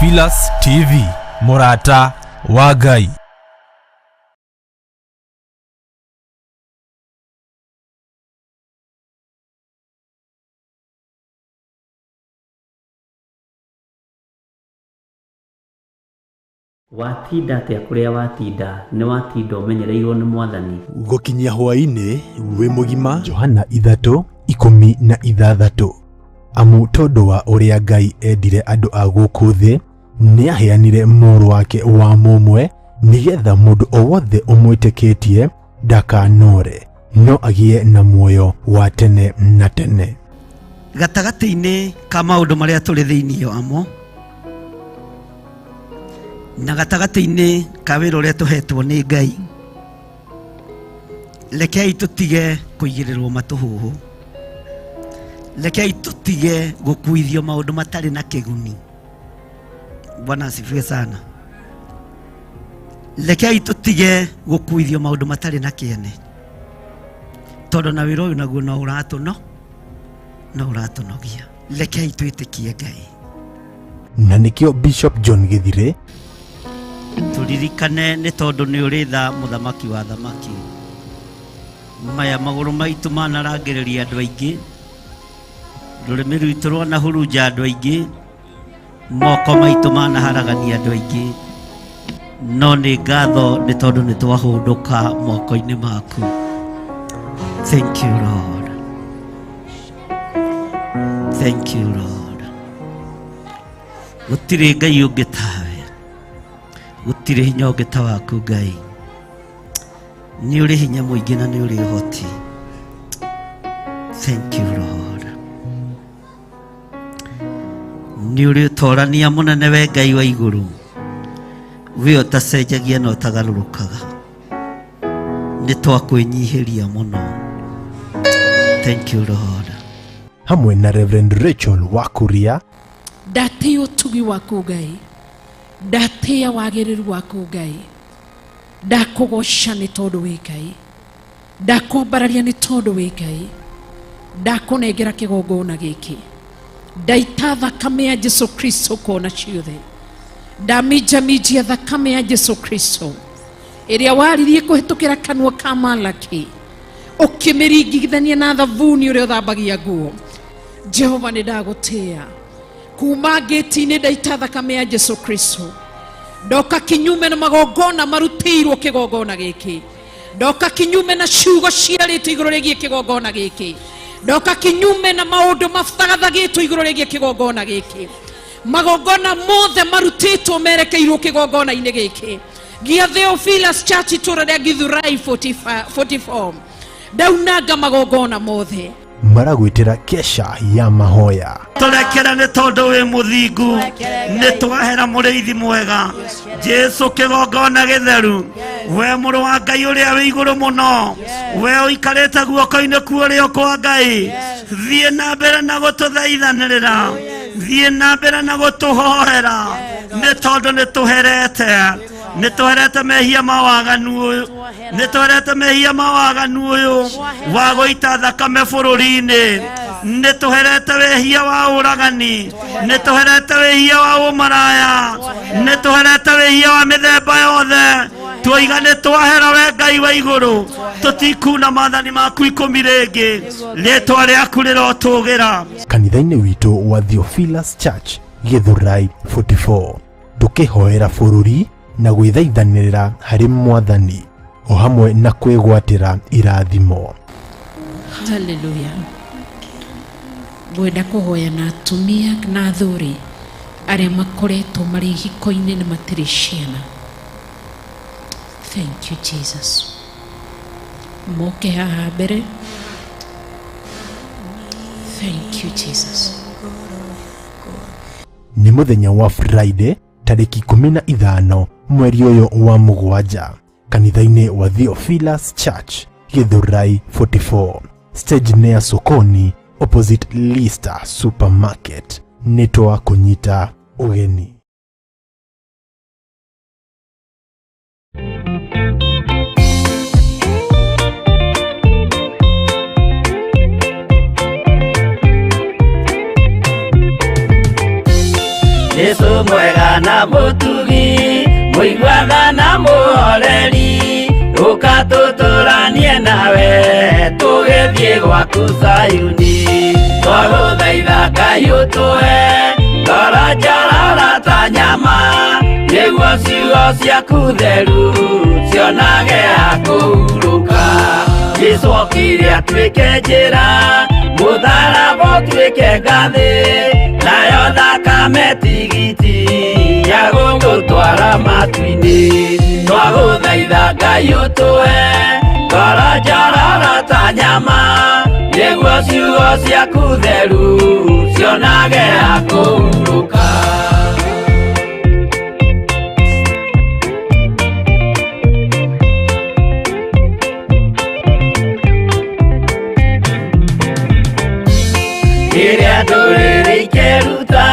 Theophilus TV, mũrata wa Ngai. Watinda atĩa kũrĩa watinda nĩ watinda ũmenyereirwo nĩ mwathani. Gũkinyia hwaĩ-inĩ wĩ mũgima. Johana 3:16. Amu tondũ wa ũrĩa Ngai endire andũ a gũkũ thĩ, nĩaheanire mũrũ wake wa mũmwe, nĩgetha mũndũ o wothe ũmwĩtĩkĩtie ndakanore, no agĩe na muoyo wa tene na tene. Gatagatĩ-inĩ ka maũndũ marĩa tũrĩ thĩinĩ wamo na gatagatĩ-inĩ ka wĩra ũrĩa tũhetwo nĩ Ngai, rekei tũtige kũigĩrĩrwo matũhũhũ, rekei tũtige gũkuithio maũndũ matarĩ na kĩguni. Bwana asifiwe sana. Rekei tũtige gũkuithio maũndũ matarĩ na kĩene, tondũ na wĩra ũyũ naguo no ũratũno no ũratũnogia. Rekei twĩtĩkie Ngai. Na nĩkĩo Bishop John Gĩthirĩ Tũririkane nĩ tondũ nĩ ũrĩ tha, mũthamaki wa thamaki. Maya magũrũ maitũ manarangĩrĩria andũ aingĩ, rũrĩmĩ rwitũ rwanahurunja andũ aingĩ, moko maitũ manaharagania andũ aingĩ, no nĩ ngatho nĩ tondũ nĩ twahũndũka moko-inĩ maku. Thank you Lord, thank you Lord. Gũtirĩ Ngai ũngĩ tawe, gũtirĩ hinya ũngĩ ta waku Ngai. Nĩ ũrĩ hinya mũingĩ na nĩ ũrĩ ũhoti. Thank you Lord. Nĩ ũrĩ ũtorania mũnene we Ngai wa igũrũ, we ũtacenjagia na ũtagarũrũkaga. Nĩ twakwĩnyihĩria mũno. Thank you Lord. Hamwe na Reverend Rachel Wakuria. Ndatĩĩa ũtugi waku Ngai, ndatĩĩa wagĩrĩru waku Ngai, ndakũgoca nĩ tondũ wĩ Ngai, ndakwambararia nĩ tondũ wĩ Ngai, ndakũnengera kĩgongona gĩkĩ, ndaita thakame ya Jesu Kristo kona ciothe, ndaminjaminjia thakame ya Jesu Kristo ĩrĩa waririe kũhĩtũkĩra kanua ka Malaki, ũkĩmĩringithania na thabuni ũrĩa ũthambagia nguo. Jehova, nĩ ndagũtĩĩa kuma ngĩti-inĩ, ndaita thakame ya Jesu Kristo, ndoka kinyume na magongona marutĩirwo kĩgongona gĩkĩ, ndoka kinyume na ciugo ciarĩtwo igũrũ rĩgiĩ kĩgongona gĩkĩ, ndoka kinyume na maũndũ mathagathagĩtwo igũrũ rĩgiĩ kĩgongona gĩkĩ. Magongona mothe marutĩtwo merekeirwo kĩgongona-inĩ gĩkĩ gĩa Theophilus Church, itũra rĩa Githurai 45 44, ndaunanga magongona mothe. Maragwĩtĩra kesha ya mahoya. Tũrekere nĩ tondũ wĩ mũthingu, nĩ twahera mũrĩithi mwega Jesu, kĩgongona gĩtheru, we mũrũ wa Ngai ũrĩa wĩ igũrũ mũno, we ũikarĩte guoko-inĩ kuũrĩo kwa Ngai. Thiĩ na mbere na gũtũthaithanĩrĩra, thiĩ na mbere na gũtũhoera, nĩ tondũ nĩ tũherete, nĩ tũherete mehia ma waganu ũyũ, nĩ tũherete mehia ma waganu ũyũ wa gũita thakame bũrũri-inĩ, nĩ tũherete wĩhia wa ũragani, nĩ tũherete wĩhia wa ũmaraya, nĩ tũherete wĩhia wa mĩthemba yothe. Tuoiga nĩ twahera, we Ngai wa igũrũ, tũtikuna maathani maku 10 rĩngĩ. Rĩtwa rĩaku rĩrotũgĩra. Kanitha-inĩ witũ wa Theophilus Church, Githurai 44, tũkĩhoera bũrũri na gwĩthaithanĩrĩra harĩ mwathani o hamwe na kwĩgwatĩra irathimo. Haleluya. Ngwenda kũhoya na atumia na athuri arĩa makoretwo marĩ ihiko-inĩ na matirĩ ciana. Thank you Jesus. Moke haha mbere. Thank you Jesus. Nĩ mũthenya wa Friday tarĩki 15 mweri ũyũ wa mũgwanja, kanitha-inĩ wa Theophilus Church, Githurai 44, stage nĩ ya Sokoni, opposite Lister Supermarket. Nĩ twakũnyita ũgeni. Jesu mwega na mũtugi, mũiguaga na mũhoreri, ũka tũtũranie nawe tũgĩthiĩ gwaku Zayuni. Twagũthaitha Ngai ũtũhe ngoro njororo ta nyama, nĩguo ciugo ciaku theru cionage ha kũhurũka. Jesu okire atuĩke njĩra, mũtharaba ũtuĩke ngathĩ, nayo thakame tigiti ya gũgũtwara matu-inĩ. Twagũthaitha Ngai ũtũhe ngoro njororo ta nyama, nĩguo ciugo ciaku theru cionage ha kũhurũka. Rĩrĩa ndũrĩrĩ ikeruta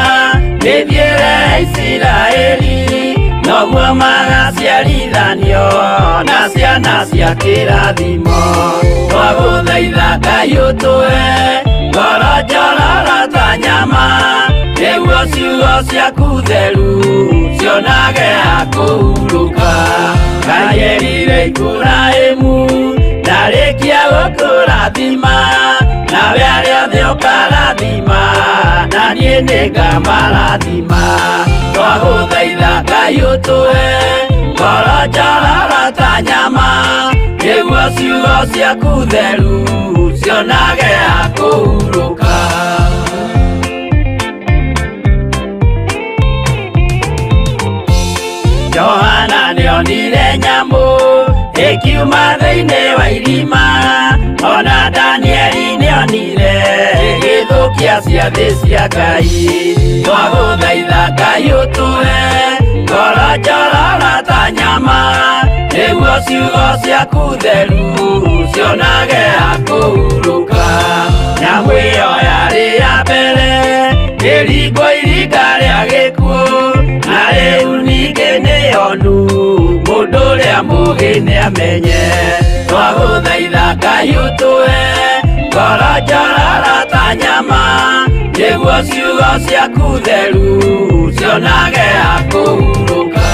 mĩthiĩre ya Isiraeli, noguo magaciarithanio na ciana cia kĩrathimo. Twagũthaitha Ngai ũtũhe ngoro njororo ta nyama, nĩguo ciugo ciaku theru cionage ha kũhurũka. Ngai erire Iburahĩmu ndarĩkia gũkũrathima, nawe arĩa othe ũkarathima, na niĩ nĩngamarathima. Twagũthaitha Ngai ũtũhe ngoro njororo ta nyama, nĩguo ciugo ciaku theru cionage ha kũhurũka. Johana nĩonire nyamũ ĩkiuma thĩinĩ wa irima, ona Danieli nĩonire ĩgĩthũkia ciathĩ cia Ngai. Twagũthaitha Ngai ũtũhe ngoro njororo ta nyama, nĩguo ciugo ciaku theru cionage ha kũhurũka. Nyamũ ĩyo yarĩ ya mbere ĩringwo iringa rĩa gĩkuũ, na rĩu ningĩ nĩyonu mũndũ ũrĩa mũũgĩ nĩamenye. Twagũthaitha Ngai ũtũhe ngoro njororo ta nyama, nĩguo ciugo ciaku theru cionage ha kũhurũka.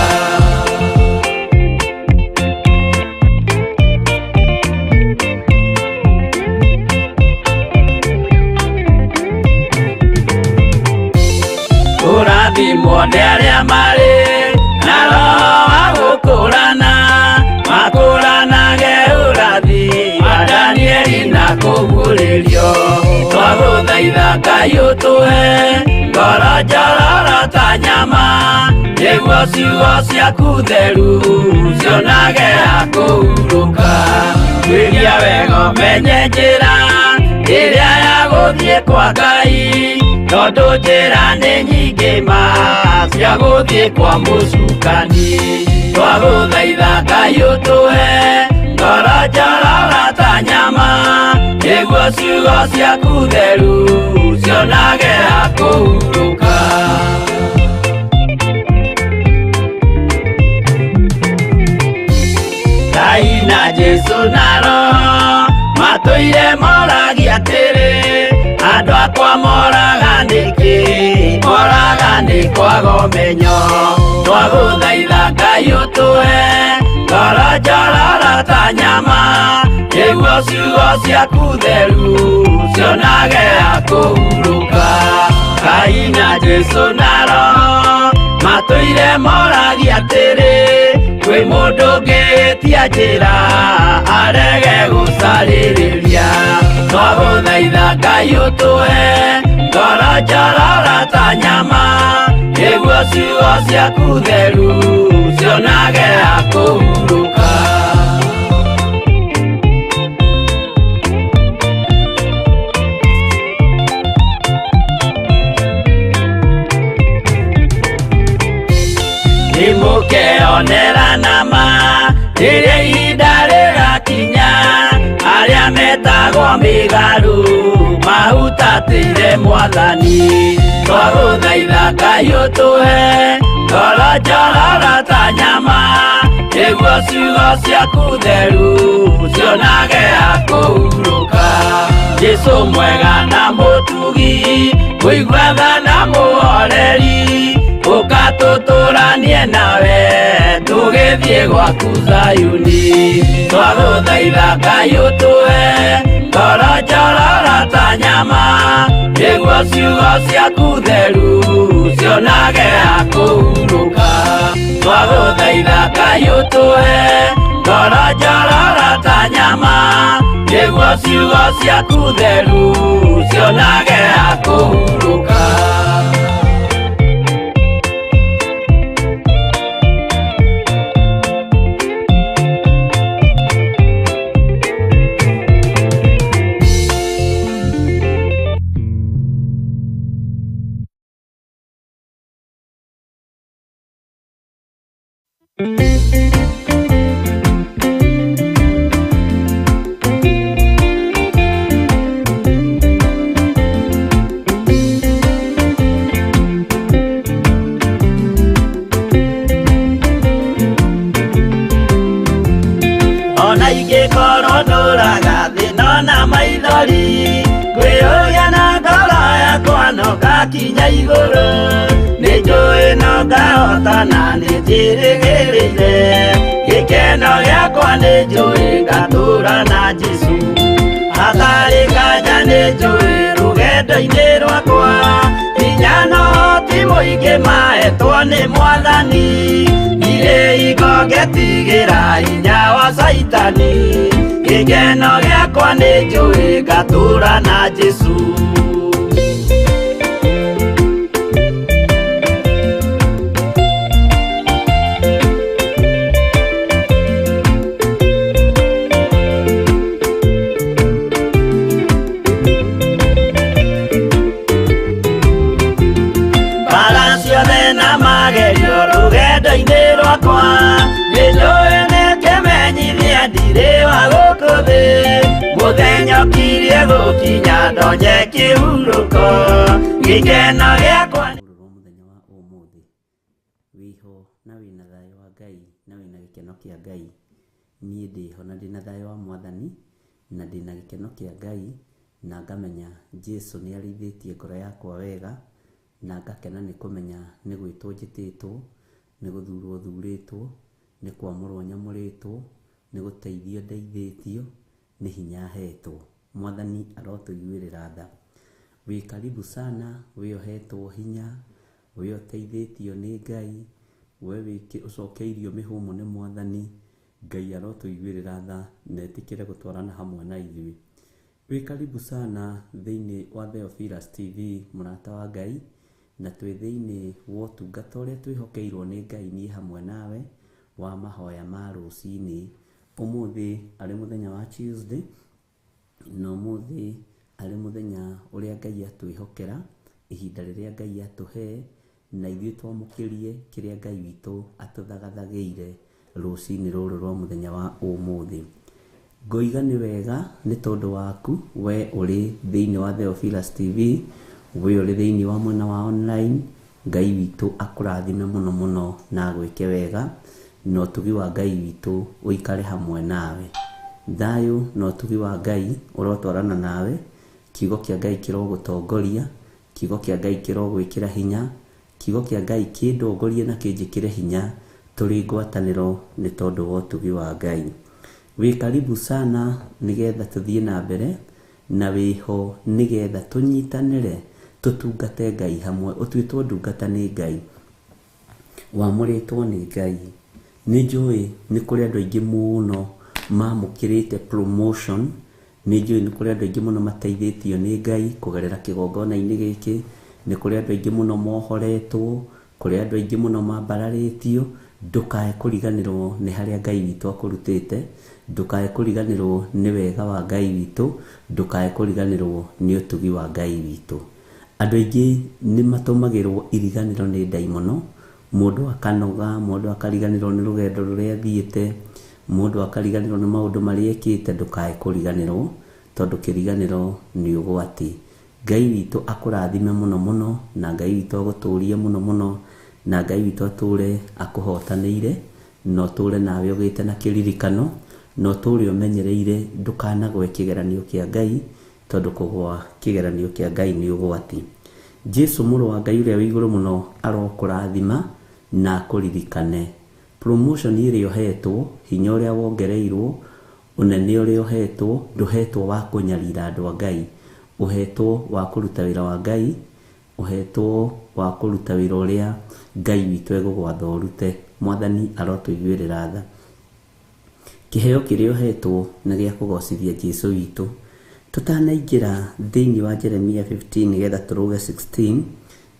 Kũrathimwo nĩ arĩa marĩ na roho wa gũkũrana, makũranage ũrathi wa Danieli na kũguũrĩrio. Twagũthaitha Ngai ũtũhe ngoro njororo ta nyama, nĩguo ciugo ciaku theru cionage ha kũhurũka. Tuĩria wega ũmenye njĩra ĩrĩa ya gũthiĩ kwa Ngai, tondũ njĩra nĩ nyingĩ ma cia gũthiĩ kwa mũcukani. Twagũthaitha Ngai ũtũhe ngoro njororo ta nyama, nĩguo ciugo ciaku theru cionage ha kũhurũka. Ngai na Jesu na Roho matũire moragia atĩrĩ, andũ akwa moraga nĩkĩ? Moraga nĩ kwaga ũmenyo. Twagũthaitha Ngai ũtũhe ngoro njororo ta nyama, nĩguo ciugo ciaku theru cionage ha kũhurũka. Ngai na Jesu na Roho matũire moragia atĩrĩ, kwĩ mũndũ ũngĩtia njĩra arege gũcarĩrĩria. Twagũthaitha Ngai ũtũhe ngoro njororo ta nyama, nĩguo ciugo ciaku theru cionage ha kũhurũka. Nĩmũkeonera nama rĩrĩa ihinda rĩgakinya, arĩa metagwo mĩgarũ mahutatĩire Mwathani. Twagũthaitha Ngai ũtũhe ngoro njororo ta nyama, nĩguo ciugo ciaku theru cionage ha kũhurũka. Jesu mwega na mũtugi, mũiguaga na mũhoreri, Tũtũranie nawe tũgĩthiĩ gwaku Zayuni. Twagũthaitha Ngai ũtũhe ngoro njororo ta nyama, nĩguo ciugo ciaku theru cionage ha kũhurũka. Twagũthaitha Ngai ũtũhe ngoro njororo ta nyama, nĩguo ciugo ciaku theru cionage ha kũhurũka. Ona ingĩkorwo ndũraga thĩ ndona maithori, ngwĩyũria na ngoro yakwa no ngakinya igũrũ. Nĩnjũĩ no ngahotana nĩnjĩrĩgĩrĩire, gĩkeno gĩakwa nĩnjũĩ ngatũũra na Jesũ. Hatarĩ nganja nĩnjũĩ rũgendo-inĩ rwakwa, hinya na ũhoti mũingĩ mahetwo nĩ Mwathani. Ndirĩ hingo ngetigĩra hinya wa Caitani, gĩkeno gĩakwa nĩnjũĩ ngatũũra na Jesũ. Mbara ciothe na magerio rũgendo-inĩ rwakwa, nĩnjũĩ nĩkĩmenyithia ndirĩ wa gũkũ thĩ. Mũthenya ũkirie gũkinya ndonye kĩhurũko, gĩkeno gĩakwa. Rũrũ rwa mũthenya wa ũmũthĩ wĩho na wĩna thayũ wa Ngai na wĩna gĩkeno kĩa Ngai. Niĩ ndĩho na ndĩna thayũ wa Mwathani na ndĩna gĩkeno kĩa Ngai, na ngamenya Jesũ nĩ arĩithĩtie ngoro yakwa wega, na ngakena nĩ kũmenya nĩ gwĩtwo njĩtĩtwo, nĩ gũthurwo thurĩtwo, nĩ kwamũrwo nyamũrĩtwo, nĩ gũteithio ndeithĩtio, nĩ hinya hetwo. Mwathani arotũiguĩrĩra tha. Wĩ karibu sana, wĩ ũhetwo hinya, wĩ ũteithĩtio nĩ Ngai, we ũcokeirio mĩhũmũ nĩ Mwathani. Ngai arotũiguĩrĩra tha na etĩkĩre gũtwarana hamwe na ithuĩ. Wĩ karibu sana thĩinĩ wa Theophilus TV, mũrata wa Ngai, na twĩ thĩinĩ wa ũtungata ũrĩa twĩhokeirwo nĩ Ngai niĩ hamwe nawe wa mahoya ma rũcinĩ. Ũmũthĩ arĩ mũthenya wa Tuesday, na ũmũthĩ arĩ mũthenya ũrĩa Ngai atwĩhokera, ihinda rĩrĩa Ngai atũhe, na ithuĩ twamũkĩrie kĩrĩa Ngai witũ atũthagathagĩire rũcinĩ rũrũ rwa mũthenya wa ũmũthĩ. Ngoiga nĩ wega nĩ tondũ waku we ũrĩ thĩinĩ wa Theophilus TV, we ũrĩ thĩinĩ wa mwena wa online. Ngai witũ akũrathime mũno mũno na agwĩke wega, na ũtugi wa Ngai witũ ũikare hamwe nawe. Thayũ na ũtugi wa Ngai ũrotwarana nawe, kiugo kĩa Ngai kĩrogũtongoria, kiugo kĩa Ngai kĩrogwĩkĩra hinya, kiugo kĩa Ngai kĩndongorie na kĩnjĩkĩre hinya, tũrĩ ngwatanĩro nĩ tondũ wa ũtugi wa Ngai. Wĩ karibu sana nĩgetha tũthiĩ na mbere, na wĩho nĩgetha tũnyitanĩre tũtungate Ngai hamwe. Ũtuĩtwo ndungata nĩ Ngai, wamũrĩtwo nĩ Ngai. Nĩ njũĩ nĩ kũrĩ andũ aingĩ mũno mamũkĩrĩte promotion, nĩ njũĩ nĩ kũrĩ andũ aingĩ mũno mateithĩtio nĩ Ngai kũgerera kĩgongona-inĩ gĩkĩ, nĩ kũrĩ andũ aingĩ mũno mohoretwo, kũrĩ andũ aingĩ mũno mambararĩtio. Ndũkae kũriganĩrwo nĩ harĩa Ngai witũ akũrutĩte, ndũkae kũriganĩrwo nĩ wega wa Ngai witũ, ndũkae kũriganĩrwo nĩ ũtugi wa Ngai witũ. Andũ aingĩ nĩ matũmagĩrwo iriganĩro nĩ ndaimono, mũndũ akanoga, mũndũ akariganĩrwo nĩ rũgendo rũrĩa athiĩte, mũndũ akariganĩrwo nĩ maũndũ marĩa ekĩte. Ndũkae kũriganĩrwo, tondũ kĩriganĩro nĩ ũgwati. Ngai witũ akũrathime mũno mũno, na Ngai witũ agũtũrie mũno mũno, na Ngai witũ atũre akũhotanĩire, na ũtũre nawe ũgĩte na kĩririkano, na ũtũre ũmenyereire ndũkanagwe kĩgeranio kĩa Ngai, tondũ kũgwa kĩgeranio kĩa Ngai nĩ ũgwati. Jesu mũrũ wa Ngai ũrĩa wĩ igũrũ mũno arokũrathima na akũririkane. Promotion ĩrĩa ũhetwo, hinya ũrĩa wongereirwo, ũnene ũrĩa ũhetwo, ndũhetwo wa kũnyarira andũ a Ngai. Ũhetwo wa kũruta wĩra wa Ngai, ũhetwo wa kũruta wĩra ũrĩa Ngai witũ egũgwatha ũrute. Mwathani arotũiguĩrĩra tha. Kĩheo kĩrĩa ũhetwo nĩ gĩa kũgocithia Jesu witũ. Tũtanaingĩra thĩinĩ wa Jeremia 15 nĩgetha tũrũge 16,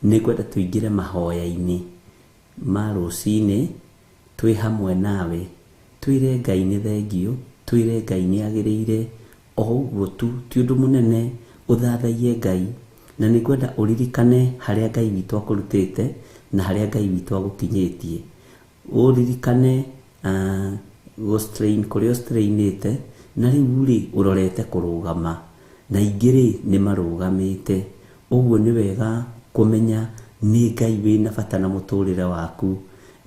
nĩngwenda tũingĩre mahoya-inĩ ma rũcinĩ twĩ hamwe nawe, twĩre Ngai nĩ thengiũ, twĩre Ngai nĩ agĩrĩire, o ũguo tu, ti ũndũ mũnene, ũthathaiye Ngai. Na nĩngwenda ũririkane harĩa Ngai witũ akũrutĩte na harĩa Ngai witũ agũkinyĩtie. Ũririkane gũ strain kũrĩa ũ strain ĩte, na rĩu rĩ ũrorete kũrũgama, na aingĩ rĩ nĩ marũgamĩte. Ũguo nĩ wega kũmenya nĩ Ngai wĩna bata na mũtũrĩre waku,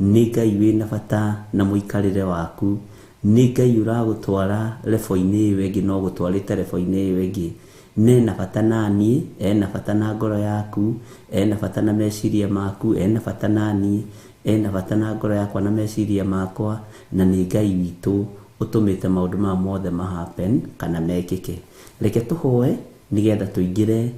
nĩ Ngai wĩna bata na mũikarĩre waku, nĩ Ngai ũragũtwara level-inĩ ĩyo ĩngĩ na ũgũtwarĩte level-inĩ ĩyo ĩngĩ. Na ena bata naniĩ, ena bata na ngoro yaku, ena bata na meciria maku, ena bata naniĩ, ena bata na ngoro yakwa na meciria makwa, na nĩ Ngai witũ ũtũmĩte maũndũ maya mothe ma happen kana mekĩke. Reke tũhoe nĩgetha tũingĩre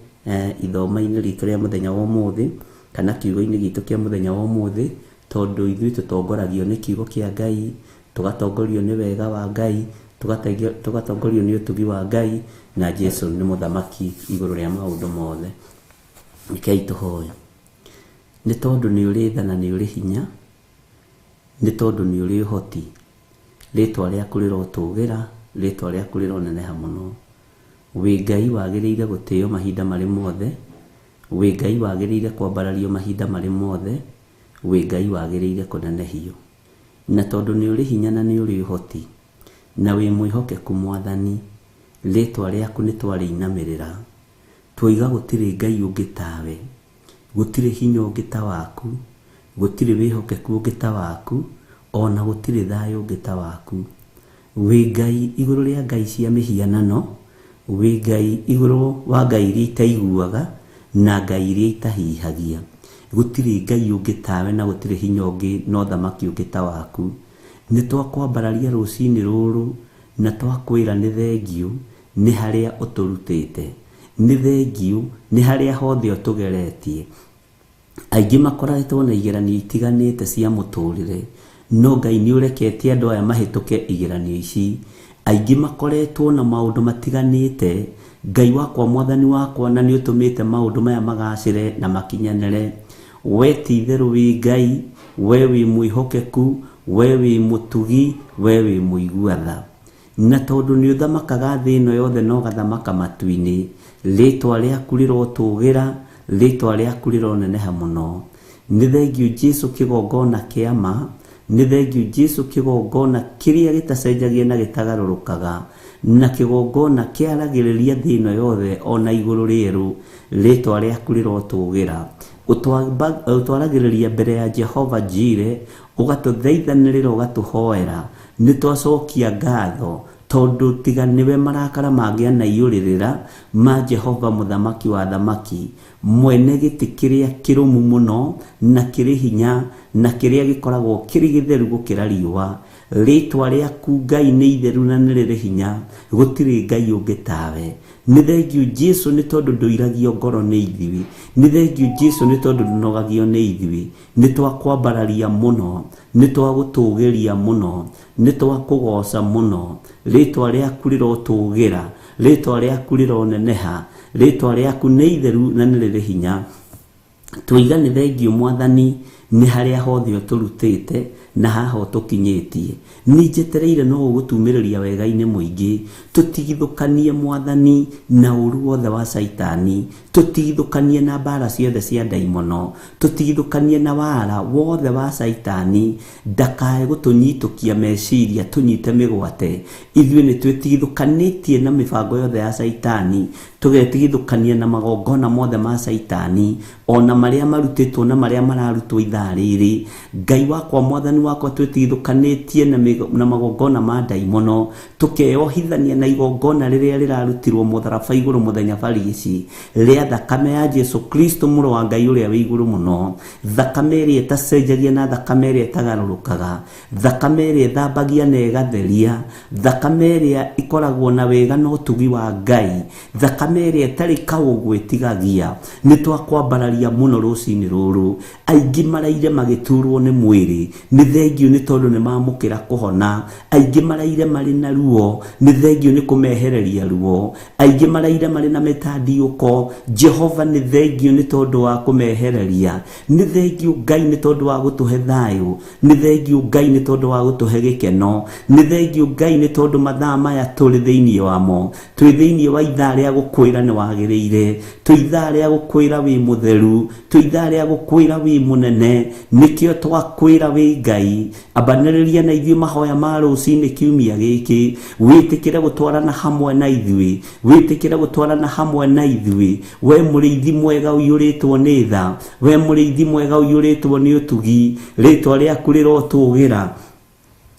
ithoma-inĩ ritũ rĩa mũthenya wa ũmũthĩ kana kiugo-inĩ gitũ kĩa mũthenya wa ũmũthĩ, tondũ ithuĩ tũtongoragio nĩ kiugo kĩa Ngai, tũgatongorio nĩ wega wa Ngai, tũgatongorio nĩ ũtugi wa Ngai, na Jesu nĩ mũthamaki igũrũ rĩa maũndũ mothe. Rekei tũhoe. Nĩ tondũ nĩ ũrĩ tha na nĩ ũrĩ hinya, nĩ tondũ nĩ ũrĩ ũhoti, rĩtwa rĩaku rĩrotũgĩra, rĩtwa rĩaku rĩroneneha mũno. Wĩ Ngai wagĩrĩire gũtĩo mahinda marĩ mothe, wĩ Ngai wagĩrĩire kwambarario mahinda marĩ mothe, wĩ Ngai wagĩrĩire kũnenehio. Na tondũ nĩ ũrĩ hinya na nĩ ũrĩ ũhoti, na wĩ mwĩhokeku Mwathani, rĩtwa rĩaku nĩ twarĩinamĩrĩra. Twoiga gũtirĩ Ngai ũngĩ tawe, gũtirĩ hinya ũngĩ ta waku, gũtirĩ wĩhokeku ũngĩ ta waku, ona gũtirĩ thayũ ũngĩ ta waku. Wĩ Ngai igũrũ rĩa ngai cia mĩhianano, wĩ Ngai igũrũ wa ngai iria itaiguaga na ngai iria itahihagia. Gũtirĩ Ngai ũngĩ tawe na gũtirĩ hinya ũngĩ na ũthamaki ũngĩ ta waku. Nĩ twakwambararia rũcinĩ rũrũ na twakwĩra nĩ thengiũ nĩ harĩa ũtũrutĩte, nĩ thengiũ nĩ harĩa hothe ũtũgeretie. Aingĩ makoretwo na igeranio itiganĩte cia mũtũrĩre, no Ngai nĩ ũreketie andũ aya mahĩtũke igeranio ici. Aingĩ makoretwo na maũndũ matiganĩte, Ngai wakwa Mwathani wakwa, na nĩ ũtũmĩte maũndũ maya magacĩre na makinyanĩre. We ti itherũ wĩ Ngai, we wĩ mwĩhokeku, we wĩ mũtugi, we wĩ mũigua tha. Na tondũ nĩ ũthamakaga thĩ ĩno yothe na ũgathamaka matu-inĩ, rĩtwa rĩaku rĩrotũgĩra, rĩtwa rĩaku rĩroneneha mũno. Nĩ thengiũ Jesu kĩgongona kĩa ma, nĩ thengiũ Jesu kĩgongona kĩrĩa gĩtacenjagia na gĩtagarũrũkaga, na kĩgongona kĩaragĩrĩria thĩ ĩno yothe ona igũrũ rĩerũ, rĩtwa rĩaku rĩrotũgĩra. Ũtwaragĩrĩria mbere ya Jehova Jire, ũgatũthaithanĩrĩra, ũgatũhoera. Nĩ twacokia ngatho tondũ tiga nĩwe marakara mangĩanaiyũrĩrĩra ma Jehova mũthamaki wa thamaki, mwene gĩtĩ kĩrĩa kĩrũmu mũno na kĩrĩ hinya na kĩrĩa gĩkoragwo kĩrĩ gĩtheru gũkĩra riũa. Rĩtwa rĩaku Ngai nĩ itheru na nĩ rĩrĩ hinya, gũtirĩ Ngai ũngĩ tawe. Nĩ thengiũ Jesu nĩ tondũ ndũiragio ngoro nĩ ithuĩ, nĩ thengiũ Jesu nĩ tondũ ndũnogagio nĩ ithuĩ. Nĩ twakwambararia mũno, nĩ twagũtũgĩria mũno, nĩ twakũgoca mũno. Rĩtwa rĩaku rĩrotũgĩra, rĩtwa rĩaku rĩroneneha, rĩtwa rĩaku nĩ itheru na nĩ rĩrĩ hinya. Twoiga nĩ thengiũ Mwathani nĩ harĩa hothe ũtũrutĩte na haha ũtũkinyĩtie. Nĩ njetereire no ũgũtumĩrĩria wega-inĩ mũingĩ, tũtigithũkanie Mwathani na ũru wothe wa Caitani, tũtigithũkanie na mbara ciothe cia ndaimono, tũtigithũkanie na wara wothe wa Caitani, ndakae gũtũnyitũkia meciria tũnyite mĩgwate. Ithuĩ nĩ twĩtigithũkanĩtie na mĩbango yothe ya Caitani, tũgetigithũkania na magongona mothe ma Caitani, ona marĩa marutĩtwo na marĩa mararutwo ithaa ithaa rĩrĩ. Ngai wakwa mwathani wakwa, twĩtigithũkanĩtie na magongona ma ndaimono, tũkeohithania na igongona rĩrĩa rĩrarutirwo mũtharaba igũrũ mũthenya barici rĩa thakame ya Jesu Kristo mũrũ wa Ngai ũrĩa wĩ igũrũ mũno, thakame ĩrĩa ĩtacenjagia na thakame ĩrĩa ĩtagarũrũkaga, thakame ĩrĩa ĩthambagia na ĩgatheria, thakame ĩrĩa ĩkoragwo na wega na ũtugi wa Ngai, thakame ĩrĩa ĩtarĩ kaũgũ ĩtigagia. Nĩ twakwambararia mũno rũcinĩ rũrũ. Aingĩ maraire magĩturwo nĩ mwĩrĩ, nĩ thengio nĩ tondũ nĩ mamũkĩra kũhona. Aingĩ maraire marĩ na ruo, nĩ thengio nĩ kũmehereria ruo. Aingĩ maraire marĩ na mĩtandiũko, Jehova nĩ thengio nĩ tondũ wa kũmehereria. Nĩ thengio Ngai nĩ tondũ wa gũtũhe thayũ, nĩ thengio Ngai nĩ tondũ wa gũtũhe gĩkeno, nĩ thengio Ngai nĩ tondũ mathaa maya tũrĩ thĩinĩ wamo, twĩ thĩinĩ wa ithaa rĩa gũkwĩra nĩ wagĩrĩire, twĩ ithaa rĩa gũkwĩra wĩ mũtheru, twĩ ithaa rĩa gũkwĩra wĩ mũnene, nĩkĩo twakwĩra wĩ Ngai. Ambanĩrĩria na ithuĩ mahoya ma rũcinĩ kiumia gĩkĩ, wĩtĩkĩre gũtwarana hamwe na ithuĩ, wĩtĩkĩre gũtwarana hamwe na ithuĩ. We mũrĩithi mwega ũiyũrĩtwo nĩ tha, we mũrĩithi mwega ũiyũrĩtwo nĩ ũtugi, rĩtwa rĩaku rĩrotũgĩra,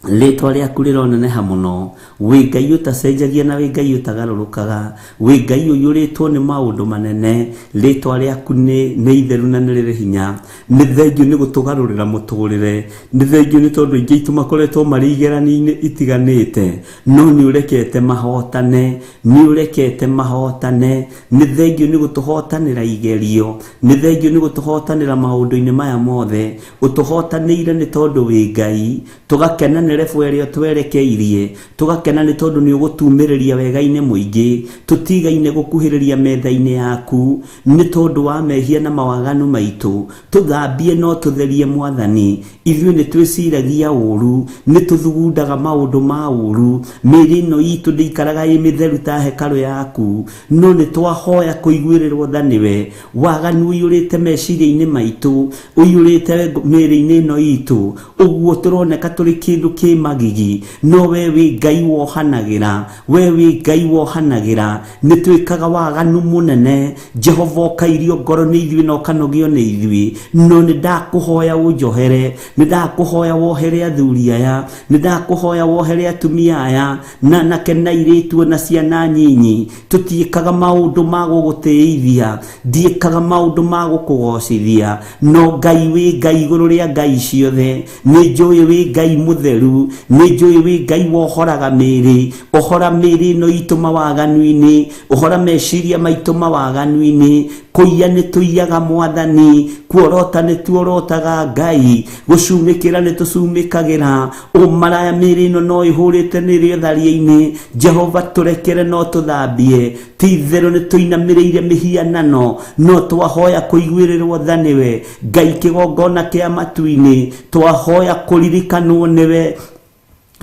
rĩtwa rĩaku rĩroneneha mũno. Wĩ Ngai ũtacenjagia na wĩ Ngai ũtagarũrũkaga, wĩ Ngai ũiyũrĩtwo nĩ maũndũ manene, rĩtwa rĩaku nĩ itheru na nĩ rĩrĩ hinya. Nĩ thengio nĩ gũtũgarũrĩra mũtũrĩre, nĩ thengio nĩ tondũ aingĩ aitũ makoretwo marĩ igeranio-inĩ itiganĩte, no nĩ ũrekete mahotane, nĩ ũrekete mahotane. Nĩ thengio nĩ gũtũhotanĩra igerio, nĩ thengio nĩ gũtũhotanĩra maũndũ-inĩ maya mothe. Ũtũhotanĩire nĩ tondũ wĩ Ngai, tũgakena nĩ rebu ĩrĩa twerekeirie, tũgakena nĩ tondũ nĩ ũgũtumĩrĩria wega-inĩ mũingĩ, tũtigaine gũkuhĩrĩria metha-inĩ yaku nĩ tondũ wa mehia na mawaganu maitũ. Tũthambie no tũtherie mwathani. Ithuĩ nĩ twĩciragia ũru, nĩ tũthugundaga maũndũ ma ũru, mĩĩrĩ ĩno itũ ndĩikaraga ĩ mĩtheru ta hekarũ yaku, no nĩ twahoya kũiguĩrĩrwo tha nĩwe. Waganu ũiyũrĩte meciria-inĩ maitũ, ũiyũrĩte mĩĩrĩ-inĩ ĩno itũ, ũguo tũroneka tũrĩ kĩndũ kĩ magigi, no we wĩ Ngai wohanagĩra, we wĩ Ngai wohanagĩra. Nĩ twĩkaga waganu mũnene, Jehova ũkairio ngoro nĩ ithuĩ na ũkanogio nĩ ithuĩ, no nĩ ndakũhoya ũnjohere, nĩ ndakũhoya wohere athuri aya, nĩ ndakũhoya wohere atumia aya, na anake na airĩtu na ciana nyinyi. Tũtiĩkaga maũndũ ma gũgũtĩithia, ndiĩkaga maũndũ ma gũkũgocithia, no Ngai wĩ Ngai igũrũ rĩa ngai ciothe. Nĩ njũĩ wĩ Ngai mũtheru, nĩ njũĩ wĩ Ngai wohoraga mĩĩrĩ, ũhora mĩĩrĩ ĩno itũ mawaganu-inĩ, ũhora meciria maitũ mawaganu-inĩ. Kũiya nĩ tũiyaga mwathani, kuorota nĩ tuorotaga Ngai, gũcumĩkĩra nĩ tũcumĩkagĩra. Ũmaraya mĩĩrĩ ĩno no ĩhũrĩte nĩ ĩrĩ ũtharia-inĩ. Jehova tũrekere no tũthambie, ti itherũ nĩ tũinamĩrĩire mĩhianano, no twahoya kũiguĩrĩrwo tha nĩwe. Ngai kĩgongona kĩa matu-inĩ, twahoya kũririkanwo nĩwe,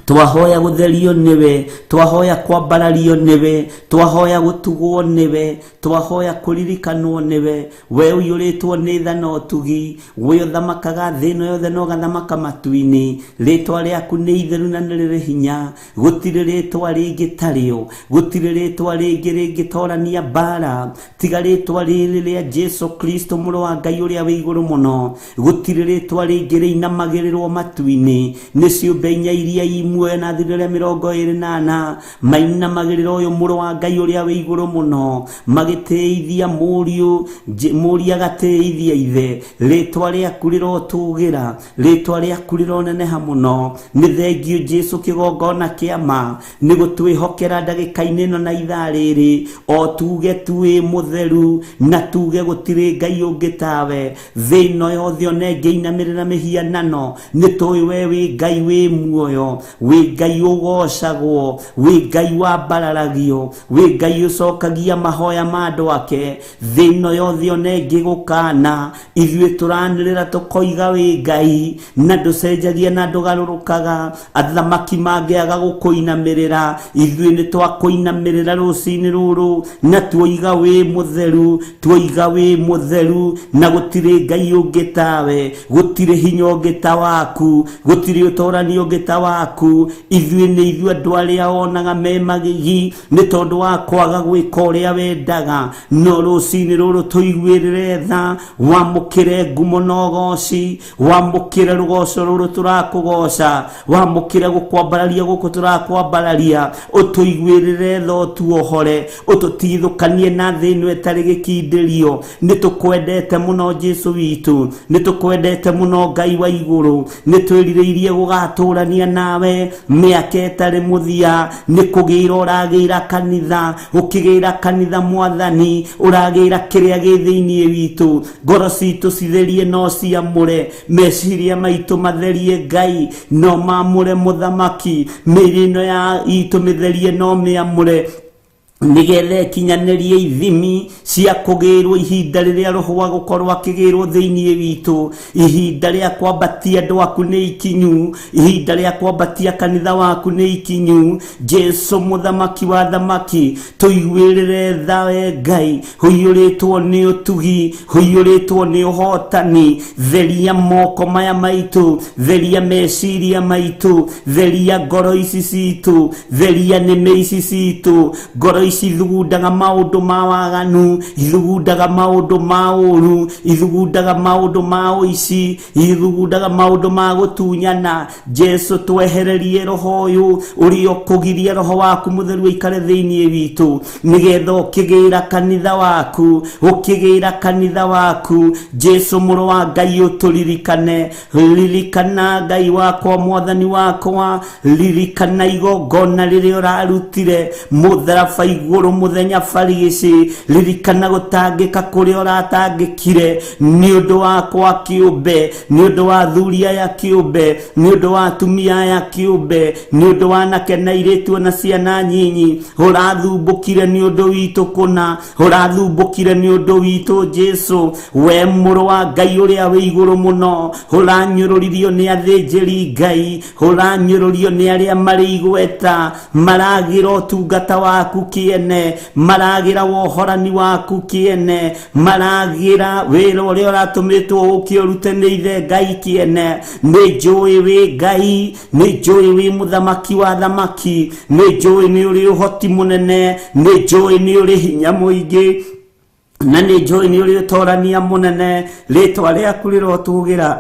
twahoya gũtherio nĩwe, twahoya kwambarario nĩwe, twahoya gũtugwo nĩwe, twahoya kũririkanwo nĩwe. We ũiyũrĩtwo nĩ tha na ũtugi, we ũthamakaga thĩ ĩno yothe na ũgathamaka matu-inĩ. Rĩtwa rĩaku nĩ itheru na nĩ rĩrĩ hinya, gũtirĩ rĩtwa rĩngĩ tarĩo, gũtirĩ rĩtwa rĩngĩ rĩngĩtorania mbara tiga rĩtwa rĩrĩ rĩa Jesu Kristo mũrũ wa Ngai ũrĩa wĩ igũrũ mũno. Gũtirĩ rĩtwa rĩngĩ rĩinamagĩrĩrwo matu-inĩ, nĩ ciũmbe inya iria i muoyo na athuri arĩa 24 mainamagĩrĩra ũyũ mũrũ wa Ngai ũrĩa wĩ igũrũ mũno, magĩtĩithia mũriũ, mũriũ agatĩithia ithe. Rĩtwa rĩaku rĩrotũgĩra, rĩtwa rĩaku rĩroneneha mũno. Nĩ thengio Jesu kĩgongona kĩa ma nĩ gũtwĩhokera ndagĩka-inĩ ĩno na ithaa rĩrĩ, o tuge tu wĩ mũtheru na tuge gũtirĩ Ngai ũngĩ tawe. Thĩ ĩno yothe ona ĩngĩinamĩrĩra mĩhianano, nĩ tũĩ we wĩ Ngai wĩ muoyo, wĩ Ngai ũgocagwo, wĩ Ngai wambararagio, wĩ Ngai ũcokagia mahoya ma andũ ake. Thĩ ĩno yothe ona ĩngĩgũkana, ithuĩ tũranĩrĩra tũkoiga wĩ Ngai, na ndũcenjagia na ndũgarũrũkaga. Athamaki mangĩaga gũkũinamĩrĩra, ithuĩ nĩ twakũinamĩrĩra rũcinĩ rũrũ, na tuoiga wĩ mũtheru, tuoiga wĩ mũtheru, na gũtirĩ Ngai ũngĩ tawe, gũtirĩ hinya ũngĩ ta waku, gũtirĩ ũtorani ũngĩ ta waku. waku ithuĩ nĩ ithuĩ andũ arĩa onaga me magigi nĩ tondũ wa kwaga gwĩka ũrĩa wendaga no rũcinĩ rũrũ tũiguĩrĩre tha wamũkĩre ngumo na ũgoci wamũkĩre rũgoco rũrũ tũrakũgoca wamũkĩre gũkwambararia gũkũ tũrakwambararia ũtũiguĩrĩre tha ũtuohore ũtũtigithũkanie na thĩ ĩno ĩtarĩ gĩkindĩrio nĩ tũkwendete mũno Jesũ witũ nĩ tũkwendete mũno Ngai wa igũrũ nĩ twĩrirĩirie gũgatũrania nawe mĩaka ĩtarĩ mũthia nĩ kũgĩra ũragĩra kanitha ũkĩgĩra kanitha mwathani ũragĩra kĩrĩa gĩ thĩinĩ witũ ngoro citũ citherie no ciamũre meciria maitũ matherie Ngai no mamũre mũthamaki mĩĩrĩ ĩno ya itũ mĩtherie no mĩamũre nigetha ĩkinyanĩrie ithimi cia kũgĩrwo ihinda rĩrĩa roho wa gũkorwo akĩgĩrwo thĩinĩ witũ ihinda rĩa kwambatia andũ aku nĩ ikinyu ihinda rĩa kwambatia kanitha waku nĩ ikinyu Jesũ mũthamaki wa thamaki tũiguĩrĩre tha we Ngai ũiyũrĩtwo nĩ ũtugi ũiyũrĩtwo nĩ ũhotani theria moko maya maitũ theria meciria maitũ theria ngoro ici citũ theria nĩmĩ ici citũ ngoro ici ithugundaga maũndũ ma waganu ithugundaga maũndũ ma ũru ithugundaga maũndũ ma ũici ithugundaga maũndũ ma gũtunyana Jesũ twehererie roho ũyũ ũrĩa ũkũgiria roho waku mũtheru ũikare thĩinĩ witũ nĩgetha ũkĩgĩra kanitha waku ũkĩgĩra kanitha waku Jesũ mũrũ wa Ngai ũtũririkane ririkana Ngai wakwa mwathani wakwa ririkana igongona rĩrĩa ũrarutire mũtharaba igũrũ mũthenya barigici ririkana gũtangĩka kũrĩa ũratangĩkire nĩ ũndũ wakwa kĩũmbe nĩ ũndũ wa athuri aya kĩũmbe nĩ ũndũ wa atumia aya kĩũmbe nĩ ũndũ wa anake na airĩtu na ciana nyinyi ũrathumbũkire nĩ ũndũ witũ kũna ũrathumbũkire nĩ ũndũ witũ Jesũ we mũrũ wa Ngai ũrĩa wĩ igũrũ mũno ũranyũrũririo nĩ athĩnjĩri Ngai ũranyũrũrio nĩ arĩa marĩ igweta maragĩra ũtungata waku kĩene maragĩra wohorani waku kĩene maragĩra wĩra ũrĩa ũratũmĩtwo ũke ũrute nĩ ithe Ngai kĩene nĩ njũĩ wĩ Ngai nĩ njũĩ wĩ mũthamaki wa thamaki nĩ njũĩ nĩ ũrĩ ũhoti mũnene nĩ njũĩ nĩ ũrĩ hinya mũingĩ na nĩ njũĩ nĩ ũrĩ ũtorania mũnene rĩtwa rĩaku rĩrotũgĩra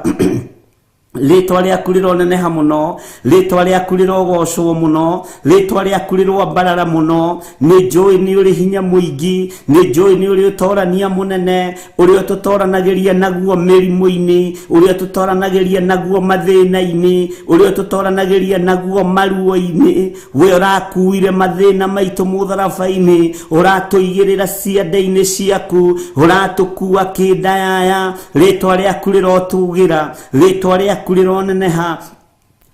rĩtwa rĩaku rĩroneneha mũno rĩtwa rĩaku rĩrogocwo mũno rĩtwa rĩaku rĩroambarara mũno nĩ njũĩ nĩ ũrĩ hinya mũingĩ nĩ njũĩ nĩ ũrĩ ũtorania mũnene ũrĩa ũtũtoranagĩria naguo mĩrimũ-inĩ ũrĩa ũtũtoranagĩria naguo mathĩna-inĩ ũrĩa ũtũtoranagĩria naguo maruo-inĩ we ũrakuire mathĩna maitũ mũtharaba-inĩ ũratũigĩrĩra ciande-inĩ ciaku ũratũkua kĩndayaya rĩtwa rĩaku rĩrotũgĩra rĩtwa rĩaku rĩroneneha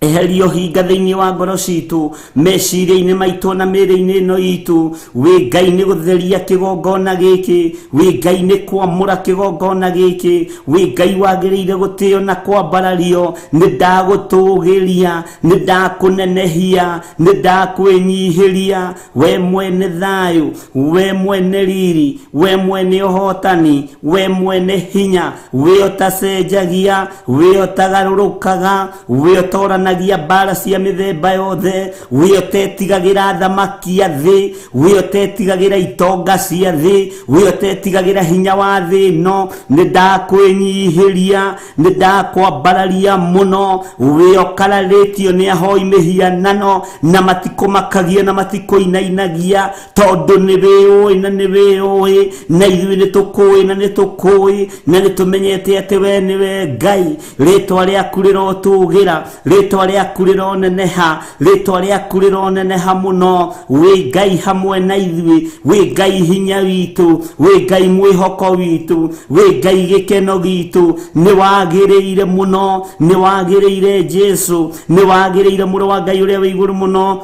eheria ũhinga thĩinĩ wa ngoro citũ meciria-inĩ maitũ na mĩĩrĩ-inĩ ĩno itũ wĩ Ngai nĩ gũtheria kĩgongona gĩkĩ wĩ Ngai nĩ kwamũra kĩgongona gĩkĩ wĩ Ngai wagĩrĩire gũtĩo na kwambarario nĩ ndagũtũgĩria nĩ ndakũnenehia nĩ ndakwĩnyihĩria we mwene thayũ we mwene riri we mwene ũhotani we mwene hinya we ũtacenjagia we ũtagarũrũkaga we ũtoranagia mbara cia mĩthemba yothe we ũtetigagĩra thamaki a thĩ we ũtetigagĩra itonga cia thĩ we ũtetigagĩra hinya wa thĩ ĩno nĩ ndakwĩnyihĩria nĩ ndakwambararia mũno we ũkararĩtio nĩ ahoi mĩhianano na matikũmakagia na matikũinainagia tondũ nĩ wĩũĩ na nĩ wĩũĩ na ithuĩ nĩ tũkũĩ na nĩ tũkũĩ na nĩ tũmenyete atĩ we nĩwe Ngai rĩtwa rĩaku rĩrotũgĩra rĩtwa rĩaku rĩroneneha rĩtwa rĩaku rĩroneneha mũno wĩ Ngai hamwe na ithuĩ wĩ Ngai hinya witũ wĩ Ngai mwĩhoko witũ wĩ Ngai gĩkeno gitũ nĩ wagĩrĩire mũno nĩ wagĩrĩire Jesũ nĩ wagĩrĩire mũrũ wa Ngai ũrĩa wĩ igũrũ mũno.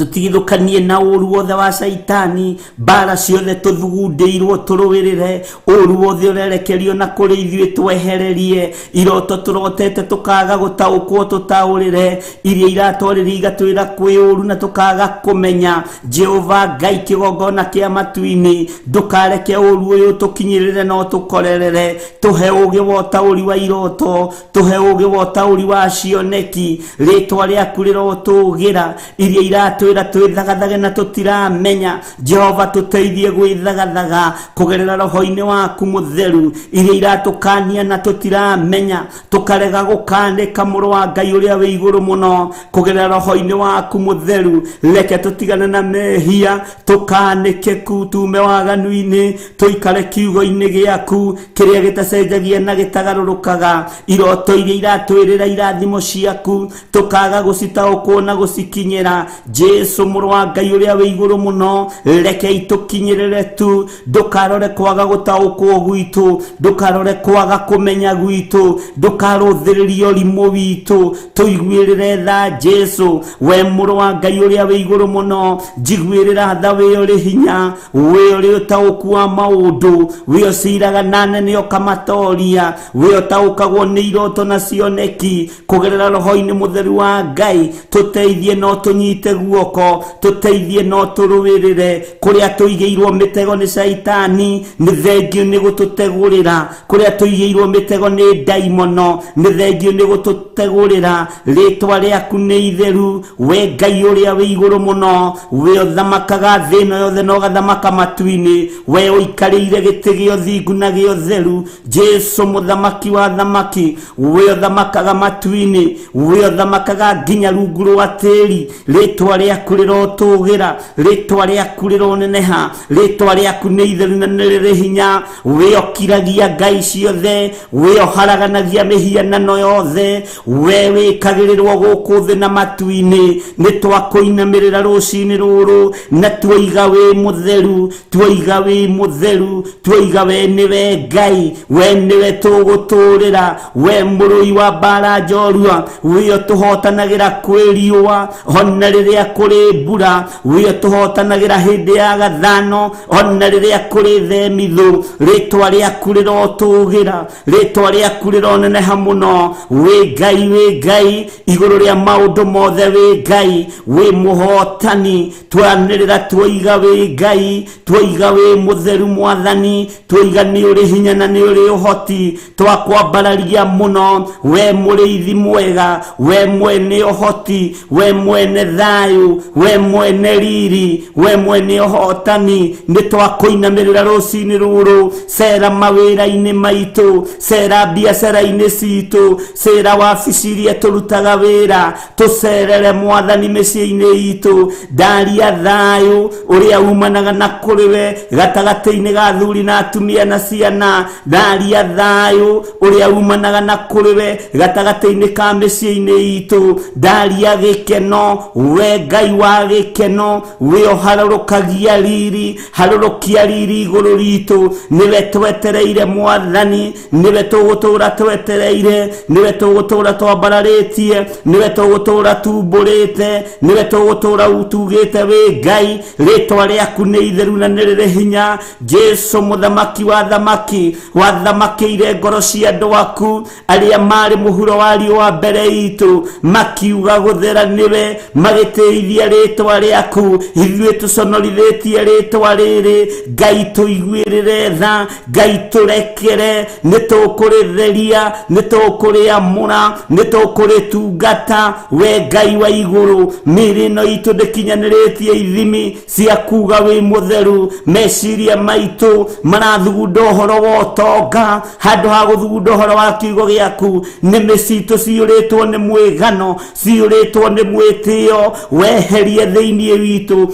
Tũtigithũkanie na ũru wothe wa caitani, mbara ciothe tũthugundĩirwo tũrũĩrĩre, ũru wothe ũrerekerio na kũrĩ ithuĩ twehererie, iroto tũrotete tũkaga gũtaũkwo tũtaũrĩre, iria iratwarĩria igatwĩra kwĩ ũru na tũkaga kũmenya. Jehova Ngai kĩgongona kĩa matu-inĩ, ndũkareke ũru ũyũ tũkinyĩrĩre no tũkorerere. Tũhe ũgĩ wa ũtaũri wa iroto, tũhe ũgĩ wa ũtaũri wa cioneki, rĩtwa rĩaku rĩrotũgĩra. Iria iratwĩra twĩthagathage na tũtiramenya, Jehova tũteithie gwĩthagathaga kũgerera roho-inĩ waku mũtheru. Iria iratũkania na tũtiramenya, tũkarega gũkanĩka mũrũ wa Ngai ũrĩa wĩ igũrũ mũno kũgerera roho-inĩ waku mũtheru. Reke tũtigane na mehia, tũkanĩke ku tume waganu-inĩ, tũikare kiugo-inĩ gĩaku kĩrĩa gĩtacenjagia na gĩtagarũrũkaga. Iroto iria iratwĩrĩra irathimo ciaku tũkaga gũcitaũkwo na gũcikinyĩra, Jesu mũrũ wa Ngai ũrĩa wĩ igũrũ mũno, reke itũkinyĩrĩre tu. Ndũkarore kwaga gũtaũkwo gwitũ, ndũkarore kwaga kũmenya gwitũ, ndũkarũthĩrĩrie ũrimũ witũ, tũiguĩrĩre tha Jesu. We mũrũ wa Ngai ũrĩa wĩ igũrũ mũno, njiguĩrĩra tha, wĩ ũrĩ hinya, wĩ ũrĩ ũtaũku wa maũndũ, wĩ ũciraga na nene ũkamatoria, wĩ ũtaũkagwo nĩ iroto na cioneki kũgerera roho-inĩ mũtheru wa Ngai. Tũteithie no tũnyite guoko, tũteithie no tũrũĩrĩre kũrĩa tũigĩirwo mĩtego nĩ caitani, nĩ thengio nĩ gũtũtegũrĩra, kũrĩa tũigĩirwo mĩtego nĩ ndaimono, nĩ thengio nĩ gũtũtegũrĩra. Rĩtwa rĩaku nĩ itheru, we Ngai ũrĩa wĩ igũrũ mũno, we ũthamakaga thĩ ĩno yothe na ũgathamaka matu-inĩ, we ũikarĩire gĩtĩ gĩa ũthingu na gĩa ũtheru. Jesu mũthamaki wa thamaki, we ũthamakaga matu-inĩ, we ũthamakaga nginya rungu rwa tĩri. Rĩtwa rĩaku rĩrotũgĩra, rĩtwa rĩaku rĩroneneha, rĩtwa rĩaku nĩ itheru na nĩ rĩrĩ hinya. We ũkiragia ngai ciothe, we ũharaganagia mĩhianano yothe, we wĩkagĩrĩrwo gũkũ thĩ na matu-inĩ. Nĩ twakũinamĩrĩra rũcinĩ rũrũ na tuoiga wĩ mũtheru, tuoiga wĩ mũtheru, tuoiga we nĩwe Ngai, we nĩwe tũgũtũrĩra, we mũrũi wa mbara njorua, we ũtũhotanagĩra kwĩ riũa ona rĩrĩa kũrĩ mbura, we ũtũhotanagĩra hĩndĩ ya gathano ona rĩrĩa kũrĩ themithũ. Rĩtwa rĩaku rĩrotũgĩra, rĩtwa rĩaku rĩroneneha mũno. Wĩ Ngai, wĩ Ngai igũrũ rĩa maũndũ mothe, wĩ Ngai, wĩ mũhotani. Twanĩrĩra tuoiga wĩ Ngai, tuoiga wĩ mũtheru Mwathani, tuoiga nĩ ũrĩ hinya na nĩ ũrĩ ũhoti. Twakwambararia mũno, we mũrĩithi mwega, we mwene ũhoti, we mwene thayũ, we mwene riri, we mwene ũhotani. Nĩ twakũinamĩrĩra rũcinĩ rũrũ. Cera mawĩra-inĩ maitũ, cera biacara-inĩ citũ, cera wabici iria tũrutaga wĩra, tũcerere Mwathani mĩciĩ-inĩ itũ. Ndaria thayũ ũrĩa umanaga na kũrĩ we gatagatĩ-inĩ ga athuri na atumia na ciana. Ndaria thayũ ũrĩa umanaga na kũrĩ we gatagatĩ-inĩ ka mĩciĩ-inĩ itũ. Ndaria gĩkeno, we Ngai wa gĩkeno, we ũharũrũkagia riri, harũrũkia riri igũrũ ritũ. Nĩwe twetereire Mwathani, nĩwe tũgũtũra twetereire, nĩwe tũgũtũra twambararĩtie, nĩwe tũgũtũra tumbũrĩte, nĩwe tũgũtũra tugĩte wĩ Ngai. Rĩtwa rĩaku nĩ itheru na nĩ rĩrĩ hinya. Jesu mũthamaki wa thamaki, wathamakĩire ngoro cia andũ aku arĩa marĩ mũhuro wa riũa mbere itũ, makiuga gũthera nĩwe, magĩtĩithia rĩtwa rĩaku. Ithuĩ tũconorithĩtie rĩtwa rĩrĩ. Ngai tũiguĩrĩre tha, Ngai tũrekere, nĩ tũkũrĩtheria, nĩ tũkũrĩamũra, nĩ tũkũrĩtungata. We Ngai wa igũrũ, mĩĩrĩ ĩno itũ ndĩkinyanĩrĩtie ithimi cia kuga wĩ mũtheru. Meciria maitũ marathugunda ũhoro wa ũtonga handũ ha gũthugunda ũhoro wa kiugo gĩaku. Nĩmĩ citũ ciyũrĩtwo nĩ mwĩgano, ciyũrĩtwo nĩ mwĩtĩo. Weherie thĩinĩ witũ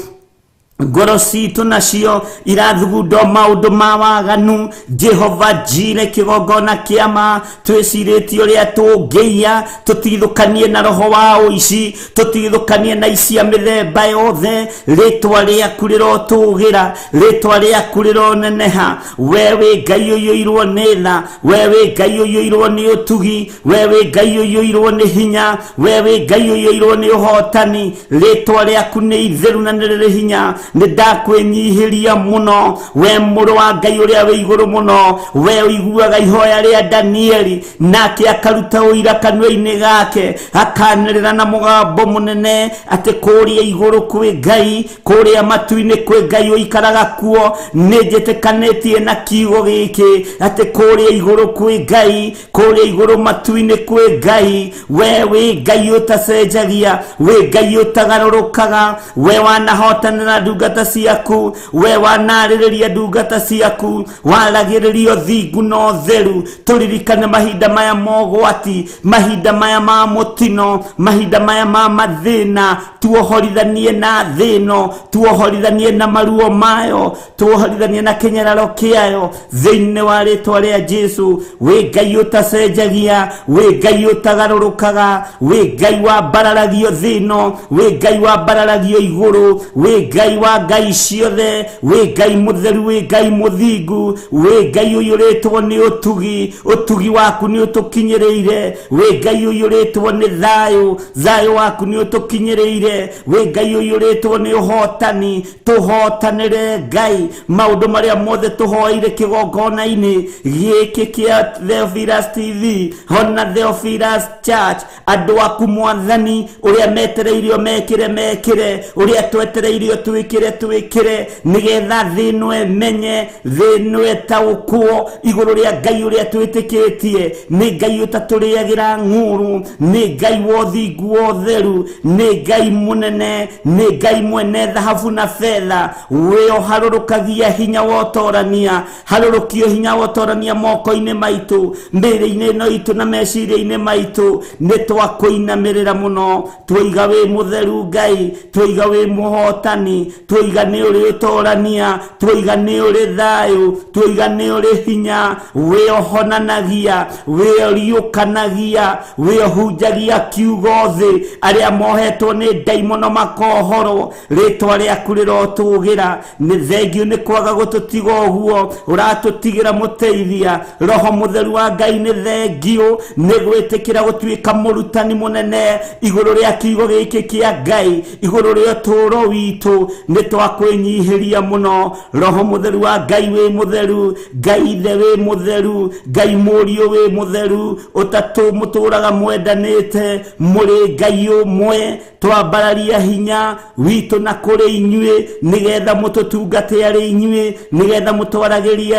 Ngoro citũ nacio irathugunda maũndũ ma waganu. Jehova Jire, kĩgongona kĩa ma, twĩcirĩtie ũrĩa tũngĩiya, tũtigithũkanie na roho wa ũici, tũtigithũkanie na icia mĩthemba yothe. Rĩtwa rĩaku rĩrotũgĩra, rĩtwa rĩaku rĩroneneha. We wĩ Ngai ũiyũirwo nĩ tha, we wĩ Ngai ũiyũirwo nĩ ũtugi, we wĩ Ngai ũiyũirwo nĩ hinya, we wĩ Ngai ũiyũirwo nĩ ũhotani. Rĩtwa rĩaku nĩ itheru na nĩ rĩrĩ hinya. Nĩ ndakwĩnyihĩria mũno, we mũrũ wa Ngai ũrĩa wĩ igũrũ mũno, we ũiguaga ihoya rĩa Danieli, nake akaruta ũira kanua-inĩ gake, akanĩrĩra na mũgambo mũnene atĩ kũrĩa igũrũ kwĩ Ngai, kũrĩa matu-inĩ kwĩ Ngai ũikaraga kuo. Nĩ njĩtĩkanĩtie na kiugo gĩkĩ atĩ kũrĩa igũrũ kwĩ Ngai, kũrĩa igũrũ matu-inĩ kwĩ Ngai. We wĩ Ngai ũtacenjagia, wĩ Ngai ũtagarũrũkaga, we wanahotanĩra ndungata ciaku, we wanarĩrĩria ndungata ciaku, waragĩrĩria ũthingu na ũtheru. Tũririkane mahinda maya mogwati, mahinda maya ma mũtino, mahinda maya ma mathĩna, tuohorithanie na thĩ ĩno, tuohorithanie na maruo mayo, tuohorithanie na kĩnyararo kĩayo, thĩinĩ wa rĩtwa rĩa Jesu. Wĩ Ngai ũtacenjagia, wĩ Ngai ũtagarũrũkaga, wĩ Ngai wambararagio thĩ ĩno, wĩ Ngai wambararagio igũrũ, wĩ Ngai wa ngai ciothe, wĩ Ngai mũtheru, wĩ Ngai mũthingu, wĩ Ngai ũiyũrĩtwo nĩ ũtugi, ũtugi waku nĩ ũtũkinyĩrĩire, wĩ Ngai ũiyũrĩtwo nĩ thayũ, thayũ waku nĩ ũtũkinyĩrĩire, wĩ Ngai ũiyũrĩtwo nĩ ũhotani. Tũhotanĩre Ngai maũndũ marĩa mothe tũhoeire kĩgongona-inĩ gĩkĩ kĩa Theophilus TV hona Theophilus Church. Andũ aku Mwathani, ũrĩa metereirio mekĩre mekĩre, ũrĩa twetereirio twĩkĩre twĩkĩre, nĩgetha thĩ ĩno ĩmenye, thĩ ĩno ĩtaũkwo igũrũ rĩa Ngai ũrĩa twĩtĩkĩtie. Nĩ Ngai ũtatũrĩagĩra ng'ũrũ, nĩ Ngai wa ũthingu wa ũtheru, nĩ Ngai mũnene, nĩ Ngai mwene thahabu na betha. We ũharũrũkagia hinya wa ũtorania, harũrũkio hinya wa ũtorania moko-inĩ maitũ, mĩĩrĩ-inĩ ĩno itũ na meciria-inĩ maitũ. Nĩ twakũinamĩrĩra mũno, twoiga wĩ mũtheru Ngai, twoiga wĩ mũhotani, twoiga nĩ ũrĩ ũtorania, twoiga nĩ ũrĩ thayũ, twoiga nĩ ũrĩ hinya. We ũhonanagia, we ũriũkanagia, we ũhunjagia kiugo thĩ, arĩa mohetwo nĩ ndaimono makohorwo. Rĩtwa rĩaku rĩrotũgĩra. Nĩ thengio nĩ kwaga gũtũtiga ũguo, ũratũtigĩra mũteithia Roho Mũtheru wa Ngai. Nĩ thengio nĩ gwĩtĩkĩra gũtuĩka mũrutani mũnene igũrũ rĩa kiugo gĩkĩ kĩa Ngai, igũrũ rĩa ũtũũro witũ. Nĩ twakwĩnyihĩria mũno, Roho Mũtheru wa Ngai. Wĩ mũtheru Ngai Ithe, wĩ mũtheru Ngai Mũriũ, wĩ mũtheru. Ũtatũ mũtũraga mwendanĩte, mũrĩ Ngai ũmwe. Twambararia hinya witũ na kũrĩ inyuĩ, nĩgetha mũtũtungate arĩ inyuĩ, nĩgetha mũtwaragĩrie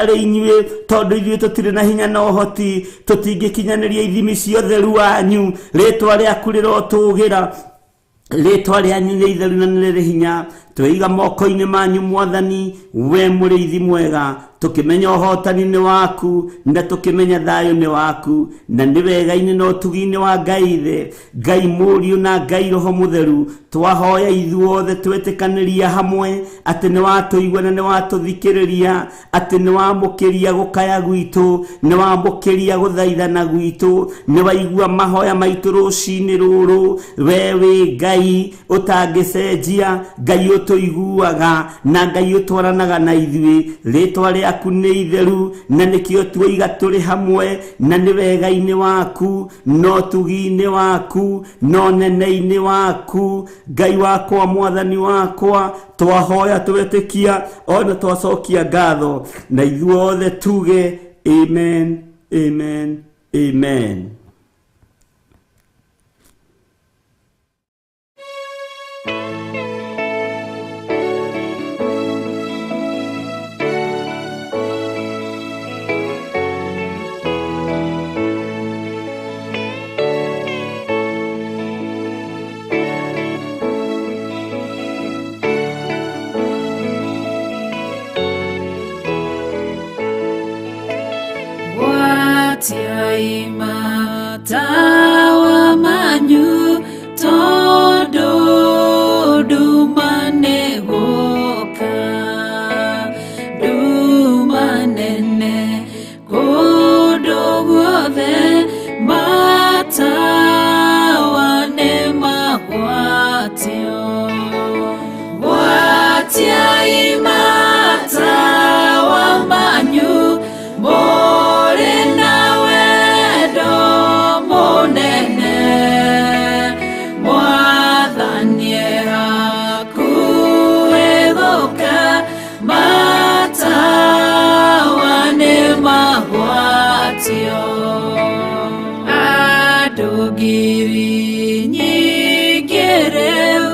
arĩ inyuĩ, tondũ ithuĩ tũtirĩ na hinya na ũhoti, tũtingĩkinyanĩria ithimi cia ũtheru wanyu. Rĩtwa rĩaku rĩrotũgĩra, rĩtwa rĩanyu nĩ itheru na nĩ rĩrĩ hinya. Tweiga moko-inĩ manyu Mwathani, we mũrĩithi mwega, tũkĩmenya ũhotani nĩ waku, na tũkĩmenya thayũ nĩ waku, na nĩ wega-inĩ na ũtugi-inĩ wa Ngai Ithe, Ngai Mũriũ na Ngai Roho Mũtheru. Twahoya ithuothe twetĩkanĩria hamwe atĩ nĩ watũigua na nĩ watũthikĩrĩria, atĩ nĩ wamũkĩria gũkaya gwitũ, nĩ wamũkĩria gũthaithana gwitũ, nĩ waigua mahoya maitũ rũcinĩ rũrũ. We wĩ Ngai ũtangĩcenjia, Ngai ũtũiguaga na Ngai ũtwaranaga na ithuĩ. Rĩtwa rĩaku nĩ itheru na nĩkĩo tuoiga tũrĩ hamwe, na nĩ wega-inĩ waku na ũtugi-inĩ waku na ũnene-inĩ waku, Ngai wakwa, Mwathani wakwa. Twahoya twetĩkia ona twacokia ngatho, na ithuothe tuge amen, amen, amen. Gwatiai Andũ ngiri nyingĩ rĩu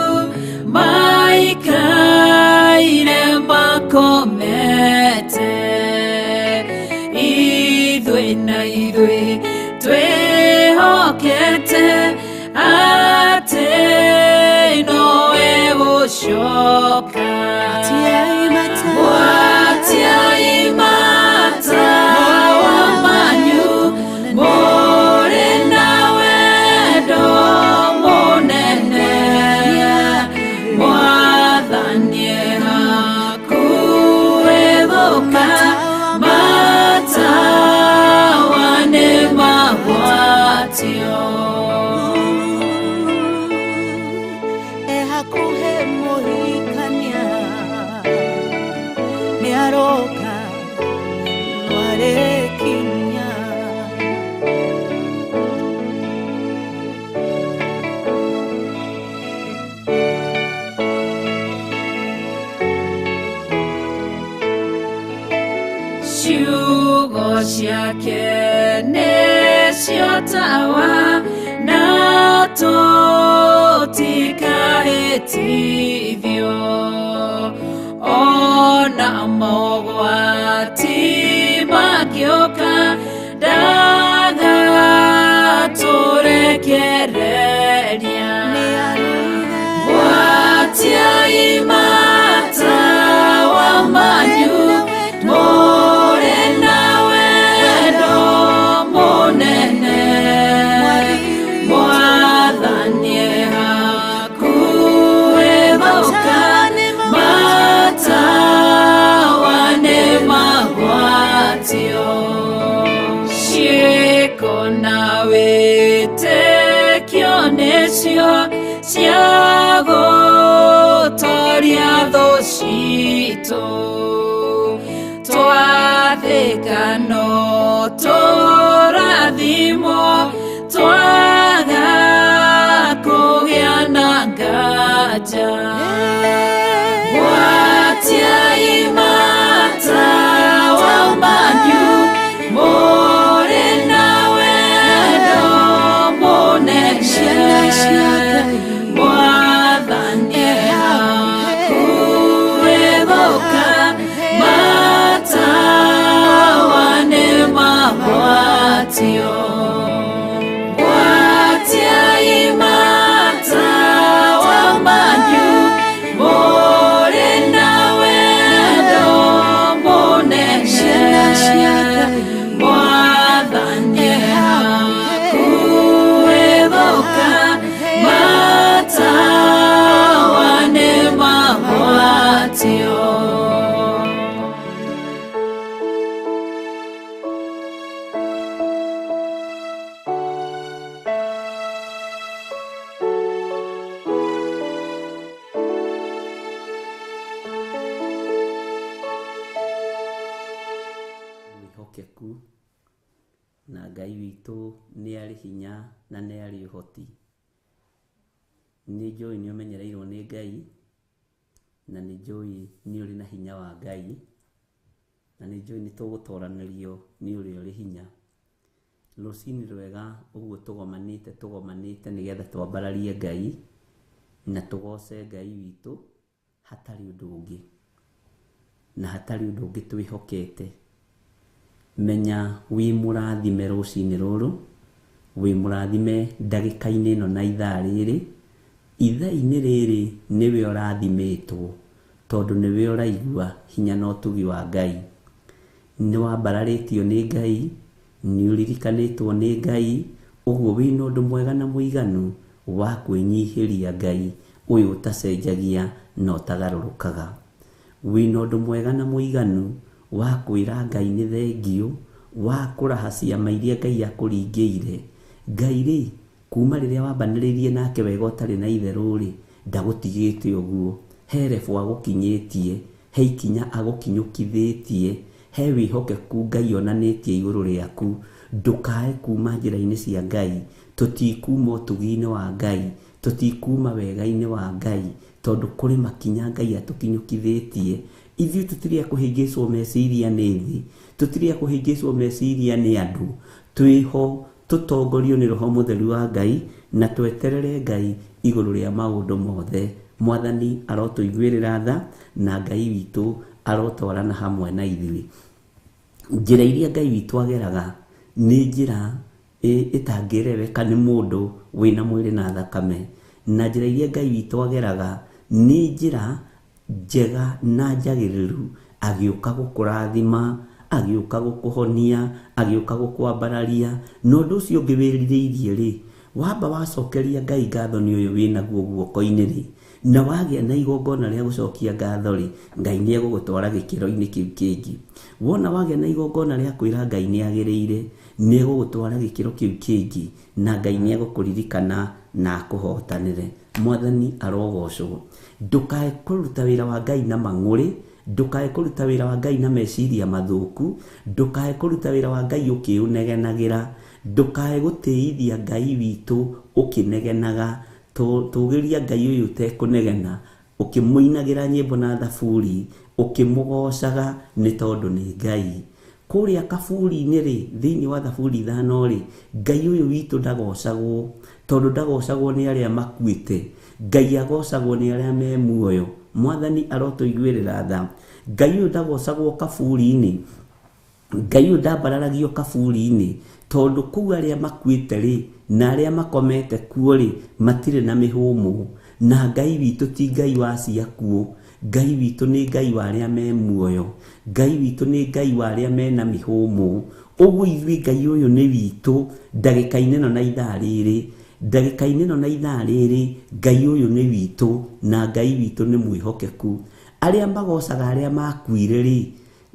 maikaire makomete, ithuĩ na ithuĩ twĩhokete atĩ nowe gũcoka. Gwatiai matawa manyu mũrĩ na wendo mũnene, Mwathani e hakuhĩ gũka, matawa nĩ magwatio. Ehakuhe mũhikania nĩaroka nĩarĩkinya. Ciugo ciake nĩcio tawa na tũtikahĩtithio, ona mogwati mangĩũka ndagatũrekereria. Gwatiai matawa manyu mũrĩ na wendo mũnene, Mwathani e hakuhĩ gũka, matawa nĩ magwatio. Ciĩko na wĩtĩkio nĩcio cia gũtoria thũ citũ, twathĩka no tũrathimwo, twaga kũgĩa na nganja. Gwatiai matawa manyu mũrĩ na wendo mũnene, Mwathani e hakuhĩ gũka, matawa nĩ magwatio. Gwatiai matawa manyu mũrĩ na wendo mũnene, Mwathani e hakuhĩ gũka, matawa nĩ magwatio. Mwĩhokeku na Ngai witũ nĩ arĩ hinya na nĩ arĩ ũhoti. Nĩ njũĩ nĩ ũmenyereirwo nĩ Ngai, na nĩ njũĩ nĩ ũrĩ na hinya wa Ngai, na nĩ njũĩ nĩ tũgũtoranĩrio nĩ ũrĩa ũrĩ hinya. Rũcinĩ rwega ũguo tũgomanĩte tũgomanĩte nĩgetha twambararie Ngai na tũgoce Ngai witũ hatarĩ ũndũ ũngĩ, na hatarĩ ũndũ ũngĩ twĩhokete. Menya wĩ mũrathime rũcinĩ rũrũ, wĩ mũrathime ndagĩka-inĩ ĩno na ithaa rĩrĩ. Ithaa-inĩ rĩrĩ nĩwe ũrathimĩtwo, tondũ nĩwe ũraigua hinya na ũtugi wa Ngai. Nĩ wambararĩtio nĩ Ngai, nĩ ũririkanĩtwo nĩ Ngai, ũguo wĩna ũndũ mwega na mũiganu wa kwĩnyihĩria Ngai ũyũ ũtacenjagia na ũtagarũrũkaga. Wĩna ũndũ mwega na mũiganu wa kwĩra Ngai nĩ thengiũ, wa kũraha ciama iria Ngai akũringĩire. Ngai rĩ, kuma rĩrĩa wambanĩrĩirie nake wega ũtarĩ na itherũ rĩ, ndagũtigĩte ũguo. He level agũkinyĩtie, he ikinya agũkinyũkithĩtie, he wĩhokeku Ngai onanĩtie igũrũ rĩaku. Ndũkae kuma njĩra-inĩ cia Ngai, tũtikuma ũtugi-inĩ wa Ngai, tũtikuma wega-inĩ wa Ngai, tondũ kũrĩ makinya Ngai atũkinyũkithĩtie. Ithuĩ tũtirĩ a kũhĩngĩcwo meciria nĩ thĩ, tũtirĩ a kũhĩngĩcwo meciria nĩ andũ. Twĩho Tũtongorio nĩ Roho Mũtheru wa Ngai na tweterere Ngai igũrũ rĩa maũndũ mothe. Mwathani arotũiguĩrĩra tha na Ngai witũ arotwarana hamwe na ithuĩ. Njĩra iria Ngai witũ ageraga nĩ njĩra ĩtangĩereweka nĩ mũndũ wĩna mwĩrĩ na thakame, na njĩra iria Ngai witũ ageraga nĩ njĩra njega na njagĩrĩru, agĩũka gũkũrathima, agĩũka gũkũhonia, agĩũka gũkwambararia. Na ũndũ ũcio ũngĩ wĩrirĩirie rĩ, wamba wacokeria Ngai ngatho nĩ ũyũ wĩnaguo guoko-inĩ rĩ, na wagĩa na igongona rĩa gũcokia ngatho rĩ, Ngai nĩ egũgũtwara gĩkĩro-inĩ kĩu kĩngĩ. Wona wagĩa na igongona rĩa kwĩra Ngai nĩ agĩrĩire, nĩ egũgũtwara gĩkĩro kĩu kĩngĩ, na Ngai nĩ egũkũririkana na akũhotanĩre. Mwathani arogocwo. Ndũkae kũruta wĩra wa Ngai na mang'ũrĩ, ndũkae kũruta wĩra wa Ngai na meciria mathũku, ndũkae kũruta wĩra wa Ngai ũkĩũnegenagĩra, ndũkae gũtĩithia Ngai witũ ũkĩnegenaga. Tũgĩria Ngai ũyũ ũtekũnegena, ũkĩmũinagĩra nyĩmbo na thaburi, ũkĩmũgocaga nĩ tondũ nĩ Ngai. Kũrĩa kaburi-inĩ rĩ, thĩinĩ wa thaburi 5 rĩ, Ngai ũyũ witũ ndagocagwo, tondũ ndagocagwo nĩ arĩa makuĩte. Ngai agocagwo nĩ arĩa me muoyo. Mwathani arotũiguĩrĩra tha. Ngai ũyũ ndagocagwo kaburi-inĩ, Ngai ũyũ ndambararagio kaburi-inĩ, tondũ kũu arĩa makuĩte rĩ na arĩa makomete kuo rĩ matirĩ na mĩhũmũ. Na Ngai witũ ti Ngai wa ciakuo, Ngai witũ nĩ Ngai wa arĩa me muoyo, Ngai witũ nĩ Ngai wa arĩa mena mĩhũmũ. Ũguo ithuĩ Ngai ũyũ nĩ witũ ndagĩka-inĩ ĩno na ithaa rĩrĩ, ndagĩka-inĩ ĩno na ithaa rĩrĩ, Ngai ũyũ nĩ witũ na Ngai witũ nĩ mwĩhokeku. Arĩa magocaga arĩa makuire rĩ,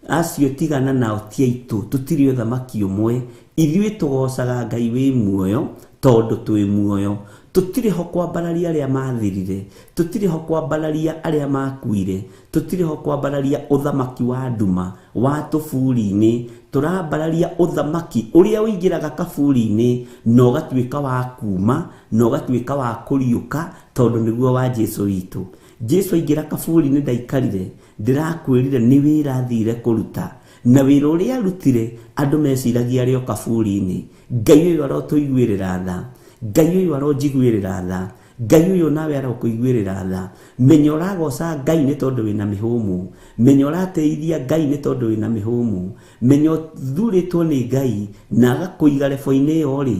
acio tigana nao ti aitũ, tũtirĩ ũthamaki ũmwe. Ithuĩ tũgocaga Ngai wĩ muoyo tondũ twĩ muoyo. Tũtirĩ ho kwambararia arĩa mathirire, tũtirĩ ho kwambararia arĩa makuire, tũtirĩ ho kwambararia ũthamaki wa nduma wa tũburi-inĩ. Tũrambararia ũthamaki ũrĩa ũingĩraga kaburi-inĩ na ũgatuĩka wa kuma na ũgatuĩka wa kũriũka, tondũ nĩguo wa Jesũ witũ. Jesũ aingĩra kaburi-inĩ ndaikarire, ndĩrakwĩrire nĩ wĩra athire kũruta, na wĩra ũrĩa arutire andũ meciragia arĩ o kaburi-inĩ. Ngai ũyũ arotũiguĩrĩra tha, Ngai ũyũ aronjiguĩrĩra tha, Ngai ũyũ nawe arokũiguĩrĩra tha. Menya ũragoca Ngai nĩ tondũ wĩna mĩhũmũ, menya ũrateithia Ngai nĩ tondũ wĩna mĩhũmũ, menya ũthurĩtwo nĩ Ngai na agakũiga rebo-inĩ ĩyo rĩ,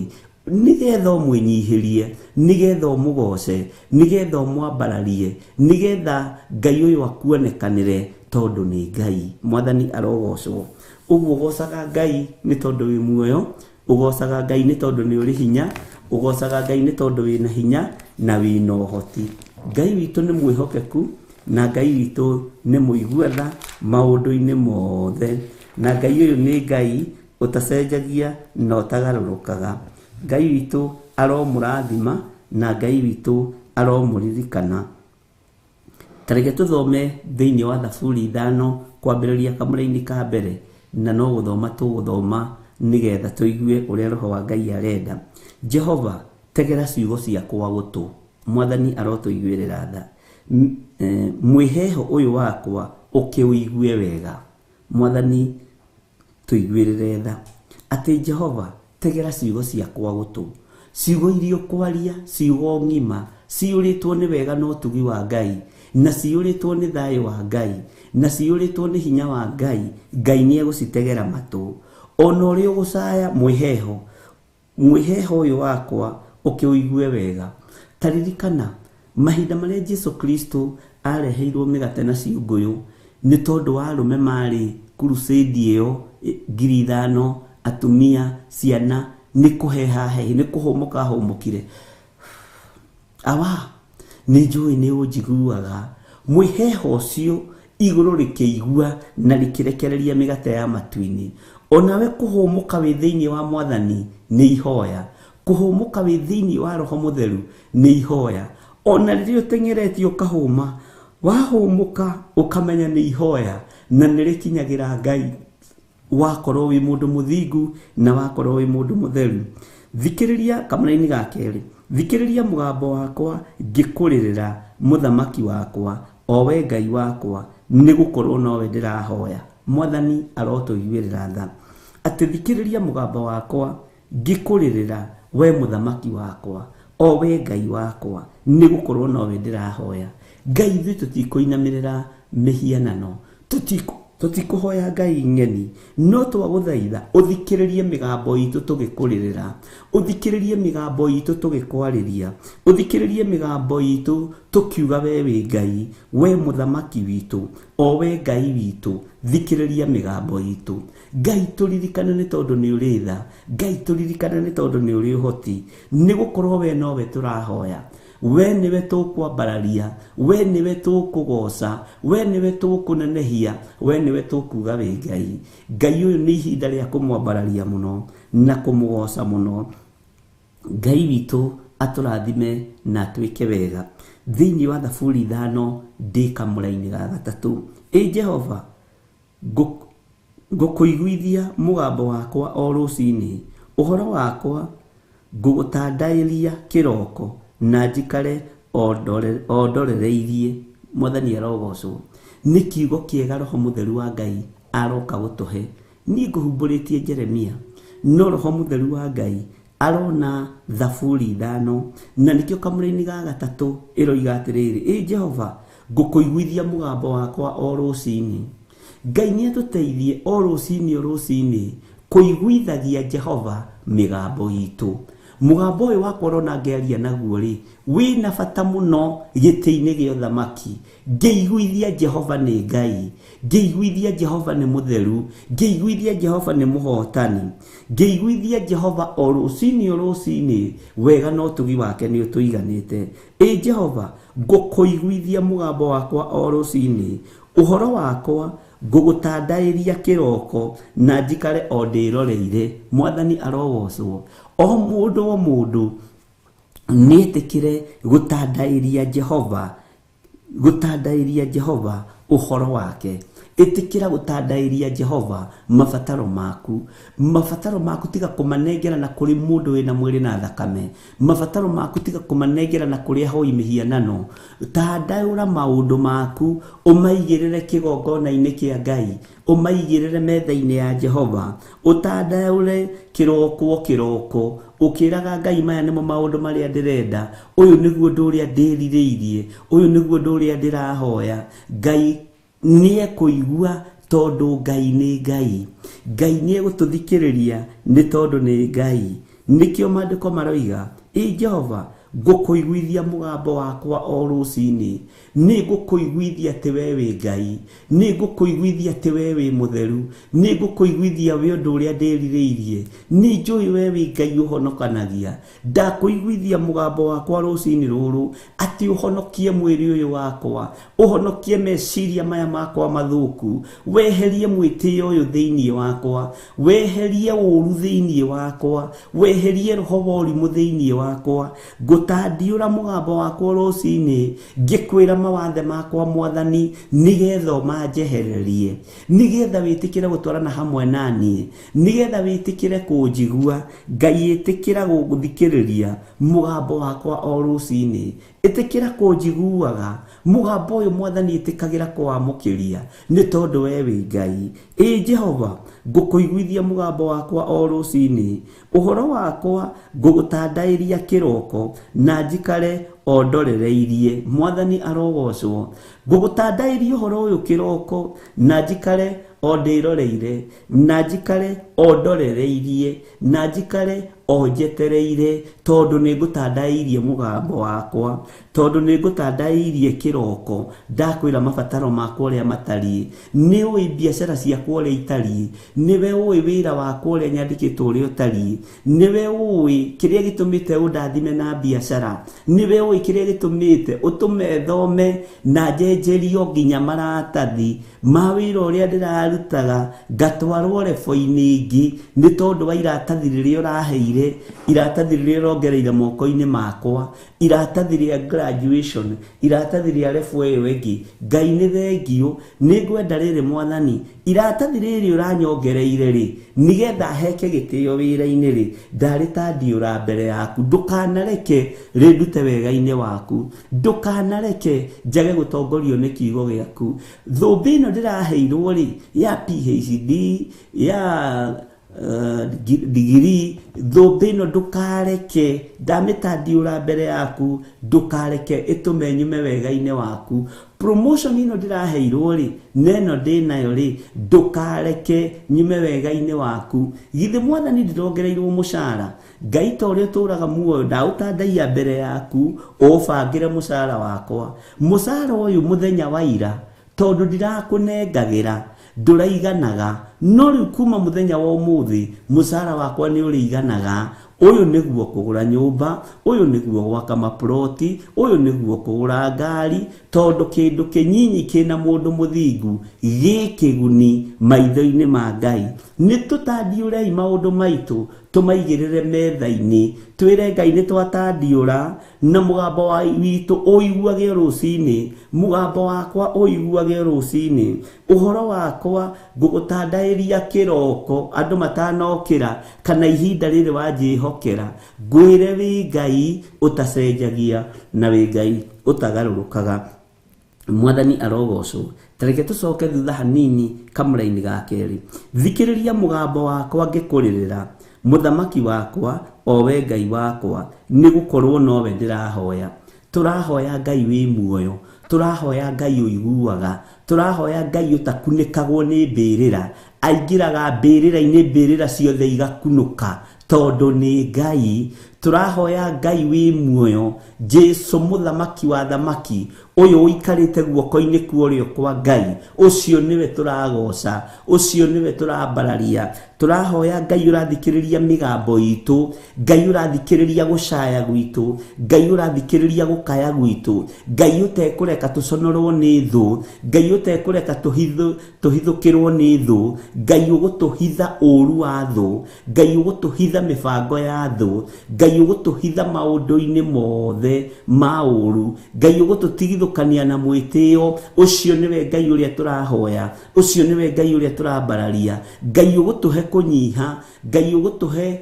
nĩgetha ũmwĩnyihĩrie, nĩgetha ũmũgoce, nĩgetha ũmwambararie, nĩgetha Ngai ũyũ akuonekanĩre tondũ nĩ Ngai. Mwathani arogocwo. Ũguo ũgocaga Ngai nĩ tondũ wĩ muoyo, ũgocaga Ngai nĩ tondũ nĩ ũrĩ hinya, ũgocaga Ngai nĩ tondũ wĩna hinya na wĩna ũhoti. Ngai witũ nĩ mwĩhokeku na Ngai witũ nĩ mũigua tha maũndũ-inĩ mothe, na Ngai ũyũ nĩ Ngai ũtacenjagia na ũtagarũrũkaga. Ngai witũ aromũrathima na Ngai witũ aromũririkana. Ta reke tũthome thĩinĩ wa thaburi 5 kwambĩrĩria kamũra-inĩ ka mbere, na no gũthoma tũgũthoma nĩgetha tũigue ũrĩa Roho wa Ngai arenda. Jehova, tegera ciugo ciakwa gũtũ. Mwathani arotũiguĩrĩra tha. Mwĩheho ũyũ wakwa ũkĩũigue wega. Mwathani tũiguĩrĩre tha. Atĩ Jehova, tegera ciugo ciakwa gũtũ. Ciugo iria ũkwaria, ciugo ng'ima, ciyũrĩtwo nĩ wega na ũtugi wa Ngai, na ciyũrĩtwo nĩ thayũ wa Ngai, na ciyũrĩtwo nĩ hinya wa Ngai. Ngai nĩ egũcitegera matũ. Ona ũrĩa ũgũcaya mwĩheho, mwĩheho ũyũ wakwa ũkĩũigue wega. Ta ririkana mahinda marĩa Jesũ Kristo areheirwo mĩgate na ciũngũyũ nĩ tondũ wa arũme marĩ crusade ĩyo 5,000, atumia, ciana, nĩ kũheha hehi, nĩ kũhũmũka hũmũkire. Awa, nĩ njũĩ nĩ ũnjiguaga. Mwĩheho ũcio igũrũ rĩkĩigua na rĩkĩrekereria mĩgate ya matu-inĩ. Onawe kũhũmũka wĩ thĩinĩ wa Mwathani nĩ ihoya, kũhũmũka wĩ thĩinĩ wa Roho Mũtheru nĩ ihoya. Ona rĩrĩa ũteng'eretie ũkahũma, wahũmũka ũkamenya nĩ ihoya na nĩ rĩkinyagĩra Ngai. Wakorwo wĩ mũndũ mũthingu na wakorwo wĩ mũndũ mũtheru. Thikĩrĩria kamũra-inĩ ga kerĩ, thikĩrĩria mũgambo wakwa ngĩkũrĩrĩra mũthamaki wakwa, o we Ngai wakwa, nĩ gũkorwo nowe ndĩrahoya. Mwathani arotũiguĩrĩra tha. Atĩ thikĩrĩria mũgambo wakwa Ngĩkũrĩrĩra we mũthamaki wakwa, o we Ngai wakwa, nĩ gũkorwo nowe ndĩrahoya. Ngai, ithuĩ tũtikũinamĩrĩra mĩhianano, tũtikũhoya ngai ng'eni, no twagũthaitha ũthikĩrĩrie mĩgambo itũ tũgĩkũrĩrĩra, ũthikĩrĩrie mĩgambo itũ tũgĩkwarĩria, ũthikĩrĩrie mĩgambo itũ tũkiuga we wĩ Ngai, we mũthamaki witũ, o we Ngai witũ, thikĩrĩria mĩgambo itũ. Ngai, tũririkane nĩ tondũ nĩ ũrĩ tha. Ngai, tũririkane nĩ tondũ nĩ ũrĩ ũhoti, nĩ gũkorwo we nowe tũrahoya, we nĩwe tũkwambararia, we nĩwe tũkũgoca, we nĩwe tũkũnenehia, we nĩwe tũkuga wĩ Ngai. Ngai ũyũ nĩ ihinda rĩa kũmwambararia mũno na kũmũgoca mũno. Ngai witũ atũrathime na atwĩke wega. Thĩinĩ wa Thaburi 5 ndĩ kamũra-inĩ ga 3, ĩ Jehova, ngũkũiguithia mũgambo wakwa o rũcinĩ, ũhoro wakwa ngũgũtandaĩria kĩroko, na njikare o ndorereirie. Mwathani arogocwo. Nĩ kiugo kĩega Roho Mũtheru wa Ngai aroka gũtũhe. Niĩ ngũhumbũrĩtie Jeremia, no Roho Mũtheru wa Ngai arona Thaburi 5, na nĩkĩo kamũra-inĩ ga 3 ĩroiga atĩrĩrĩ, ĩ Jehova, ngũkũiguithia mũgambo wakwa o rũcinĩ. Ngai nĩ atũteithie o rũcinĩ o rũcinĩ kũiguithagia Jehova mĩgambo itũ. Mũgambo ũyũ wakwa ũrona ngĩaria naguo rĩ, wĩna bata mũno gĩtĩ-inĩ gĩa ũthamaki. Ngĩiguithia Jehova nĩ Ngai, ngĩiguithia Jehova nĩ mũtheru, ngĩiguithia Jehova nĩ mũhotani, ngĩiguithia Jehova o rũcinĩ o rũcinĩ, wega na ũtugi wake nĩ ũtũiganĩte. Ĩ Jehova, ngũkũiguithia mũgambo wakwa o rũcinĩ, ũhoro wakwa ngũgũtandaĩria kĩroko, na njikare o ndĩroreire. Mwathani arogocwo. O mũndũ o mũndũ nĩetĩkĩre gũtandaĩria Jehova, gũtandaĩria Jehova ũhoro wake. Ĩtĩkĩra gũtandaĩria Jehova mabataro maku. Mabataro maku tiga kũmanengera na kũrĩ mũndũ wĩna mwĩrĩ na thakame. Mabataro maku tiga kũmanengera na kũrĩ ahoi mĩhianano. Tandaũra maũndũ maku, ũmaigĩrĩre kĩgongona-inĩ kĩa Ngai, ũmaigĩrĩre metha-inĩ ya Jehova, ũtandaũre kĩroko kĩroko, ũkĩraga Ngai maya nĩmo maũndũ marĩa ndĩrenda, ũyũ nĩguo ũndũ ũrĩa ndĩrirĩirie, ũyũ nĩguo ũndũ ũrĩa ndĩrahoya. Ngai nĩekũigua tondũ Ngai nĩ Ngai. Ngai nĩegũtũthikĩrĩria nĩ tondũ nĩ Ngai. Nĩkĩo maandĩko maroiga, ĩ Jehova, ngũkũiguithia mũgambo wakwa o rũcinĩ, nĩ ngũkũiguithia atĩ we wĩ Ngai, nĩ ngũkũiguithia atĩ we wĩ mũtheru, nĩ ngũkũiguithia wĩ ũndũ ũrĩa ndĩrirĩirie, nĩ njũĩ we wĩ Ngai ũhonokanagia. Ndakũiguithia mũgambo wakwa rũcinĩ rũrũ, atĩ ũhonokie mwĩrĩ ũyũ wakwa, ũhonokie meciria maya makwa mathũku, weherie mwĩtĩo ũyũ thĩinĩ wakwa, weherie ũũru thĩinĩ wakwa, weherie roho wa ũrimũ thĩinĩ wakwa. Ngũtandiũra mũgambo wakwa rũcinĩ, ngĩkwĩra mawathe makwa Mwathani, nĩgetha ũmanjehererie, nĩgetha wĩtĩkĩre gũtwarana hamwe na niĩ, nĩgetha wĩtĩkĩre kũnjigua. Ngai, ĩtĩkĩra gũthikĩrĩria mũgambo wakwa o rũcinĩ, ĩtĩkĩra kũnjiguaga mũgambo ũyũ Mwathani, ĩtĩkagĩra kũwamũkĩria nĩ tondũ we wĩ Ngai. Ĩ Jehova, ngũkũiguithia mũgambo wakwa o rũcinĩ, ũhoro wakwa ngũgũtandaĩria kĩroko, na njikare o ndorereirie. Mwathani arogocwo. Ngũgũtandaĩria ũhoro ũyũ kĩroko, na njikare o ndĩroreire, na njikare o ndorereirie, na njikare o njetereire, tondũ nĩ ngũtandaĩirie mũgambo wakwa, tondũ nĩ ngũtandaĩirie kĩroko. Ndakwĩra mabataro makwa ũrĩa matariĩ, nĩ ũĩ biacara ciakwa ũrĩa itariĩ, nĩwe ũĩ wĩra wakwa ũrĩa nyandĩkĩtwo ũrĩa ũtariĩ, nĩwe ũĩ kĩrĩa gĩtũmĩte ũndathime na biacara, nĩwe ũĩ kĩrĩa gĩtũmĩte ũtũme thome na njenjerio nginya maratathi ma wĩra ũrĩa ndĩrarutaga, ngatwarwo rebo-inĩ ĩngĩ nĩ tondũ wa iratathi rĩrĩa ũraheire, iratathi rĩrĩa ũrongereire moko-inĩ makwa, iratathi rĩa graduation, iratathi rĩa rebo ĩyo ĩngĩ. Ngai nĩ thengiũ, nĩ ngwenda rĩrĩ Mwathani, iratathi rĩrĩ ũranyongereire rĩ, nĩgetha heke gĩtĩo wĩra-inĩ rĩ, ndarĩtandiũra mbere yaku. Ndũkanareke rĩndute wega-inĩ waku, ndũkanareke njage gũtongorio nĩ kiugo gĩaku. Thũmbĩ ĩno ndĩraheirwo rĩ, ya PhD, ya Digiri thũmbĩ ĩno ndũkareke ndamĩtandiũra mbere yaku, ndũkareke ĩtũme nyume wega-inĩ waku. Promotion ĩno ndĩraheirwo rĩ, neno ndĩnayo rĩ, ndũkareke nyume wega-inĩ waku. Githĩ Mwathani ndirongereirwo mũcara? Ngai ta ũrĩa ũtũũraga muoyo ndaũtandaia mbere yaku, ũbangĩre mũcara wakwa. Mũcara ũyũ mũthenya wa ira tondũ ndirakũnengagĩra ndũraiganaga, no rĩu kuma mũthenya wa ũmũthĩ mũcara wakwa nĩ ũrĩiganaga. Ũyũ nĩguo kũgũra nyũmba, ũyũ nĩguo gwaka maploti, ũyũ nĩguo kũgũra ngari, tondũ kĩndũ kĩnyinyi kĩna mũndũ mũthingu gĩ kĩguni maitho-inĩ ma Ngai. Nĩ tũtandiũrei maũndũ maitũ tũmaigĩrĩre metha-inĩ, twĩre Ngai nĩ twatandiũra, na mũgambo wa witũ ũiguage rũcinĩ, mũgambo wakwa ũiguage rũcinĩ, ũhoro wakwa ngũgũtandaĩria kĩroko andũ matanokĩra, kana ihinda rĩrĩ wanjĩhokera, ngwĩre wĩ Ngai ũtacenjagia na wĩ Ngai ũtagarũrũkaga. Mwathani arogocwo. Tareke tũcoke thutha hanini kamũra-inĩ ga kerĩ. Thikĩrĩria mũgambo wakwa ngĩkũrĩrĩra, mũthamaki wakwa o we Ngai wakwa, nĩ gũkorwo nowe ndĩrahoya. Tũrahoya Ngai wĩ muoyo, tũrahoya Ngai ũiguaga, tũrahoya Ngai ũtakunĩkagwo nĩ mbĩrĩra, aingĩraga mbĩrĩra-inĩ, mbĩrĩra ciothe igakunũka tondũ nĩ Ngai. Tũrahoya Ngai wĩ muoyo, Jesu mũthamaki wa thamaki, ũyũ ũikarĩte guoko-inĩ kwa ũrĩo kwa Ngai, ũcio nĩwe tũragoca, ũcio nĩwe tũrambararia. Tũrahoya Ngai ũrathikĩrĩria mĩgambo itũ, Ngai ũrathikĩrĩria gũcaya gwitũ, Ngai ũrathikĩrĩria gũkaya gwitũ, Ngai ũtekũreka tũconorwo nĩ thũ, Ngai ũtekũreka tũhithũkĩrwo nĩ thũ, Ngai ũgũtũhitha ũru wa thũ, Ngai ũgũtũhitha mĩbango ya thũ, Ngai ũgũtũhitha maũndũ-inĩ mothe ma ũru, Ngai ũgũtũtigithũkania na mwĩtĩo. Ũcio nĩwe Ngai ũrĩa tũrahoya, ũcio nĩwe Ngai ũrĩa tũrambararia, Ngai ũgũtũhe kũnyiha, Ngai ũgũtũhe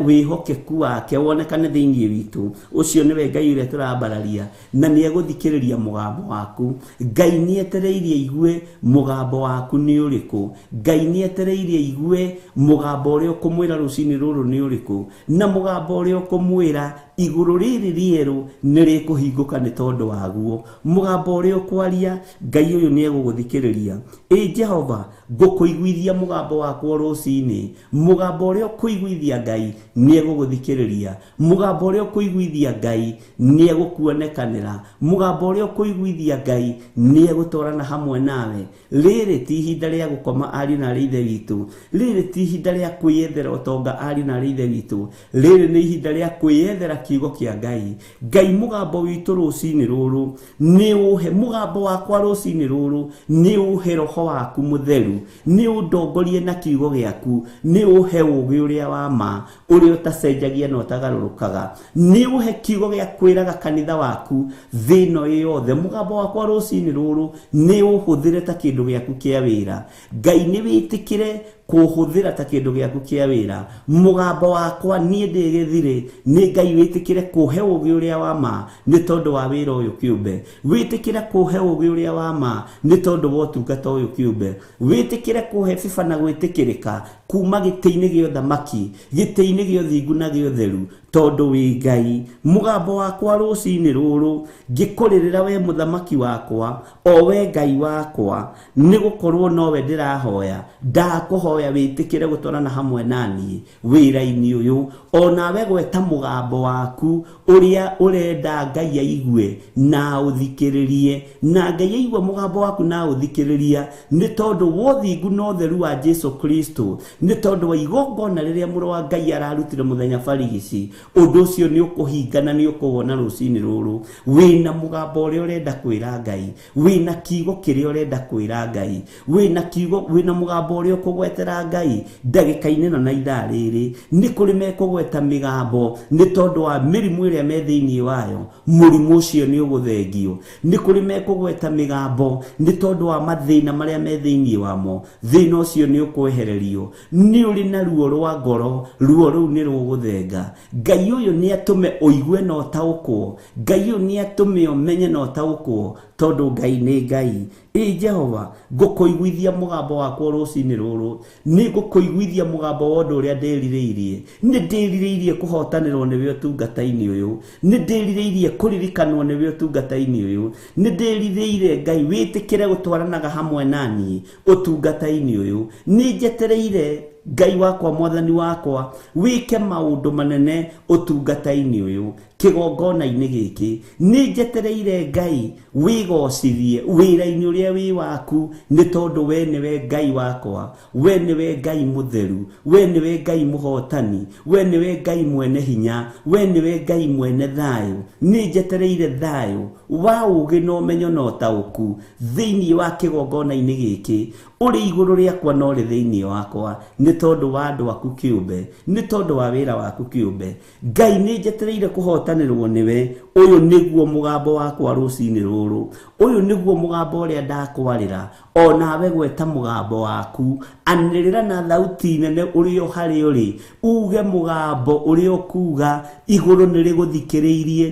wĩhokeku wake wonekane thĩinĩ witũ. Ũcio nĩwe Ngai ũrĩa tũrambararia, na nĩ egũthikĩrĩria mũgambo waku. Ngai nĩ etereirie igue mũgambo waku nĩ ũrĩkũ, Ngai nĩ etereirie igue mũgambo ũrĩa ũkũmwĩra rũcinĩ rũrũ nĩ ũrĩkũ, na mũgambo ũrĩa ũkũmwĩra igũrũ rĩrĩ rĩerũ nĩ rĩkũhingũka nĩ tondũ waguo. Mũgambo ũrĩa ũkwaria, Ngai ũyũ nĩ egũgũthikĩrĩria. Ĩ Jehova, ngũkũiguithia mũgambo wakwa rũcinĩ. Mũgambo ũrĩa ũkũiguithia Ngai nĩ egũgũthikĩrĩria. Mũgambo ũrĩa ũkũiguithia Ngai nĩ egũkuonekanĩra. Mũgambo ũrĩa ũkũiguithia Ngai nĩ egũtwarana hamwe nawe. Rĩrĩ ti ihinda rĩa gũkoma ariũ na arĩ ithe witũ, rĩrĩ ti ihinda rĩa kwĩyethera ũtonga ariũ na arĩ ithe witũ, rĩrĩ nĩ ihinda rĩa kwĩyethera kiugo kĩa Ngai. Ngai mũgambo witũ rũcinĩ rũrũ nĩ ũhe, mũgambo wakwa rũcinĩ rũrũ nĩ ũhe roho waku mũtheru, nĩ ũndongorie na kiugo gĩaku, nĩ ũhe ũũgĩ ũrĩa wa ma, ũrĩa ũtacenjagia na ũtagarũrũkaga, nĩ ũhe kiugo gĩa kwĩraga kanitha waku thĩ ĩno yothe. Mũgambo wakwa rũcinĩ rũrũ nĩ ũhũthĩre ta kĩndũ gĩaku kĩa wĩra. Ngai nĩ wĩtĩkĩre kũhũthĩra ta kĩndũ gĩaku kĩa wĩra. Mũgambo wakwa niĩ ndĩ gĩthirĩ, nĩ Ngai wĩtĩkĩre kũhe ũũgĩ ũrĩa wa ma nĩ tondũ wa wĩra ũyũ kĩũmbe, wĩtĩkĩre kũhe ũũgĩ ũrĩa wa ma nĩ tondũ wa ũtungata ũyũ kĩũmbe, wĩtĩkĩre kũhe biba na gwĩtĩkĩrĩka kuma gĩtĩ-inĩ gĩa ũthamaki, gĩtĩ-inĩ gĩa ũthingu na gĩa ũtheru, tondũ wĩ Ngai. Mũgambo wakwa rũcinĩ rũrũ ngĩkũrĩrĩra we mũthamaki wakwa, o we Ngai wakwa, nĩ gũkorwo nowe ndĩrahoya. Ndakũhoya wĩtĩkĩre gũtwarana hamwe na niĩ wĩra-inĩ ũyũ. Onawe gweta mũgambo waku ũrĩa ũrenda Ngai aigue na ũthikĩrĩrie, na Ngai aigue mũgambo waku na ũthikĩrĩria, nĩ tondũ wa ũthingu na ũtheru wa Jesu Kristo, nĩ tondũ wa igongona rĩrĩa mũrũ wa Ngai ararutire mũthenya barigici. Ũndũ ũcio nĩ ũkũhinga na nĩ ũkũwona rũcinĩ rũrũ. Wĩna mũgambo ũrĩa ũrenda kwĩra Ngai, wĩna kiugo kĩrĩa ũrenda kwĩra Ngai, wĩna kiugo, wĩna mũgambo ũrĩa ũkũgwetera Ngai ndagĩka-inĩ ĩno na ithaa rĩrĩ. Nĩ kũrĩ mekũgweta mĩgambo nĩ tondũ wa mĩrimũ ĩrĩa me thĩinĩ wayo, mũrimũ ũcio nĩ ũgũthengio. Nĩ kũrĩ mekũgweta mĩgambo nĩ tondũ wa mathĩna marĩa me thĩinĩ wamo, thĩna ũcio nĩ ũkwehererio. Nĩ ũrĩ na ruo rwa ngoro, ruo rũu nĩ rũgũthenga. Ngai ũyũ nĩ atũme ũigue na ũtaũkwo, Ngai ũyũ nĩ atũme ũmenye na ũtaũkwo, Tondũ Ngai nĩ Ngai. Ĩ Jehova, ngũkũiguithia mũgambo wakwa rũcinĩ rũrũ, nĩ ngũkũiguithia mũgambo wa ũndũ ũrĩa ndĩrirĩirie. Nĩ ndĩrirĩirie kũhotanĩrwo nĩwe ũtungata-inĩ ũyũ, nĩ ndĩrirĩirie kũririkanwo nĩwe ũtungata-inĩ ũyũ, nĩ ndĩrirĩire Ngai wĩtĩkĩre gũtwaranaga hamwe naniĩ ũtungata-inĩ ũyũ. Nĩ njetereire Ngai wakwa, mwathani wakwa, wĩke maũndũ manene ũtungata-inĩ ũyũ, kĩgongona-inĩ gĩkĩ. Nĩ njetereire Ngai wĩgocithie wĩra-inĩ ũrĩa wĩ waku, nĩ tondũ we nĩwe Ngai wakwa, we nĩwe Ngai mũtheru, we nĩwe Ngai mũhotani, we nĩwe Ngai mwene hinya, we nĩwe Ngai mwene thayũ. Nĩ njetereire thayũ wa ũũgĩ na ũmenyo na ũtaũku thĩinĩ wa kĩgongona-inĩ gĩkĩ, ũrĩ igũrũ rĩakwa na ũrĩ thĩinĩ wakwa, nĩ tondũ wa andũ aku kĩũmbe, nĩ tondũ wa wĩra waku kĩũmbe. Ngai nĩ njetereire kũhotanĩrwo nĩwe. Ũyũ nĩguo mũgambo wakwa rũcinĩ rũrũ, ũyũ nĩguo mũgambo ũrĩa ndakwarĩra. Onawe gweta mũgambo waku, anĩrĩra na thauti nene ũrĩ o harĩa ũrĩ, uge mũgambo ũrĩa ũkuga, igũrũ nĩ rĩgũthikĩrĩirie.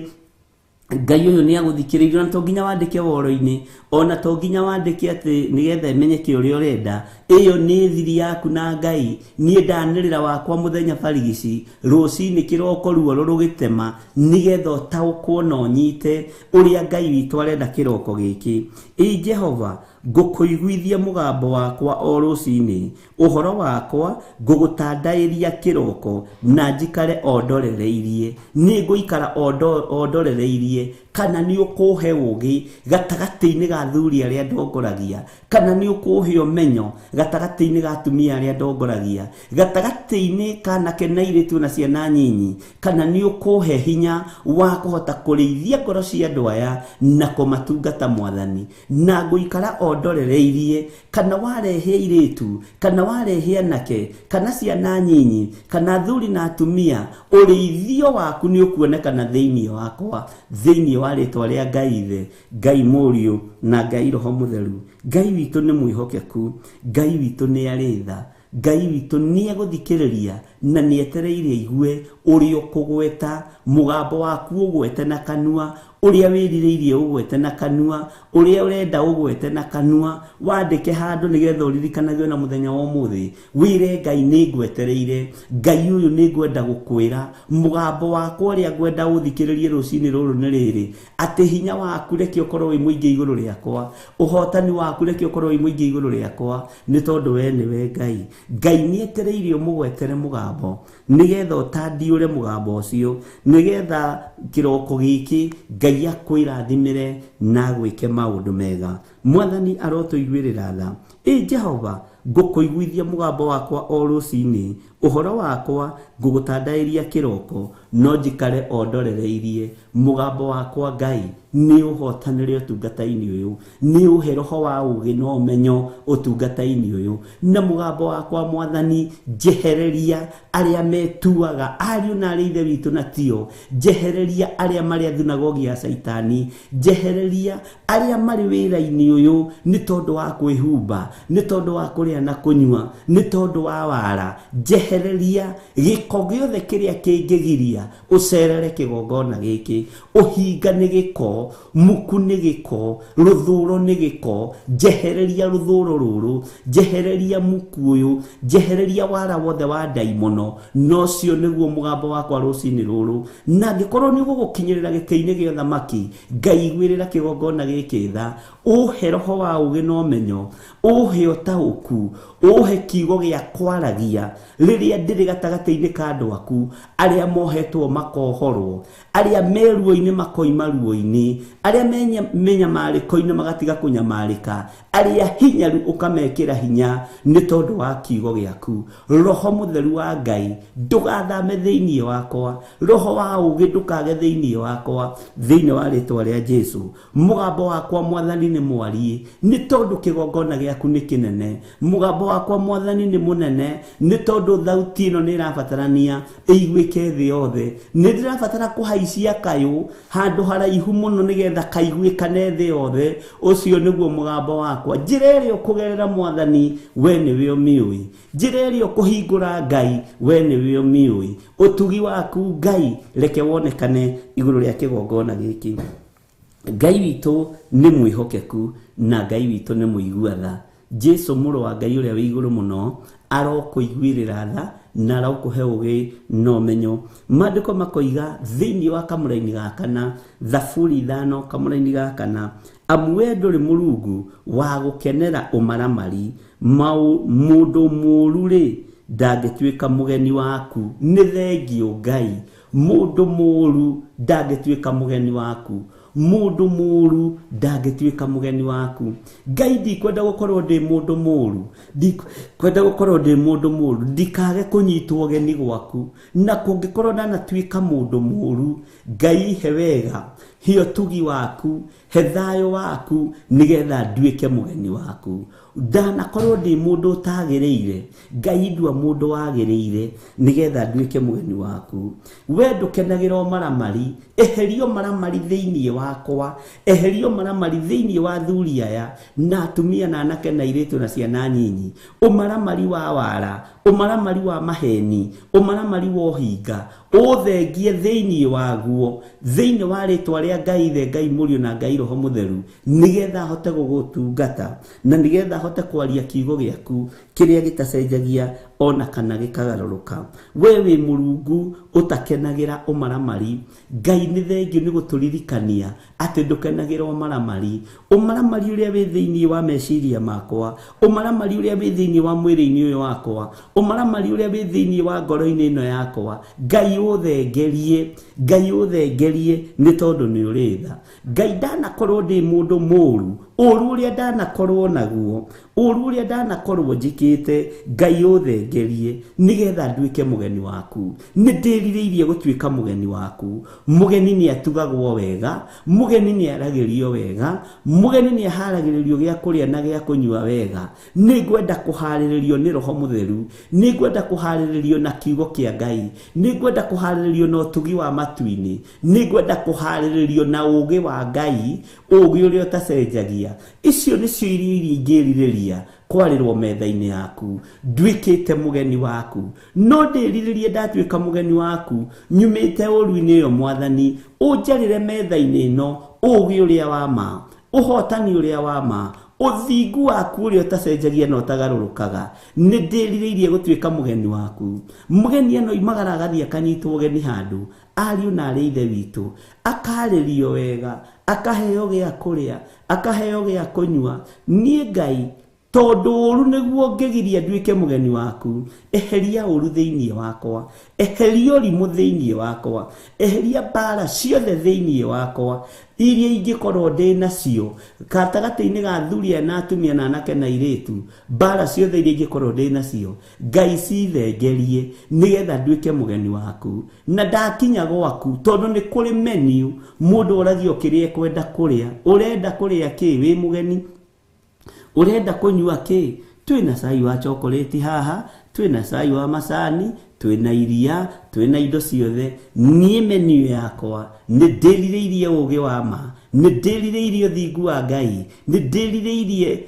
Ngai ũyũ nĩ agũthikĩrĩirie, ona to nginya wandĩke woro-inĩ, ona to nginya wandĩke atĩ nĩgetha ĩmenyeke ũrĩa ũrenda. Ĩyo nĩ thiri yaku na Ngai. Niĩ ndanĩrĩra wakwa mũthenya barigici, rũcinĩ kĩroko ruo rũgĩtema, nĩgetha ũtaũkwo na ũnyite ũrĩa Ngai witũ arenda kĩroko gĩkĩ. Ĩ Jehova, ngũkũiguithia mũgambo wakwa o rũcinĩ, ũhoro wakwa ngũgũtandaĩria kĩroko, na njikare o ndorereirie. Nĩ ngũikara o ndorereirie, kana nĩ ũkũhe ũũgĩ gatagatĩ-inĩ ga athuri arĩa ndongoragia, kana nĩ ũkũhe ũmenyo gatagatĩ-inĩ ga atumia arĩa ndongoragia, gatagatĩ-inĩ ka anake na airĩtu na ciana nyinyi, kana nĩ ũkũhe hinya wa kũhota kũrĩithia ngoro cia andũ aya na kũmatungata mwathani. Na ngũikara o ndorereirie, kana warehe airĩtu, kana warehe anake, kana ciana nyinyi, kana athuri na atumia, ũrĩithio waku nĩ ũkuonekana thĩinĩ wakwa, thĩinĩ wa rĩtwa rĩa Ngai Ithe, Ngai Mũriũ na Ngai Roho Mũtheru. Ngai witũ nĩ mwĩhokeku, Ngai witũ nĩ arĩ tha, Ngai witũ nĩ egũthikĩrĩria na nĩ etereire aigue ũrĩa ũkũgweta, mũgambo waku ũgwete na kanua, ũrĩa wĩrirĩirie ũgwete na kanua, ũrĩa ũrenda ũgwete na kanua, wandĩke handũ nĩgetha ũririkanagio na mũthenya wa ũmũthĩ. Wĩre Ngai nĩ ngwetereire, Ngai ũyũ nĩ ngwenda gũkwĩra, mũgambo wakwa ũrĩa ngwenda ũthikĩrĩrie rũcinĩ rũrũ nĩ rĩrĩ, atĩ hinya waku reke ũkorwo wĩ mũingĩ igũrũ rĩakwa, ũhotani waku reke ũkorwo wĩ mũingĩ igũrũ rĩakwa, nĩ tondũ we nĩwe Ngai. Ngai nĩ etereire ũmũgwetere mũgambo, nĩgetha ũtandiũre mũgambo ũcio, nĩgetha kĩroko gĩkĩ Ngai akwĩrathimĩre na agwĩke maũndũ mega. Mwathani arotũiguĩrĩra tha. Ĩ Jehova, ngũkũiguithia mũgambo wakwa o rũcinĩ, ũhoro wakwa ngũgũtandaĩria kĩroko, no njikare o ndorereirie. Mũgambo wakwa Ngai nĩ ũhotanĩre ũtungata-inĩ ũyũ, nĩ ũhe roho wa ũũgĩ na ũmenyo ũtungata-inĩ ũyũ, na mũgambo wakwa mwathani njehereria arĩa metuaga ariũ na arĩ ithe witũ na tio, njehereria arĩa marĩ thunagogi ya Caitani, njehereria arĩa marĩ wĩra-inĩ ũyũ nĩ tondũ wa kwĩhumba, nĩ tondũ wa kũrĩa na kũnyua, nĩ tondũ wa wara, njehereria gĩko gĩothe kĩrĩa kĩngĩgiria ũcerere kĩgongona gĩkĩ. Ũhinga nĩ gĩko, muku nĩ gĩko, rũthũro nĩ gĩko, njehereria rũthũro rũrũ, njehereria muku ũyũ, njehereria wara wothe wa ndaimono. Nocio nĩguo mũgambo wakwa rũcinĩ rũrũ. Na angĩkorwo nĩ ũgũgũkinyĩrĩra gĩtĩ-inĩ gĩa ũthamaki, Ngai iguĩrĩra kĩgongona gĩkĩ tha, ũhe roho wa ũũgĩ na ũmenyo, ũhe ũtaũku, ũhe kiugo gĩa kwaragia rĩrĩa ndĩrĩ gatagatĩ-inĩ ka andũ aku, arĩa mohetwo makohorwo, arĩa me ruo-inĩ makoima ruo-inĩ, arĩa me mĩnyamarĩko-inĩ magatiga kũnyamarĩka, arĩa hinyaru ũkamekĩra hinya nĩ tondũ wa kiugo gĩaku. Roho Mũtheru wa Ngai ndũgathame thĩinĩ wakwa, roho wa ũũgĩ ndũkage thĩinĩ wakwa, thĩinĩ wa rĩtwa rĩa Jesũ. Mũgambo wakwa mwathani nĩ mwarie, nĩ tondũ kĩgongona gĩaku nĩ kĩnene. Mũgambo wakwa mwathani nĩ mũnene, nĩ tondũ thauti ĩno nĩ ĩrabatarania ĩiguĩke thĩ yothe. Nĩ ndĩrabatara kũhaicia kayũ handũ haraihu mũno nĩgetha kaiguĩkane thĩ yothe. Ũcio nĩguo mũgambo wakwa. Njĩra ĩrĩa ũkũgerera mwathani, we nĩwe ũmĩũĩ. Njĩra ĩrĩa ũkũhingũra Ngai, we nĩwe ũmĩũĩ. Ũtugi waku Ngai reke wonekane igũrũ rĩa kĩgongona gĩkĩ. Ngai witũ nĩ mwĩhokeku na Ngai witũ nĩ mũigua tha. Jesu mũrũ wa Ngai ũrĩa wĩ igũrũ mũno arokũiguĩrĩra tha na arokũhe ũgĩ na ũmenyo. Maandĩko makoiga thĩinĩ wa kamũraini ga kana, Thaburi 5 kamũraini ga kana, amu we ndũrĩ Mũrungu wa gũkenera ũmaramari, mũndũ mũũru rĩ ndangĩtuĩka mũgeni waku. Nĩ thengio Ngai, mũndũ mũũru ndangĩtuĩka mũgeni waku, mũndũ mũũru ndangĩtuĩka mũgeni waku. Ngai ndikwenda gũkorwo ndĩ mũndũ mũũru, ndikwenda gũkorwo ndĩ mũndũ mũũru, ndikage kũnyitwo ũgeni gwaku. Na kũngĩkorwo ndanatuĩka mũndũ mũũru, Ngai he wega, he ũtugi waku, he thayũ waku, nĩgetha nduĩke mũgeni waku. Ndanakorwo ndĩ mũndũ ũtagĩrĩire, Ngai ndua mũndũ wagĩrĩire, nĩgetha nduĩke mũgeni waku. We ndũkenagĩra ũmaramari, eheria ũmaramari thĩinĩ wakwa, eheria ũmaramari thĩinĩ wa athuri aya na atumia na anake na airĩtu na ciana nyinyi, ũmaramari wa wara, ũmaramari wa maheni, ũmaramari wa ũhinga, ũthengie thĩinĩ waguo, thĩinĩ wa rĩtwa rĩa Ngai Ithe, Ngai Mũriũ na Ngai Roho Mũtheru, nĩgetha hote gũgũtungata na nĩgetha hote kwaria kiugo gĩaku kĩrĩa gĩtacenjagia ona kana gĩkagarũrũka. We wĩ Mũrungu ũtakenagĩra ũmaramari. Ngai nĩ thengio nĩ gũtũririkania atĩ ndũkenagĩra ũmaramari, ũmaramari ũrĩa wĩ thĩinĩ wa meciria makwa, ũmaramari ũrĩa wĩ thĩinĩ wa mwĩrĩ-inĩ ũyũ wakwa, ũmaramari ũrĩa wĩ thĩinĩ wa ngoro-inĩ ĩno yakwa. Ngai ũthengerie, Ngai ũthengerie nĩ tondũ nĩ ũrĩ tha. Ngai ndanakorwo ndĩ mũndũ mũũru, ũũru ũrĩa ndanakorwo naguo, ũũru ũrĩa ndanakorwo njĩkĩte, Ngai ũthengerie nĩgetha nduĩke mũgeni waku. Nĩ ndĩrirĩirie gũtuĩka mũgeni waku. Mũgeni nĩ atugagwo wega, mũgeni nĩ aragĩrio wega, mũgeni nĩ aharagĩrĩrio gĩa kũrĩa na gĩa kũnyua wega. Nĩ ngwenda kũharĩrĩrio nĩ Roho Mũtheru, nĩ ngwenda kũharĩrĩrio na kiugo kĩa Ngai, nĩ ngwenda kũharĩrĩrio na ũtugi wa matu-inĩ, nĩ ngwenda kũharĩrĩrio na ũũgĩ wa Ngai, ũũgĩ ũrĩa ũtacenjagia. Icio nĩcio irio iria ingĩrirĩria kwarĩrwo metha-inĩ yaku, nduĩkĩte mũgeni waku. No ndĩrirĩrie ndatuĩka mũgeni waku, nyumĩte ũũru-inĩ ũyũ Mwathani, ũnjarĩre metha-inĩ ĩno ũũgĩ ũrĩa wa ma, ũhotani ũrĩa wa ma, ũthingu waku ũrĩa ũtacenjagia na ũtagarũrũkaga. Nĩ ndĩrirĩirie gũtuĩka mũgeni waku. Mũgeni ano imagara agathiĩ akanyitwo ũgeni handũ, ariũ na arĩ ithe witũ, akarĩrio wega, akaheo gĩa kũrĩa, akaheo gĩa kũnyua. Niĩ Ngai, tondũ ũũru nĩguo ngĩgiria nduĩke mũgeni waku, eheria ũũru thĩinĩ wakwa, eheria ũrimũ thĩinĩ wakwa, eheria mbara ciothe thĩinĩ wakwa iria ingĩkorwo ndĩ nacio gatagatĩ-inĩ ga athuri aya na atumia na anake na airĩtu, mbara ciothe iria ingĩkorwo ndĩ nacio, Ngai cithengerie nĩgetha nduĩke mũgeni waku. Na ndakinya gwaku, tondũ nĩ kũrĩ menu, mũndũ oragio kĩrĩa ekwenda kũrĩa. Ũrenda kũrĩa kĩ wĩ mũgeni? Ũrenda kũnyua kĩ? Twĩna cai wa chocolate haha, twĩna cai wa macani, twĩna iria, twĩna indo ciothe. Niĩ menu yakwa nĩ ndĩrirĩirie ũũgĩ wa ma, nĩ ndĩrirĩirie ũthingu wa Ngai, nĩ ndĩrirĩirie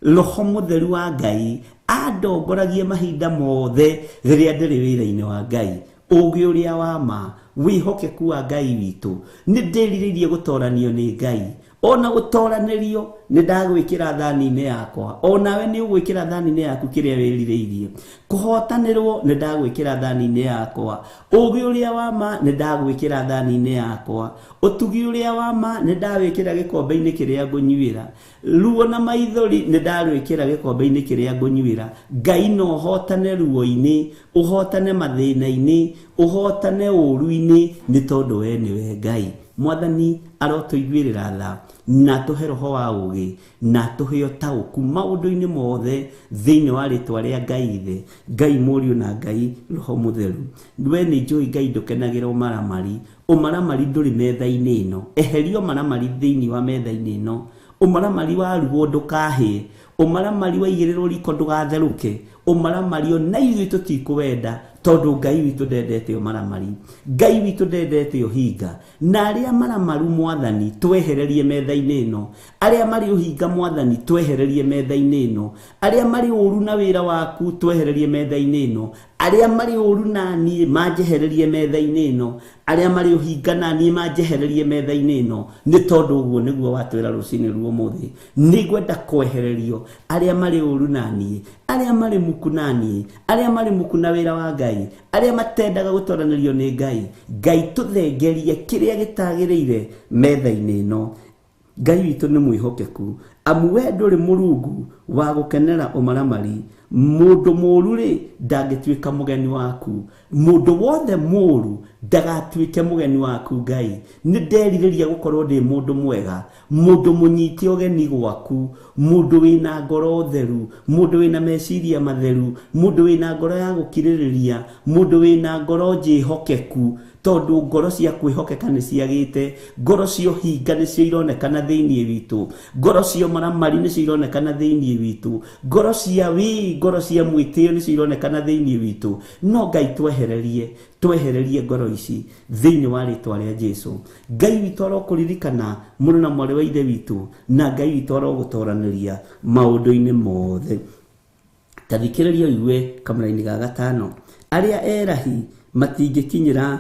Roho Mũtheru wa Ngai andongoragie mahinda mothe rĩrĩa ndĩrĩ wĩra-inĩ wa Ngai. Ũũgĩ ũrĩa wa ma, wĩhokeku wa Ngai witũ, nĩ ndĩrirĩirie gũtoranio nĩ Ngai. Ona gũtoranĩrio nĩ ndagwĩkĩra thani-inĩ yakwa, onawe nĩ ũgwĩkĩra thani-inĩ yaku kĩrĩa wĩrirĩirie. Kũhotanĩrwo nĩ ndagwĩkĩra thani-inĩ yakwa, ũũgĩ ũrĩa wa ma nĩ ndagwĩkĩra thani-inĩ yakwa, ũtugi ũrĩa wa ma nĩ ndawĩkĩra gĩkombe-inĩ kĩrĩa ngũnyuĩra, ruo na maithori nĩ ndarwĩkĩra gĩkombe-inĩ kĩrĩa ngũnyuĩra. Ngai no ũhotane ruo-inĩ, ũhotane mathĩna-inĩ, ũhotane ũũru-inĩ, nĩ tondũ we nĩwe Ngai. Mwathani arotũiguĩrĩra tha na tũhe roho wa ũũgĩ na tũhe ũtaũku maũndũ-inĩ mothe thĩinĩ wa rĩtwa rĩa Ngai Ithe, Ngai Mũriũ na Ngai Roho Mũtheru. We nĩ njũĩ Ngai ndũkenagĩra ũmaramari, ũmaramari ndũrĩ metha-inĩ ĩno. Eheria ũmaramari thĩinĩ wa metha-inĩ ĩno. Ũmaramari wa ruo ndũkahĩe, ũmaramari waigĩrĩrwo riko ndũgatherũke, ũmaramari ona ithuĩ tũtikũwenda, tondũ Ngai witũ ndendete ũmaramari, Ngai witũ ndendete ũhinga. Na arĩa maramaru Mwathani twehererie metha-inĩ ĩno, arĩa marĩ ũhinga Mwathani twehererie metha-inĩ ĩno, arĩa marĩ ũũru na wĩra waku twehererie metha-inĩ ĩno, Arĩa marĩ ũru na niĩ manjehererie metha-inĩ ĩno, arĩa marĩ ũhinga na niĩ manjehererie metha-inĩ ĩno, nĩ tondũ ũguo nĩguo watwĩra rũcinĩ rwa ũmũthĩ. Nĩngwenda kwehererio arĩa marĩ ũru na niĩ, arĩa marĩ muku na niĩ, arĩa marĩ muku na wĩra wa Ngai, arĩa matendaga gũtoranĩrio nĩ Ngai. Ngai tũthengerie kĩrĩa gĩtagĩrĩire metha-inĩ ĩno. Ngai witũ nĩ mwĩhokeku, amu we ndũrĩ mũrungu wa gũkenera ũmaramari. Mũndũ mũũru rĩ ndangĩtuĩka mũgeni waku, mũndũ wothe mũũru ndagatuĩke mũgeni waku. Ngai, nĩ nderirĩria gũkorwo ndĩ mũndũ mwega, mũndũ mũnyite ũgeni gwaku, mũndũ wĩna ngoro theru, mũndũ wĩna meciria matheru, mũndũ wĩna ngoro ya gũkirĩrĩria, mũndũ wĩna ngoro njĩhokeku, tondũ ngoro cia kwĩhokeka nĩ ciagĩte, ngoro cia ũhinga nĩcio ironekana thĩinĩ witũ, ngoro cia ũmaramari nĩcio ironekana thĩinĩ witũ, ngoro cia wĩ, ngoro cia mwĩtĩo nĩcio ironekana thĩinĩ witũ. No Ngai twehererie, twehererie ngoro ici thĩinĩ wa rĩtwa rĩa Jesu. Ngai witũ arokũririkana mũrũ na mwarĩ wa ithe witũ, na Ngai witũ arogũtoranĩria maũndũ-inĩ mothe. Ta thikĩrĩria ũigue kamũraini ga gatano. Arĩa erahi matingĩkinyĩra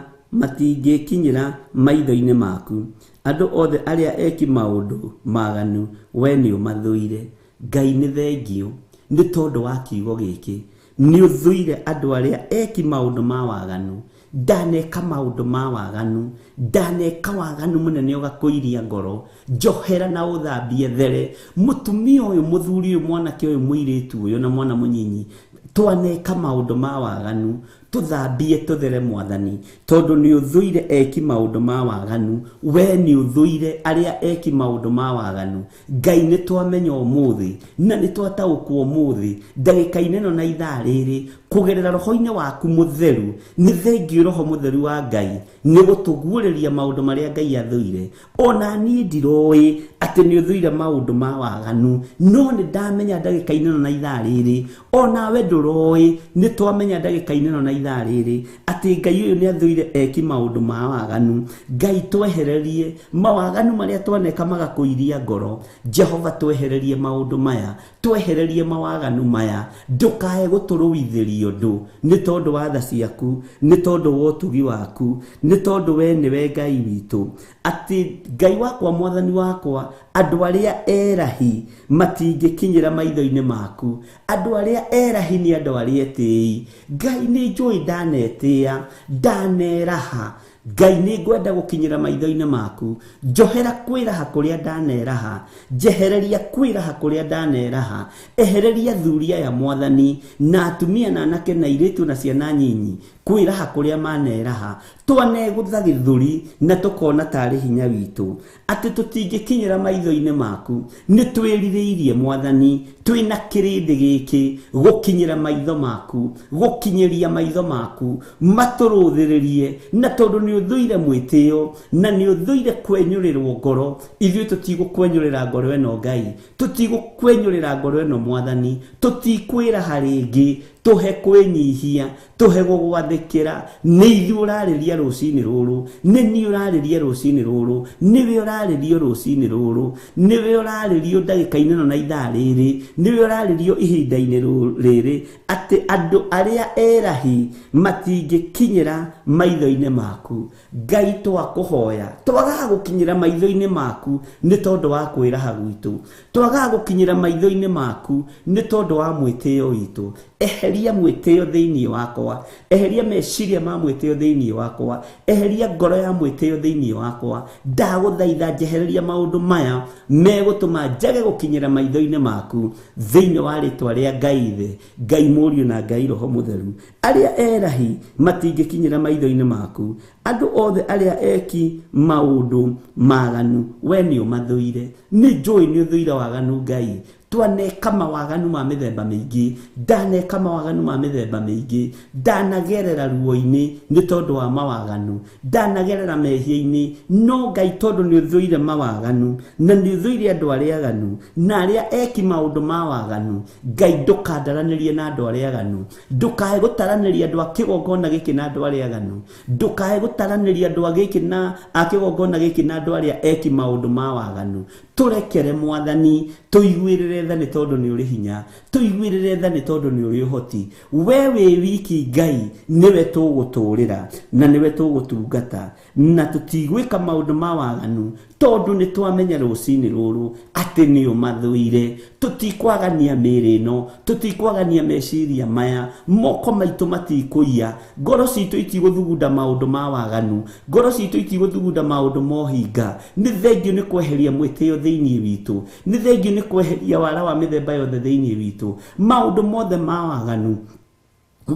maitho-inĩ maku, andũ othe arĩa eki maũndũ maganu we nĩ ũmathũire. Ngai nĩ thengio nĩ tondũ wa kiugo gĩkĩ, nĩ ũthũire andũ arĩa eki maũndũ ma waganu. Ndaneka maũndũ ma waganu, ndaneka waganu mũnene ũgakũiria ngoro, njohera na ũthambie there. Mũtumia ũyũ, mũthuri ũyũ, mwanake ũyũ, mũirĩtu ũyũ na mwana mũnyinyi, twaneka maũndũ ma waganu, tũthambie tũthere Mwathani, tondũ nĩ ũthũire eki maũndũ ma waganu. We nĩ ũthũire arĩa eki maũndũ ma waganu. Ngai nĩ twamenya ũmũthĩ na nĩ twataũkwo ũmũthĩ ndagĩka-inĩ ĩno na ithaa rĩrĩ, kũgerera roho-inĩ waku mũtheru. Nĩ thengio roho mũtheru wa Ngai nĩ gũtũguũrĩria maũndũ marĩa Ngai athũire. Ona niĩ ndiroĩ atĩ nĩ ũthũire maũndũ ma waganu, no nĩ ndamenya ndagĩka-inĩ ĩno na ithaa rĩrĩ. Onawe ndũroĩ, nĩ twamenya ndagĩka-inĩ ĩno na ithaa rĩrĩ atĩ Ngai ũyũ nĩ athũire eki maũndũ ma waganu. Ngai twehererie mawaganu marĩa twaneka magakũiria ngoro. Jehova twehererie maũndũ maya, twehererie mawaganu maya, ndũkae gũtũrũithĩria ũndũ nĩ tondũ wa tha ciaku, nĩ tondũ wa ũtugi waku, nĩ tondũ we nĩwe Ngai witũ. Atĩ Ngai wakwa, Mwathani wakwa, andũ arĩa erahi matingĩkinyĩra maitho-inĩ maku. Andũ arĩa erahi nĩ andũ arĩa etĩi. Ngai nĩ njũĩ ndanetĩa, ndaneraha. Ngai nĩ ngwenda gũkinyĩra maitho-inĩ maku. Njohera kwĩraha kũrĩa ndaneraha, njehereria kwĩraha kũrĩa ndaneraha, ehereria thuri aya Mwathani, na atumia na anake na airĩtu na ciana nyinyi kwĩraha kũrĩa maneraha. Twanegũtha gĩthũri na tũkona tarĩ hinya witũ atĩ tũtingĩkinyĩra maitho-inĩ maku. Nĩ twĩrirĩirie Mwathani, twĩna kĩrĩndĩ gĩkĩ gũkinyĩra maitho maku, gũkinyĩria maitho maku matũrũthĩrĩrie, na tondũ nĩ ũthũire mwĩtĩo na nĩ ũthũire kwenyũrĩrwo ngoro, ithuĩ tũtigũkwenyũrĩra ngoro ĩno Ngai, tũtigũkwenyũrĩra ngoro ĩno Mwathani, tũtikwĩraha rĩngĩ. Tũhe kwĩnyihia, tũhe gũgwathĩkĩra. Nĩ ithuĩ ũrarĩria rũcinĩ rũrũ, nĩ niĩ ũrarĩria rũcinĩ rũrũ, nĩwe ũrarĩrio rũcinĩ rũrũ, nĩwe ũrarĩrio ndagĩka-inĩ ĩno na ithaa rĩrĩ, nĩwe ũrarĩrio ihinda-inĩ rĩrĩ, atĩ andũ arĩa erahi matingĩkinyĩra maitho-inĩ maku. Ngai twakũhoya, twagaga gũkinyĩra maitho-inĩ maku nĩ tondũ wa kwĩraha gwitũ, twagaga gũkinyĩra maitho-inĩ maku nĩ tondũ wa mwĩtĩo witũ. Eheria mwĩtĩo thĩinĩ wakwa, eheria meciria ma mwĩtĩo thĩinĩ wakwa, eheria ngoro ya mwĩtĩo thĩinĩ wakwa. Ndagũthaitha njehereria maũndũ maya megũtũma njage gũkinyĩra maitho-inĩ maku, thĩinĩ wa rĩtwa rĩa Ngai Ithe, Ngai Mũriũ na Ngai Roho Mũtheru. Arĩa erahi matingĩkinyĩra maitho-inĩ maku, andũ othe arĩa eki maũndũ maganu we nĩ ũmathũire. Nĩ njũĩ nĩ ũthũire waganu Ngai. Twaneka mawaganu ma mĩthemba mĩingĩ, ndaneka mawaganu ma mĩthemba mĩingĩ, ndanagerera ruo-inĩ nĩ tondũ wa mawaganu, ndanagerera mehia-inĩ, no Ngai tondũ nĩ ũthũire mawaganu na nĩ ũthũire andũ arĩa aganu na arĩa eki maũndũ ma waganu, Ngai ndũkandaranĩrie na andũ arĩa aganu, ndũkae gũtaranĩria andũ a kĩgongona gĩkĩ na andũ arĩa aganu, ndũkae gũtaranĩria andũ a gĩkĩ na a kĩgongona gĩkĩ na andũ arĩa eki maũndũ ma waganu. Tũrekere Mwathani, tũiguĩrĩre Tũiguĩrĩre tha nĩ tondũ nĩ ũrĩ hinya, tũiguĩrĩre tha nĩ tondũ nĩ ũrĩ ũhoti. We wĩ wiki Ngai, nĩwe tũgũtũrĩra na nĩwe tũgũtungata, na tũtigwĩka maũndũ ma waganu tondũ nĩ twamenya rũcinĩ rũrũ atĩ nĩ ũmathũire. Tũtikwagania mĩĩrĩ ĩno, tũtikwagania meciria maya, moko maitũ matikũiya, ngoro citũ itigũthugunda maũndũ ma waganu, ngoro citũ itigũthugunda maũndũ ma ũhinga. Nĩ thengio nĩ kweheria mwĩtĩo thĩinĩ witũ, nĩ thengio nĩ kweheria wara wa mĩthemba yothe thĩinĩ witũ, maũndũ mothe ma waganu,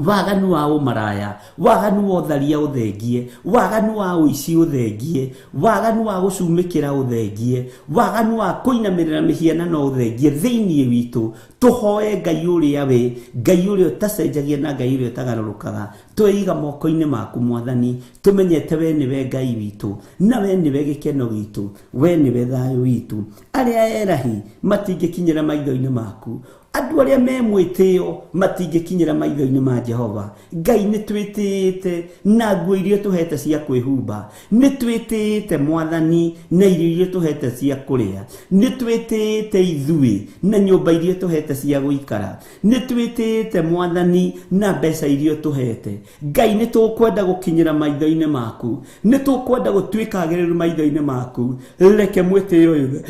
waganu wa ũmaraya, waganu wa ũtharia ũthengie, waganu wa ũici ũthengie, waganu wa gũcumĩkĩra ũthengie, waganu wa kũinamĩrĩra mĩhianano ũthengie thĩinĩ witũ. Tũhoe Ngai ũrĩa wĩ Ngai ũrĩa ũtacenjagia na Ngai ũrĩa ũtagarũrũkaga. Tweiga moko-inĩ maku Mwathani, tũmenyete we nĩwe Ngai witũ, na we nĩwe gĩkeno gitũ, we nĩwe thayũ witũ. Arĩa erahi matingĩkinyĩra maitho-inĩ maku, andũ arĩa me mwĩtĩo matingĩkinyĩra maitho-inĩ ma Jehova. Ngai nĩ twĩtĩĩte na nguo iria tũhete cia kwĩhumba, nĩ twĩtĩĩte Mwathani na irio iria tũhete cia kũrĩa, nĩ twĩtĩĩte ithuĩ na nyũmba iria tũhete cia gũikara, nĩ twĩtĩĩte Mwathani na mbeca iria tũhete. Ngai nĩ tũkwenda gũkinyĩra maitho-inĩ maku, nĩ tũkwenda gũtuĩka agĩrĩru maitho-inĩ maku. Reke mwĩtĩo ũyũ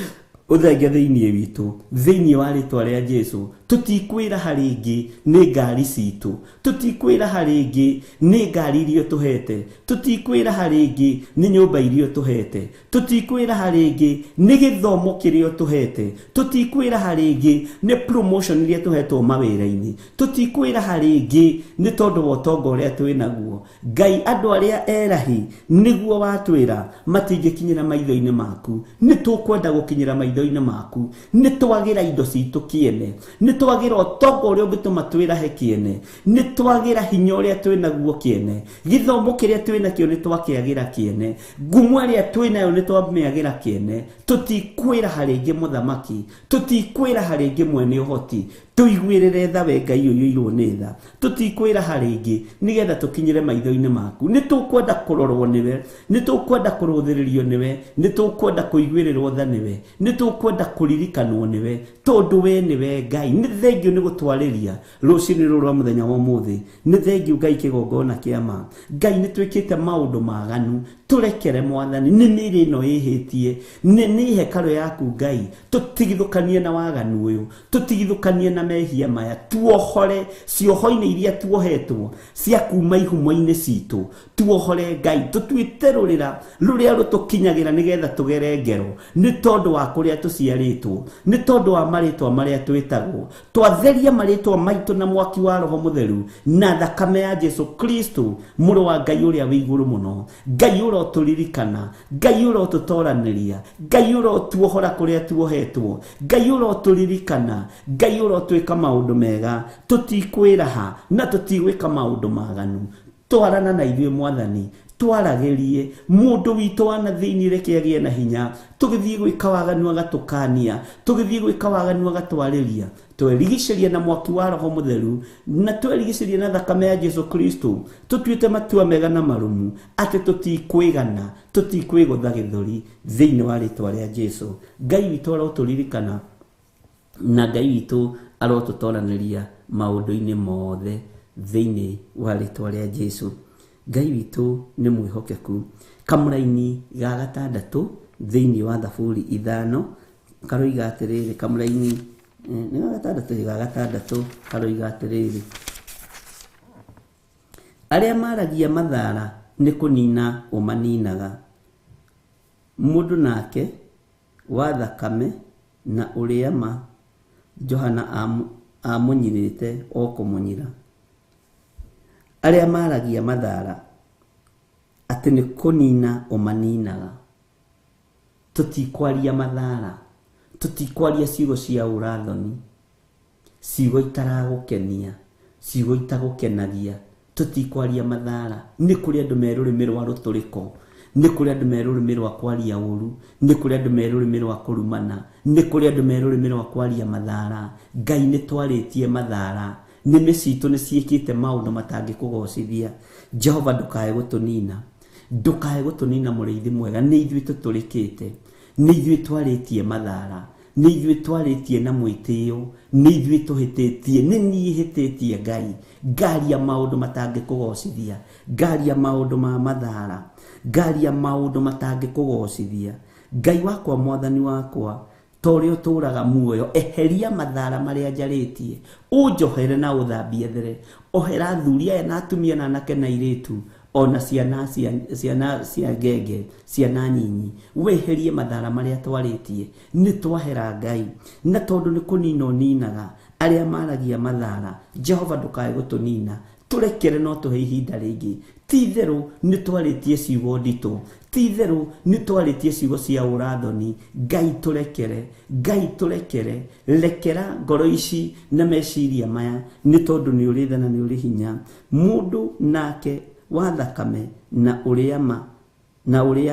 ũthenge thĩinĩ witũ, thĩinĩ wa rĩtwa rĩa Jesu. Tũtikwĩraha rĩngĩ nĩ ngari citũ, tũtikwĩraha rĩngĩ nĩ ngari iria tũhete, tũtikwĩraha rĩngĩ nĩ nyũmba iria tũhete, tũtikwĩraha rĩngĩ nĩ gĩthomo kĩrĩa tũhete, tũtikwĩraha rĩngĩ nĩ promotion iria tũhetwo mawĩra-inĩ, tũtikwĩraha rĩngĩ nĩ tondũ wa ũtonga ũrĩa twĩ naguo. Ngai, andũ arĩa erahi nĩguo watwĩra matingĩkinyĩra maitho-inĩ maku, nĩ tũkwenda gũkinyĩra maitho-inĩ maku. Nĩ twagĩra indo citũ kĩene, nĩ twagĩra ũtonga ũrĩa ũngĩtũma twĩrahe kĩene, nĩ twagĩra hinya ũrĩa twĩ naguo kĩene, gĩthomo kĩrĩa twĩ nakĩo nĩ twakĩagĩra kĩene, ngumo ĩrĩa twĩ nayo nĩ twamĩagĩra kĩene. Tũtikwĩraha rĩngĩ Mũthamaki, tũtikwĩraha rĩngĩ mwene ũhoti. Tũiguĩrĩre tha we Ngai ũiyũirwo nĩ tha, tũtikwĩraha rĩngĩ nĩgetha tũkinyĩre maitho-inĩ maku. Nĩ tũkwenda kũrorwo nĩwe, nĩ tũkwenda kũrũthĩrĩrio nĩwe, nĩ tũkwenda kũiguĩrĩrwo tha nĩwe, nĩ tũkwenda kũririkanwo nĩwe, tondũ we nĩwe Ngai. Nĩ thengio nĩ gũtwarĩria rũcinĩ rũrũ rwa mũthenya wa ũmũthĩ, nĩ thengio Ngai kĩgongona kĩa ma. Ngai, nĩ twĩkĩte maũndũ maganu, tũrekere Mwathani, nĩ mĩĩrĩ ĩno ĩhĩtie, nĩ hekarũ yaku Ngai. Tũtigithũkanie na waganu ũyũ, tũtigithũkanie na mehia maya, tuohore cioho-inĩ iria tuohetwo cia kuma ihumo-inĩ citũ, tuohore Ngai, tũtuĩte rũrĩra rũrĩa rũtũkinyagĩra nĩgetha tũgere ngero, nĩ tondũ wa kũrĩa tũciarĩtwo, nĩ tondũ wa marĩtwa marĩa twĩtagwo. Twatheria marĩtwa maitũ na mwaki wa Roho Mũtheru na thakame ya Jesu Kristo, mũrũ wa Ngai ũrĩa wĩ igũrũ mũno. Ngai ũrotũririkana, Ngai ũrotũtoranĩria, Ngai ũrotuohora kũrĩa tuohetwo, Ngai ũrotũririkana, Ngai ũrotwĩka maũndũ mega. Tũtikwĩraha na tũtigwĩka maũndũ maganu. Twarana na ithuĩ Mwathani, twaragĩrie mũndũ witũ wa na thĩinĩ, reke agĩe na hinya. Tũgĩthiĩ gwĩka waganu agatũkania, tũgĩthiĩ gwĩka waganu agatwarĩria. Twerigicĩria na mwaki wa Roho Mũtheru na twerigicĩria na thakame ya Jesu Kristo, tũtuĩte matua mega na marũmu atĩ tũtikwĩgana, tũtikwĩgũtha gĩthũri, thĩinĩ wa rĩtwa rĩa Jesu. Ngai witũ arotũririkana na Ngai witũ arotũtoranĩria maũndũ-inĩ mothe thĩinĩ wa rĩtwa rĩa Jesu. Ngai witũ nĩ mwĩhokeku. Kamũraini ga gatandatũ thĩinĩ wa Thaburi 5 karoiga atĩrĩrĩ, kamũraini nĩ ga gatandatũ, ga gatandatũ karoiga atĩrĩrĩ, arĩa maragia mathara nĩ kũnina ũmaninaga, mũndũ nake wa thakame na ũrĩa ma Johana amũnyirĩte o kũmũnyira. Arĩa maragia mathara atĩ nĩ kũnina ũmaninaga. Tũtikwaria mathara, tũtikwaria ciugo cia ũrathoni, ciugo itaragũkenia, ciugo itagũkenagia. Tũtikwaria mathara. Nĩ kũrĩ andũ me rũrĩmĩ rwa rũtũrĩko, nĩ kũrĩ andũ me rũrĩmĩ rwa kwaria ũru, nĩ kũrĩ andũ me rũrĩmĩ rwa kũrumana, nĩ kũrĩ andũ me rũrĩmĩ rwa kwaria mathara. Ngai nĩ twarĩtie mathara, nĩmĩ citũ nĩ ciĩkĩte maũndũ matangĩkũgocithia. Jehova ndũkae gũtũnina, ndũkae gũtũnina mũrĩithi mwega. Nĩ ithuĩ tũtũrĩkĩte, nĩ ithuĩ twarĩtie mathara, Nĩ ithuĩ twarĩtie na mwĩtĩo, nĩ ithuĩ tũhĩtĩtie, nĩ niĩ hĩtĩtie Ngai. Ngaria maũndũ matangĩkũgocithia, ngaria maũndũ ma mathara, ngaria maũndũ matangĩkũgocithia. Ngai wakwa, mwathani wakwa, ta ũrĩa ũtũũraga muoyo, eheria mathara marĩa njarĩtie, ũnjohere na ũthambie there. Ohera athuri aya na atumia na anake na airĩtu, ona ciana cia ngenge, ciana nyinyi, weherie mathara marĩa twarĩtie. Nĩ twahera Ngai, na tondũ nĩ kũnina ũninaga arĩa maragia mathara, Jehova ndũkae gũtũnina, tũrekere no tũhe ihinda rĩngĩ. Ti itherũ nĩ twarĩtie ciugo nditũ, ti itherũ nĩ twarĩtie ciugo cia ũrathoni. Ngai tũrekere, Ngai tũrekere, rekera ngoro ici na meciria maya, nĩ tondũ nĩ ũrĩ tha na nĩ ũrĩ hinya. Mũndũ nake wa thakame na ũrĩa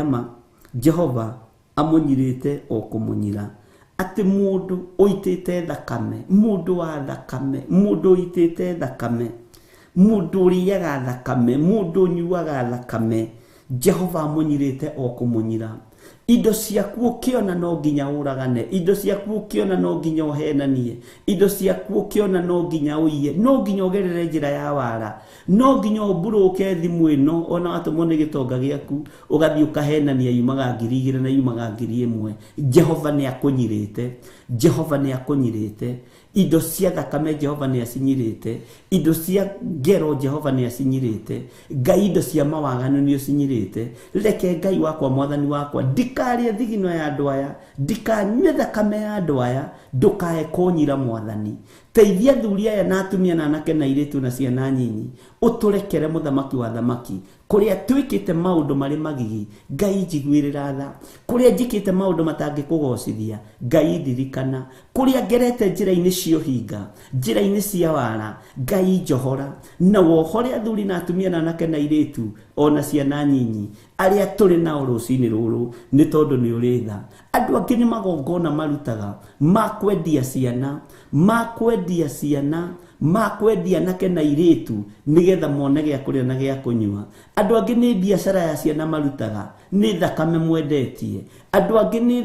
ma Jehova amũnyirĩte o kũmũnyira. Atĩ mũndũ ũitĩte thakame, mũndũ wa thakame, mũndũ ũitĩte thakame, mũndũ ũrĩaga thakame, mũndũ ũnyuaga thakame, Jehova amũnyirĩte o kũmũnyira. Indo ciaku ũkĩona no nginya ũragane, indo ciaku ũkĩona no nginya ũhenanie, indo ciaku ũkĩona no nginya ũiye, no nginya ũgerere njĩra ya wara, no nginya ũmburũke thimũ ĩno ona watũmwo nĩ gĩtonga gĩaku ũgathiĩ ũkahenania yumaga 2,000 na yumaga 1,000. Jehova nĩ akũnyirĩte, Jehova nĩ akũnyirĩte. Indo cia thakame Jehova nĩ acinyirĩte, indo cia ngero Jehova nĩ acinyirĩte, Ngai indo cia mawaganu nĩ ũcinyirĩte. Reke Ngai wakwa, mwathani wakwa, ndikarĩe thigino ya andũ aya, ndikanyue thakame ya andũ aya, ndũkae kũnyira mwathani. Teithia athuri aya na atumia na anake na airĩtu na ciana nyinyi, ũtũrekere mũthamaki wa thamaki. Kũrĩa twĩkĩte maũndũ marĩ magigi, Ngai njiguĩrĩra tha. Kũrĩa njĩkĩte maũndũ matangĩkũgocithia, Ngai ndirikana. Kũrĩa ngerete njĩra-inĩ cia ũhinga, njĩra-inĩ cia wara, Ngai njohora. Na wohore athuri na atumia na anake na airĩtu ona ciana nyinyi arĩa tũrĩ nao rũcinĩ rũrũ, nĩ tondũ nĩ ũrĩ tha. Andũ angĩ nĩ magongona marutaga ma kwendia ciana, ma kwendia ciana, ma kwendia anake na airĩtu nĩgetha mone gĩa kũrĩa na gĩa kũnyua. Andũ angĩ nĩ biacara ya ciana marutaga, nĩ thakame mwendetie. Andũ angĩ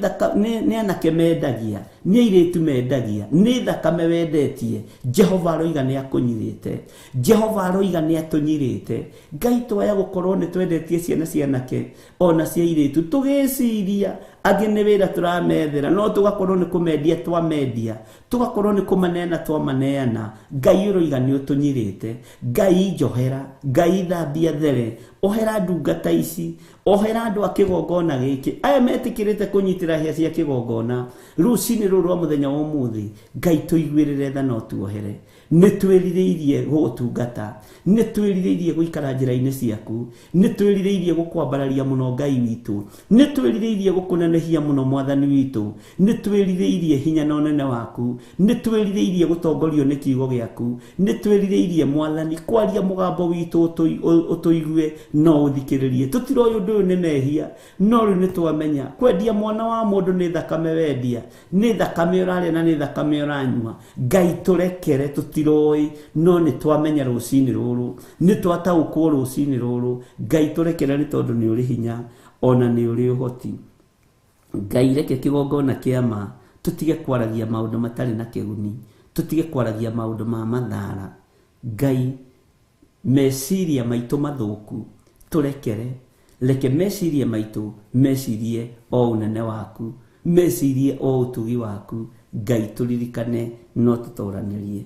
nĩ anake mendagia, nĩ airĩtu mendagia, nĩ thakame wendetie. Jehova aroiga nĩ akũnyirĩte, Jehova aroiga nĩ atũnyirĩte. Ngai twaya gũkorwo nĩ twendetie ciana cia anake ona cia airĩtu, tũgĩciria angĩ nĩ wĩra tũramethera, no tũgakorwo nĩ kũmendia twamendia, tũgakorwo nĩ kũmaneana twamaneana. Ngai ũroiga nĩ ũtũnyirĩte. Ngai njohera, Ngai thambia there, ohera ndungata ici, ohera andũ a kĩgongona gĩkĩ, aya metĩkĩrĩte kũnyitĩra hĩa cia kĩgongona rũcinĩ rũrũ rwa mũthenya wa ũmũthĩ. Ngai tũiguĩrĩre tha na ũtuohere. Nĩ twĩrirĩirie gũgũtungata, nĩ twĩrirĩirie gũikara njĩra-inĩ ciaku, nĩ twĩrirĩirie gũkwambararia mũno Ngai witũ, nĩ twĩrirĩirie gũkũnenehia mũno mwathani witũ, nĩ twĩrirĩirie hinya na ũnene waku, nĩ twĩrirĩirie gũtongorio nĩ kiugo gĩaku, nĩ twĩrirĩirie mwathani kwaria mũgambo witũ ũtũigue no ũthikĩrĩrie. Tũtiroĩ ũndũ ũyũ nĩ mehia, no rĩu nĩ twamenya kwendia mwana wa mũndũ nĩ thakame wendia, nĩ thakame ũrarĩa na nĩ thakame ũranyua. Ngai tũrekere, tũtiroĩ, no nĩ twamenya rũcinĩ rũrũ, nĩ twataũkwo rũcinĩ rũrũ. Ngai tũrekere nĩ tondũ nĩ ũrĩ hinya ona nĩ ũrĩ ũhoti. Ngai reke kĩgongona kĩa ma tũtige kwaragia maũndũ matarĩ na kĩguni, tũtige kwaragia maũndũ ma mathara. Ngai meciria maitũ mathũku tũrekere, reke meciria maitũ mecirie o ũnene waku, mecirie o ũtugi waku. Ngai tũririkane no tũtoranĩrie.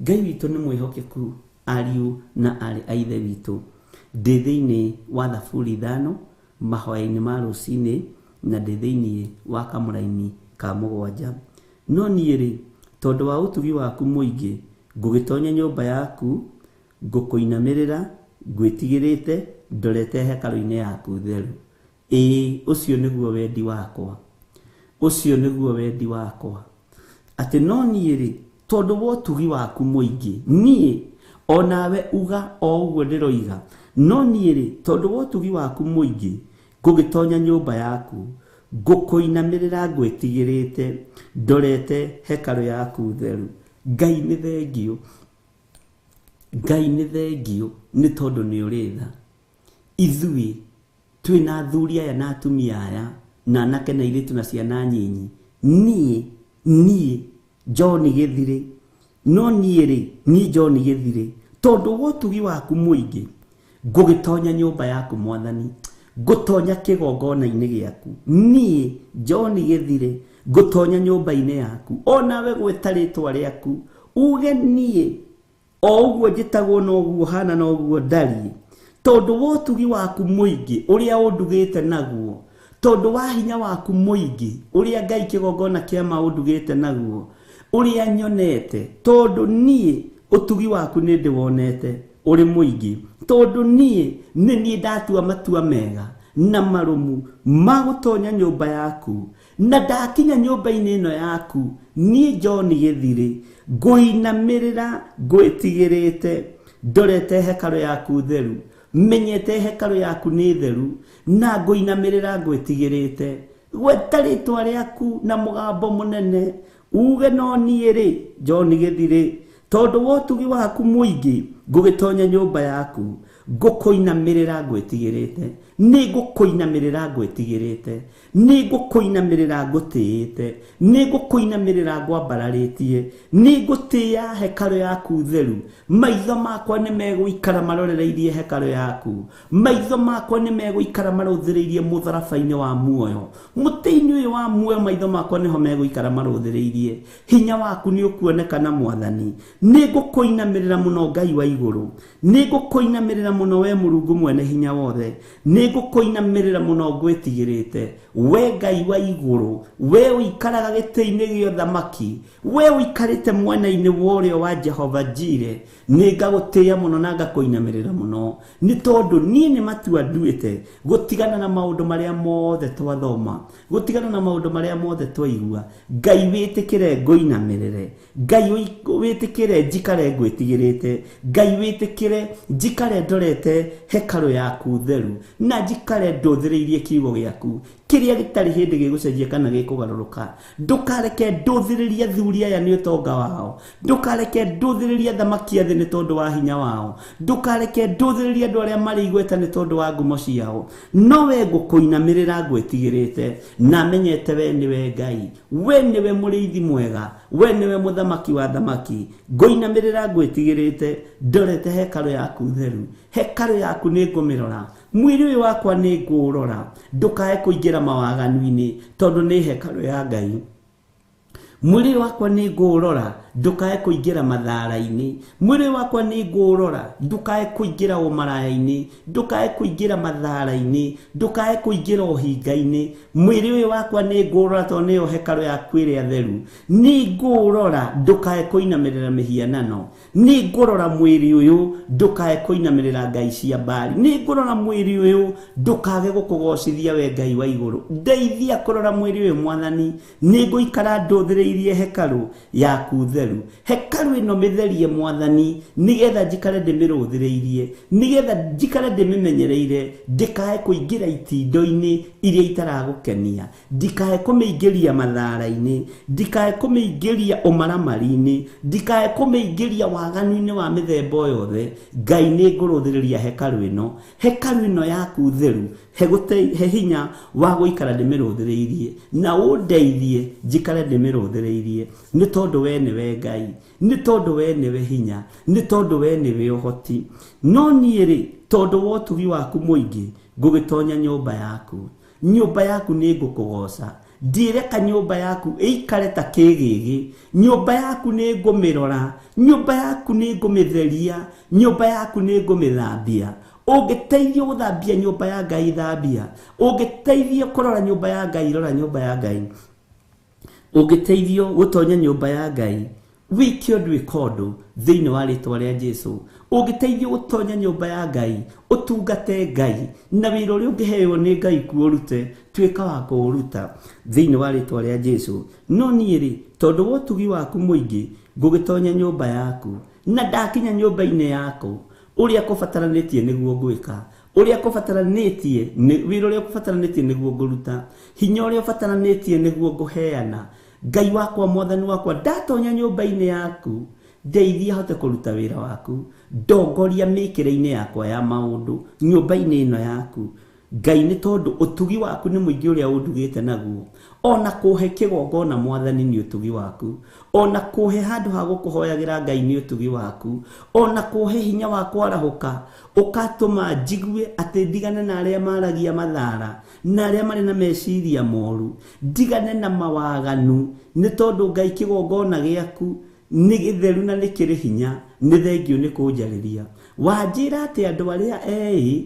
Ngai witũ nĩ mwĩhokeku, ariũ na aarĩ a ithe witũ. Ndĩ thĩinĩ wa Thaburi 5 mahoya-inĩ ma rũcinĩ, na ndĩ thĩinĩ wa kamũraini ka 7. No niĩ rĩ, tondũ wa ũtugi waku mũingĩ, ngũgĩtonya nyũmba yaku, ngũkũinamĩrĩra ngwĩtigĩrĩte, ndorete hekarũ-inĩ yaku theru. Ĩĩ, ũcio nĩguo wendi wakwa, ũcio nĩguo wendi wakwa. Atĩ no niĩ rĩ, tondũ wa ũtugi waku mũingĩ, niĩ onawe uga o ũguo ndĩroiga, no niĩ rĩ, tondũ wa ũtugi waku mũingĩ, ngũgĩtonya nyũmba yaku, ngũkũinamĩrĩra ngwĩtigĩrĩte, ndorete hekarũ yaku theru. Ngai nĩ thengiũ, Ngai nĩ thengiũ nĩ tondũ nĩ ũrĩ tha. Ithuĩ twĩna athuri aya na atumia aya na anake na airĩtu na ciana nyinyi, niĩ Niĩ John Gĩthirĩ, no niĩ rĩ, niĩ John Gĩthirĩ, tondũ wa ũtugi waku mũingĩ ngũgĩtonya nyũmba yaku mwathani, ngũtonya kĩgongona-inĩ gĩaku. Niĩ John Gĩthirĩ ngũtonya nyũmba-inĩ yaku, onawe gwĩta rĩtwa rĩaku, uge niĩ o ũguo njĩtagwo noguo hana noguo ndariĩ, tondũ wa ũtugi waku mũingĩ ũrĩa ũndugĩte naguo, tondũ wa hinya waku mũingĩ ũrĩa Ngai kĩgongona kĩa ma ũndugĩte naguo, ũrĩa nyonete, tondũ niĩ ũtugi waku nĩ ndĩwonete ũrĩ mũingĩ, tondũ niĩ nĩ niĩ ndatua matua mega na marũmu ma gũtonya nyũmba yaku, na ndakinya nyũmba-inĩ ĩno yaku, niĩ John Gĩthirĩ ngũinamĩrĩra ngwĩtigĩrĩte, ndorete hekarũ yaku theru, menyete hekarũ yaku nĩ theru, na ngũinamĩrĩra ngwĩtigĩrĩte. Gweta rĩtwa rĩaku na mũgambo mũnene, uge no niĩ rĩ John Gĩthirĩ, tondũ wa ũtugi waku mũingĩ ngũgĩtonya nyũmba yaku, ngũkũinamĩrĩra ngwĩtigĩrĩte, nĩ ngũkũinamĩrĩra ngwĩtigĩrĩte, nĩ ngũkũinamĩrĩra ngũtĩĩte, nĩ ngũkũinamĩrĩra ngwambararĩtie, nĩ ngũtĩĩa hekarũ yaku theru. Maitho makwa nĩ megũikara marorereirie hekarũ yaku, maitho makwa nĩ megũikara marũthĩrĩirie mũtharaba-inĩ wa muoyo, mũtĩ-inĩ ũyũ wa muoyo maitho makwa nĩho megũikara marũthĩrĩirie. Hinya waku nĩ ũkuonekana mwathani. Nĩ ngũkũinamĩrĩra mũno Ngai wa igũrũ, nĩ ngũkũinamĩrĩra mũno we Mũrungu mwene hinya wothe, nĩ ngũkũinamĩrĩra mũno ngwĩtigĩrĩte, we Ngai wa igũrũ, we ũikaraga gĩtĩ-inĩ gĩa ũthamaki, we ũikarĩte mwena-inĩ wa ũrĩo wa Jehova Jire, nĩ ngagũtĩĩa mũno na ngakũinamĩrĩra mũno, nĩ tondũ niĩ nĩ matua nduĩte gũtigana na maũndũ marĩa mothe twathoma, gũtigana na maũndũ marĩa mothe twaigua. Ngai wĩtĩkĩre ngũinamĩrĩre, Ngai wĩtĩkĩre njikare ngwĩtigĩrĩte, Ngai wĩtĩkĩre njikare ndorete hekarũ yaku theru, na njikare ndũthĩrĩirie kiugo gĩaku kĩrĩa gĩtarĩ hĩndĩ gĩgũcenjia kana gĩkũgarũrũka. Ndũkareke ndũthĩrĩrie athuri aya nĩ ũtonga wao, ndũkareke ndũthĩrĩrie athamaki a thĩ nĩ tondũ wa hinya wao, ndũkareke ndũthĩrĩrie andũ arĩa marĩ igweta nĩ tondũ wa ngumo ciao, no we ngũkũinamĩrĩra ngwĩtigĩrĩte, na menyete we nĩwe Ngai, we nĩwe mũrĩithi mwega, we nĩwe mũthamaki wa thamaki. Ngũinamĩrĩra ngwĩtigĩrĩte, ndorete hekarũ yaku theru, hekarũ yaku nĩ ngũmĩrora, mwĩrĩ ũyũ wakwa nĩ ngũũrora, ndũkae kũingĩra mawaganu-inĩ tondũ nĩ hekarũ ya Ngai. Mwĩrĩ wakwa nĩ ngũũrora, ndũkae kũingĩra mathara-inĩ. Mwĩrĩ wakwa nĩ ngũũrora, ndũkae kũingĩra ũmaraya-inĩ, ndũkae kũingĩra mathara-inĩ, ndũkae kũingĩra ũhinga-inĩ. Mwĩrĩ ũyũ wakwa nĩ ngũũrora tondũ nĩyo hekarũ yaku ĩrĩa theru. Nĩ ngũũrora, ndũkae kũinamĩrĩra mĩhianano. Nĩ ngũrora mwĩrĩ ũyũ, ndũkae kũinamĩrĩra ngai cia Baali. Nĩ ngũrora mwĩrĩ ũyũ, ndũkage gũkũgocithia we Ngai wa igũrũ. Ndeithia kũrora mwĩrĩ ũyũ mwathani. Nĩ ngũikara ndũthĩrĩirie hekarũ yaku theru, hekarũ ĩno mĩtherie mwathani, nĩgetha njikare ndĩmĩrũthĩrĩirie, nĩgetha njikare ndĩmĩmenyereire, ndikae kũingĩra itindo-inĩ iria itaragũkenia, ndikae kũmĩingĩria mathara-inĩ, ndikae kũmĩingĩria ũmaramari-inĩ, ndikae kũmĩingĩria waganu-inĩ wa mĩthemba o yothe. Ngai nĩ ngũrũthĩrĩria hekarũ ĩno, hekarũ ĩno yaku theru, he hinya wa gũikara ndĩmĩrũthĩrĩirie, na ũndeithie njikare ndĩmĩrũthĩrĩirie, nĩ tondũ we nĩwe Ngai, nĩ tondũ we nĩwe hinya, nĩ tondũ we nĩwe ũhoti. No niĩ rĩ, tondũ wa ũtugi waku mũingĩ ngũgĩtonya nyũmba yaku, nyũmba yaku nĩ ngũkũgoca, ndireka nyũmba yaku ĩikare ta kĩgĩgĩ, nyũmba yaku nĩ ngũmĩrora, nyũmba yaku nĩ ngũmĩtheria, nyũmba yaku nĩ ngũmĩthambia. Ũngĩteithio gũthambia nyũmba ya Ngai, thambia. Ũngĩteithio kũrora nyũmba ya Ngai, rora nyũmba ya Ngai. Ũngĩteithio gũtonya nyũmba ya Ngai, wĩke ũndũ ĩka ũndũ thĩinĩ wa rĩtwa rĩa Jesũ. Ũngĩteithio gũtonya nyũmba ya Ngai, ũtungate Ngai, na wĩra ũrĩa ũngĩheo nĩ Ngai kuo ũrute, tuĩka wa kũũruta thĩinĩ wa rĩtwa rĩa Jesũ. No niĩ rĩ, tondũ wa ũtugi waku mũingĩ ngũgĩtonya nyũmba yaku, na ndakinya nyũmba-inĩ yaku, ũrĩa kũbataranĩtie nĩguo ngwĩka, ũrĩa kũbataranĩtie wĩra ũrĩa kũbataranĩtie nĩguo ngũruta, hinya ũrĩa ũbataranĩtie nĩguo ngũheana. Ngai wakwa, mwathani wakwa, ndatonya nyũmba-inĩ yaku, ndeithia hote kũruta wĩra waku, ndongoria mĩkĩre-inĩ yakwa ya maũndũ nyũmba-inĩ ĩno yaku. Ngai nĩ tondũ ũtugi waku nĩ mũingĩ ũrĩa ũndugĩte naguo. Ona kũhe kĩgongona Mwathani nĩ ũtugi waku, ona kũhe handũ ha gũkũhoyagĩra Ngai nĩ ũtugi waku, ona kũhe hinya wa kwarahũka ũkatũma njigue atĩ ndigane na arĩa maragia mathara na arĩa marĩ na meciria moru, ndigane na mawaganu, nĩ tondũ Ngai kĩgongona gĩaku nĩ gĩtheru na nĩ kĩrĩ hinya. Nĩ thengio nĩ kũnjarĩria. Wanjĩra atĩ andũ arĩa eĩ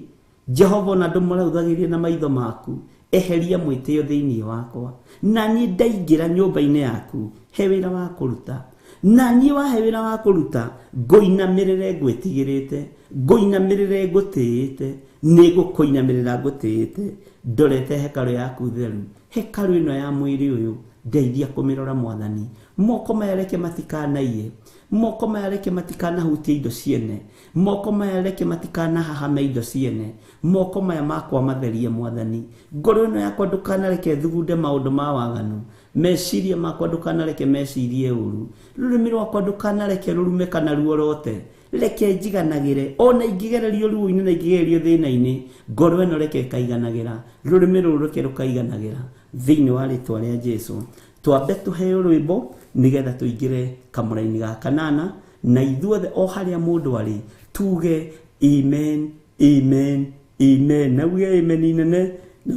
Jehova ona ndũmaraũthagĩria na maitho maku, eheria mwĩtĩo thĩinĩ wakwa, na niĩ ndaingĩra nyũmba-inĩ yaku he wĩra wa kũruta, na niĩ wahe wĩra wa kũruta ngũinamĩrĩre ngwĩtigĩrĩte, ngũinamĩrĩre ngũtĩĩte, nĩ ngũkũinamĩrĩra ngũtĩĩte, ndorete hekarũ yaku theru, hekarũ ĩno ya mwĩrĩ ũyũ ndeithia kũmĩrora Mwathani. Moko maya reke matikanaiye, moko maya reke matikanahutie indo ciene, moko maya reke matikanahahame indo ciene, moko maya makwa matherie Mwathani. Ngoro ĩno yakwa ndũkanareke thugunde maũndũ ma waganu, meciria makwa ndũkanareke mecirie ũru, rũrĩmĩ rwakwa ndũkanareke rũrume kana ruorote, reke njiganagĩre ona ingĩgererio ruo-inĩ na ingĩgererio thĩna-inĩ, ngoro ĩno reke ĩkaiganagĩra, rũrĩmĩ rũrũ reke rũkaiganagĩra thĩinĩ wa rĩtwa rĩa Jesu. Twambe tũheo rwĩmbo nĩgetha tũingĩre kamũra-inĩ ga kanana, na ithuothe o harĩa mũndũ arĩ tuge amen, amen, amen. Na uge amen inene, na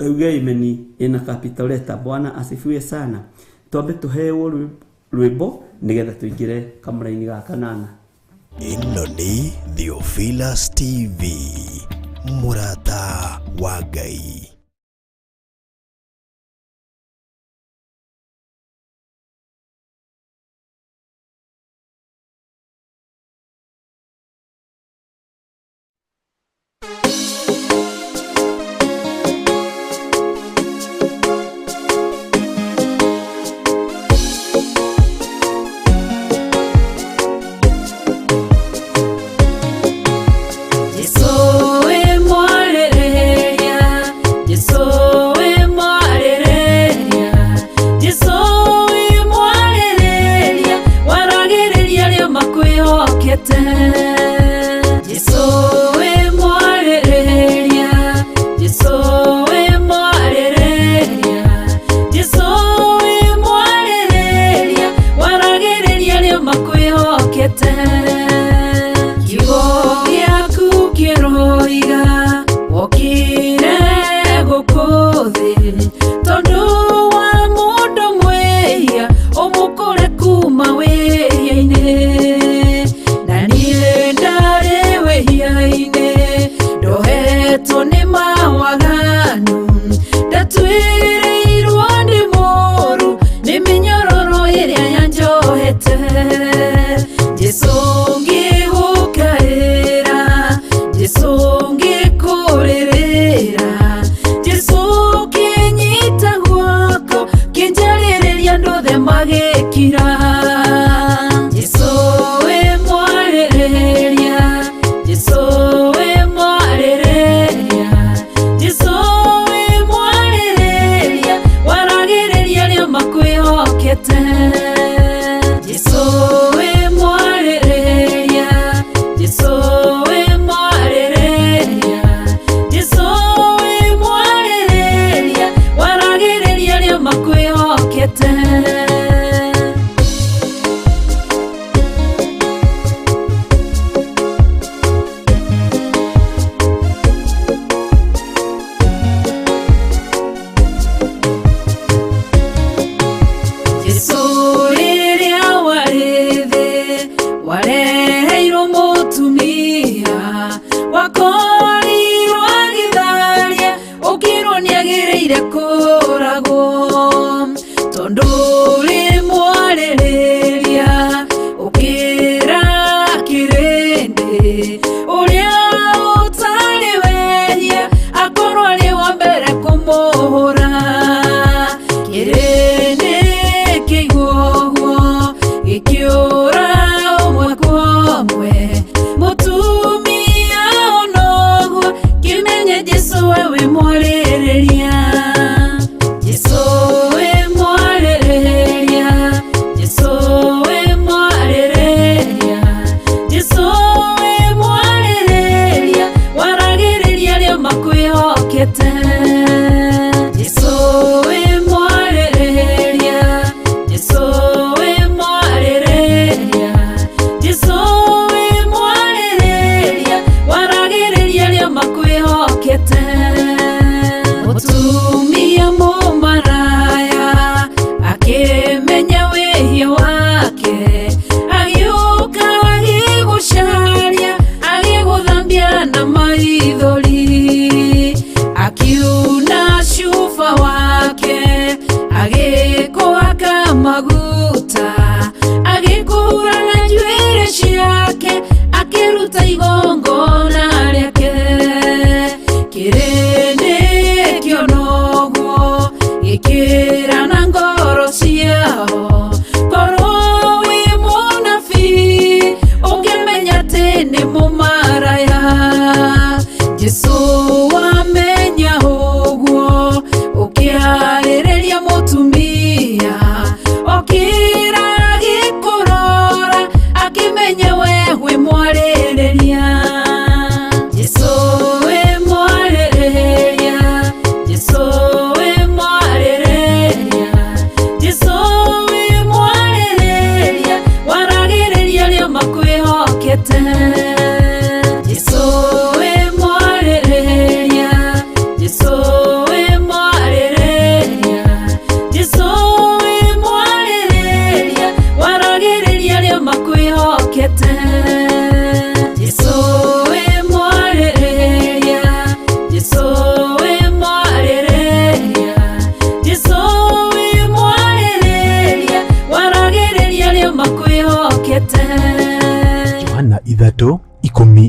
uge amen ina capital letter. Bwana asifiwe sana. Twambe tũheo rwĩmbo nĩgetha tũingĩre kamũra-inĩ ga kanana. Ĩno nĩ Theophilus TV, mũrata wa Ngai. Ũkirwo nĩagĩrĩire kũragwo tondũ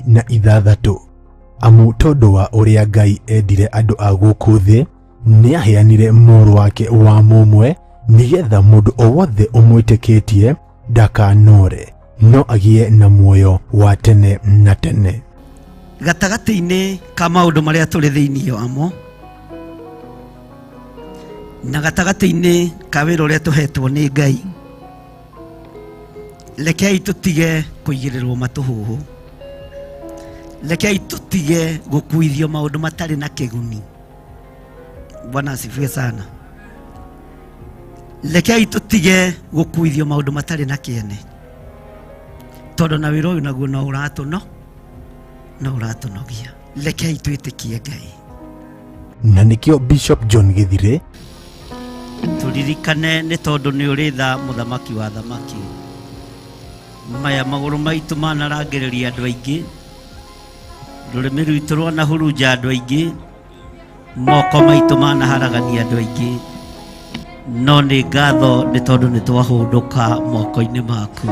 16. Amu tondũ wa ũrĩa Ngai endire andũ a gũkũ thĩ, nĩaheanire mũrũ wake wa mũmwe nĩgetha mũndũ o wothe ũmwĩtĩkĩtie ndakanore no agĩe na muoyo wa tene na tene. Gatagatĩ-inĩ ka maũndũ marĩa tũrĩ thĩinĩ wamo na gatagatĩ-inĩ ka wĩra ũrĩa tũhetwo nĩ Ngai, rekei tũtige kũigĩrĩrwo matũhũhũ, rekei tũtige gũkuithio maũndũ matarĩ na kĩguni. Bwana asifiwe sana. Rekei tũtige gũkuithio maũndũ matarĩ na kĩene, tondũ na wĩra ũyũ naguo no ũratũnogia. Rekei twĩtĩkie Ngai. Na nĩkĩo Bishop John Githire tũririkane nĩ tondũ nĩ ũrĩ tha mũthamaki wa thamaki. Maya magũrũ maitũ manarangĩrĩria andũ aingĩ, rũrĩmĩ rwitũ rwanahurunja andũ aingĩ, moko maitũ manaharagania andũ aingĩ, no nĩ ngatho nĩ tondũ nĩ twahũndũka moko-inĩ maku.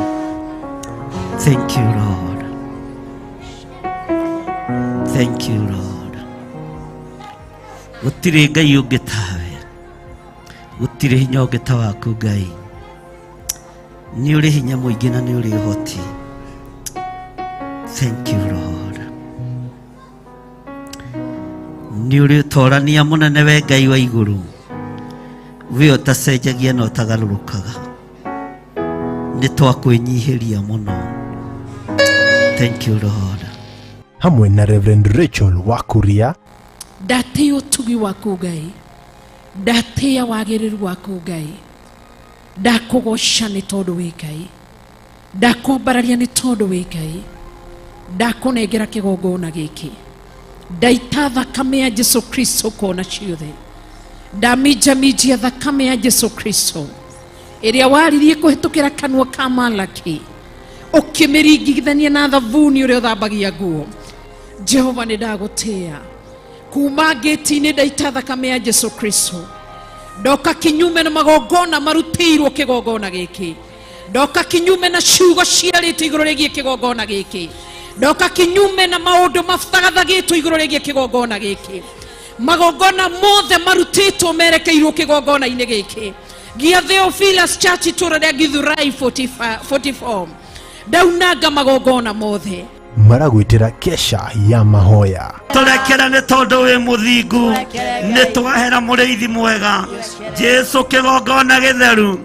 Thank you Lord. Thank you Lord. Gũtirĩ Ngai ũngĩ tawe, gũtirĩ hinya ũngĩ ta waku Ngai. Nĩ ũrĩ hinya mũingĩ na nĩ ũrĩ ũhoti. Thank you Lord. Nĩ ũrĩ ũtorania mũnene we Ngai wa igũrũ, we ũtacenjagia na ũtagarũrũkaga. Nĩ twakwĩnyihĩria mũno. Thank you Lord. Hamwe na Reverend Rachel Wakuria. Ndatĩĩa ũtugi waku Ngai, ndatĩĩa wagĩrĩru waku Ngai, ndakũgoca nĩ tondũ wĩ Ngai, ndakwambararia nĩ tondũ wĩ Ngai, ndakũnengera kĩgongona gĩkĩ, ndaita thakame ya Jesu Kristo kona ciothe, ndaminjaminjia thakame ya Jesu Kristo ĩrĩa waririe kũhĩtũkĩra kanua ka Malaki, ũkĩmĩringithania na thabuni ũrĩa ũthambagia nguo. Jehova nĩ ndagũtĩĩa kuma ngĩti-inĩ, ndaita thakame ya Jesu Kristo, ndoka kinyume na magongona marutĩirwo kĩgongona gĩkĩ, ndoka kinyume na ciugo ciarĩtwo igũrũ rĩgiĩ kĩgongona gĩkĩ, ndoka kinyume na maũndũ mathagathagĩtwo igũrũ rĩgiĩ kĩgongona gĩkĩ. Magongona mothe marutĩtwo merekeirwo kĩgongona-inĩ gĩkĩ gĩa Theophilus Church itũũra rĩa Githurai 44. Ndaunanga magongona mothe. Maragwĩtĩra kesha ya mahoya. Tũrekere nĩ tondũ wĩ mũthingu, nĩ twahera mũrĩithi mwega Jesu kĩgongona gĩtheru,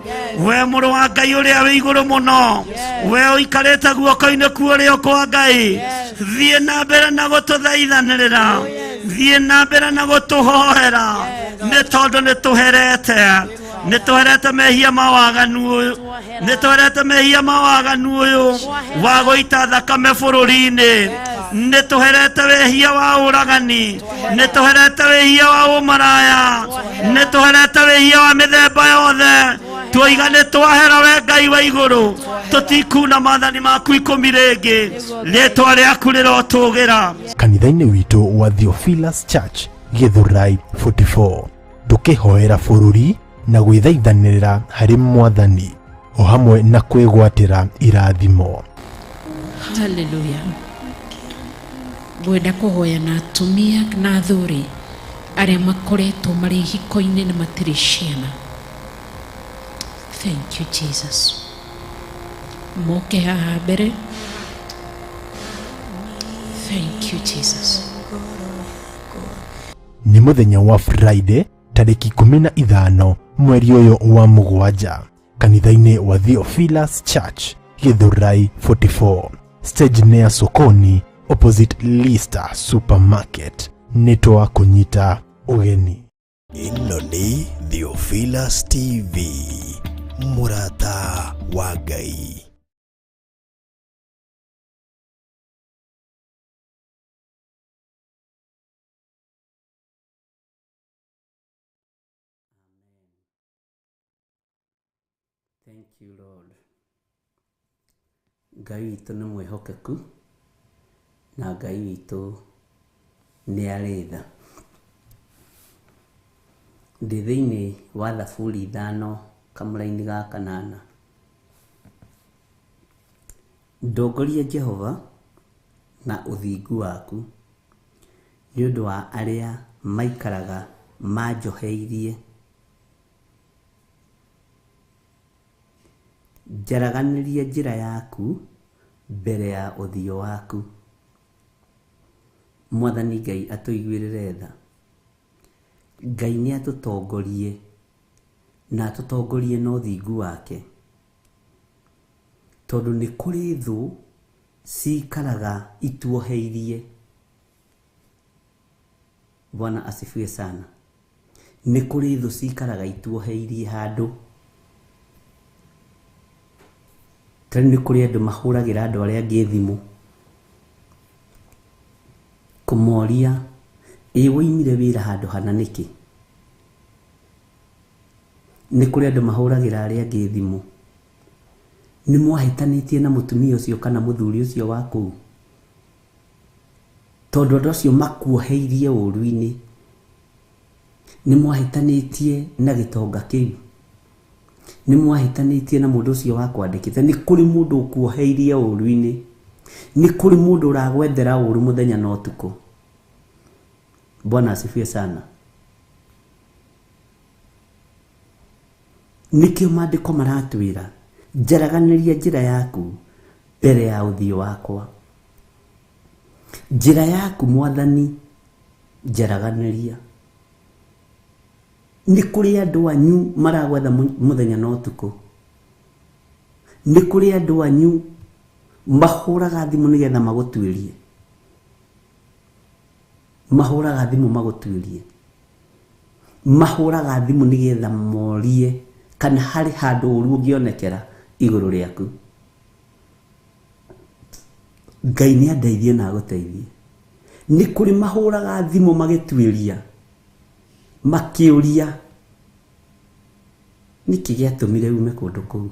we mũrũ wa Ngai ũrĩa wĩ igũrũ mũno, we ũikarĩte guoko-inĩ kwa ũrĩo kwa Ngai, thiĩ na mbere na gũtũthaithanĩrĩra, thiĩ na mbere na gũtũhoera, nĩ tondũ nĩ tũherete, nĩ tũherete mehia ma waganu ũyũ, nĩ tũherete mehia ma waganu ũyũ wa gũita thakame bũrũri-inĩ, nĩ tũherete wĩhia wa ũragani, nĩ tũherete wĩhia wa ũmaraya, nĩ tũherete wĩhia wa mĩthemba yothe. Twoiga nĩ twahera we Ngai wa igũrũ, tũtikuna maathani maku 10 rĩngĩ, rĩtwa rĩaku rĩrotũgĩra. Kanitha-inĩ witũ wa Theophilus Church Githurai 44, tũkĩhoera bũrũri na gwĩthaithanĩrĩra harĩ Mwathani o hamwe na kwĩgwatĩra irathimo. Haleluya. Ngwenda kũhoya na atumia na athuri arĩa makoretwo marĩ hiko-inĩ na matirĩ ciana. Thank you Jesus. Moke haha mbere. Thank you Jesus. Nĩ mũthenya wa Friday tarĩki 15 mweri ũyũ wa mũgwanja, kanitha-inĩ wa Theophilus Church Githurai 44, stage near Sokoni opposite Lister Supermarket. Nĩ twakũnyita ũgeni. Ĩno nĩ Theophilus TV, mũrata wa Ngai. Thank you Lord. Ngai witũ nĩ mwĩhokeku na Ngai witũ nĩ arĩ tha. Ndĩ thĩinĩ wa Thaburi 5 kamũraini ga 8. Ndongoria Jehova na ũthingu waku, nĩ ũndũ wa arĩa maikaraga manjoheirie. Njaraganĩria njĩra yaku mbere ya ũthiũ waku. Mwathani Ngai atũiguĩrĩre tha. Ngai nĩ atũtongorie na atũtongorie na ũthingu wake, tondũ nĩ kũrĩ thũ cikaraga ituoheirie. Bwana asifiwe sana. Nĩ kũrĩ thũ cikaraga ituoheirie handũ. Ta rĩu nĩ kũrĩ andũ mahũragĩra andũ arĩa angĩ thimũ kũmoria, ĩ woimire wĩra handũ hana nĩkĩ? Nĩ kũrĩ andũ mahũragĩra arĩa angĩ thimũ, nĩ mwahĩtanĩtie na mũtumia ũcio kana mũthuri ũcio wa kũu, tondũ andũ acio makuoheirie ũru-inĩ. Nĩ mwahĩtanĩtie na gĩtonga kĩu, nĩ mwahĩtanĩtie na mũndũ ũcio wakwandĩkĩte. Nĩ kũrĩ mũndũ ũkuoheirie ũru-inĩ, nĩ kũrĩ mũndũ ũragwethera ũru mũthenya na ũtukũ. Bwana asifiwe sana. Nĩkĩo maandĩko maratwĩra, njaraganĩria njĩra yaku mbere ya ũthiũ wakwa. Njĩra yaku Mwathani njaraganĩria. Nĩ kũrĩ andũ anyu maragwetha mũthenya na ũtukũ. Nĩ kũrĩ andũ anyu mahũraga thimũ nĩgetha magũtuĩrie, mahũraga thimũ magũtuĩrie, mahũraga thimũ nĩgetha morie kana harĩ handũ ũru ũngĩonekera igũrũ rĩaku. Ngai nĩ andeithie na agũteithie. Nĩ kũrĩ mahũraga thimũ magĩtuĩria, makĩũria nĩkĩ gĩatũmire ume kũndũ kũu,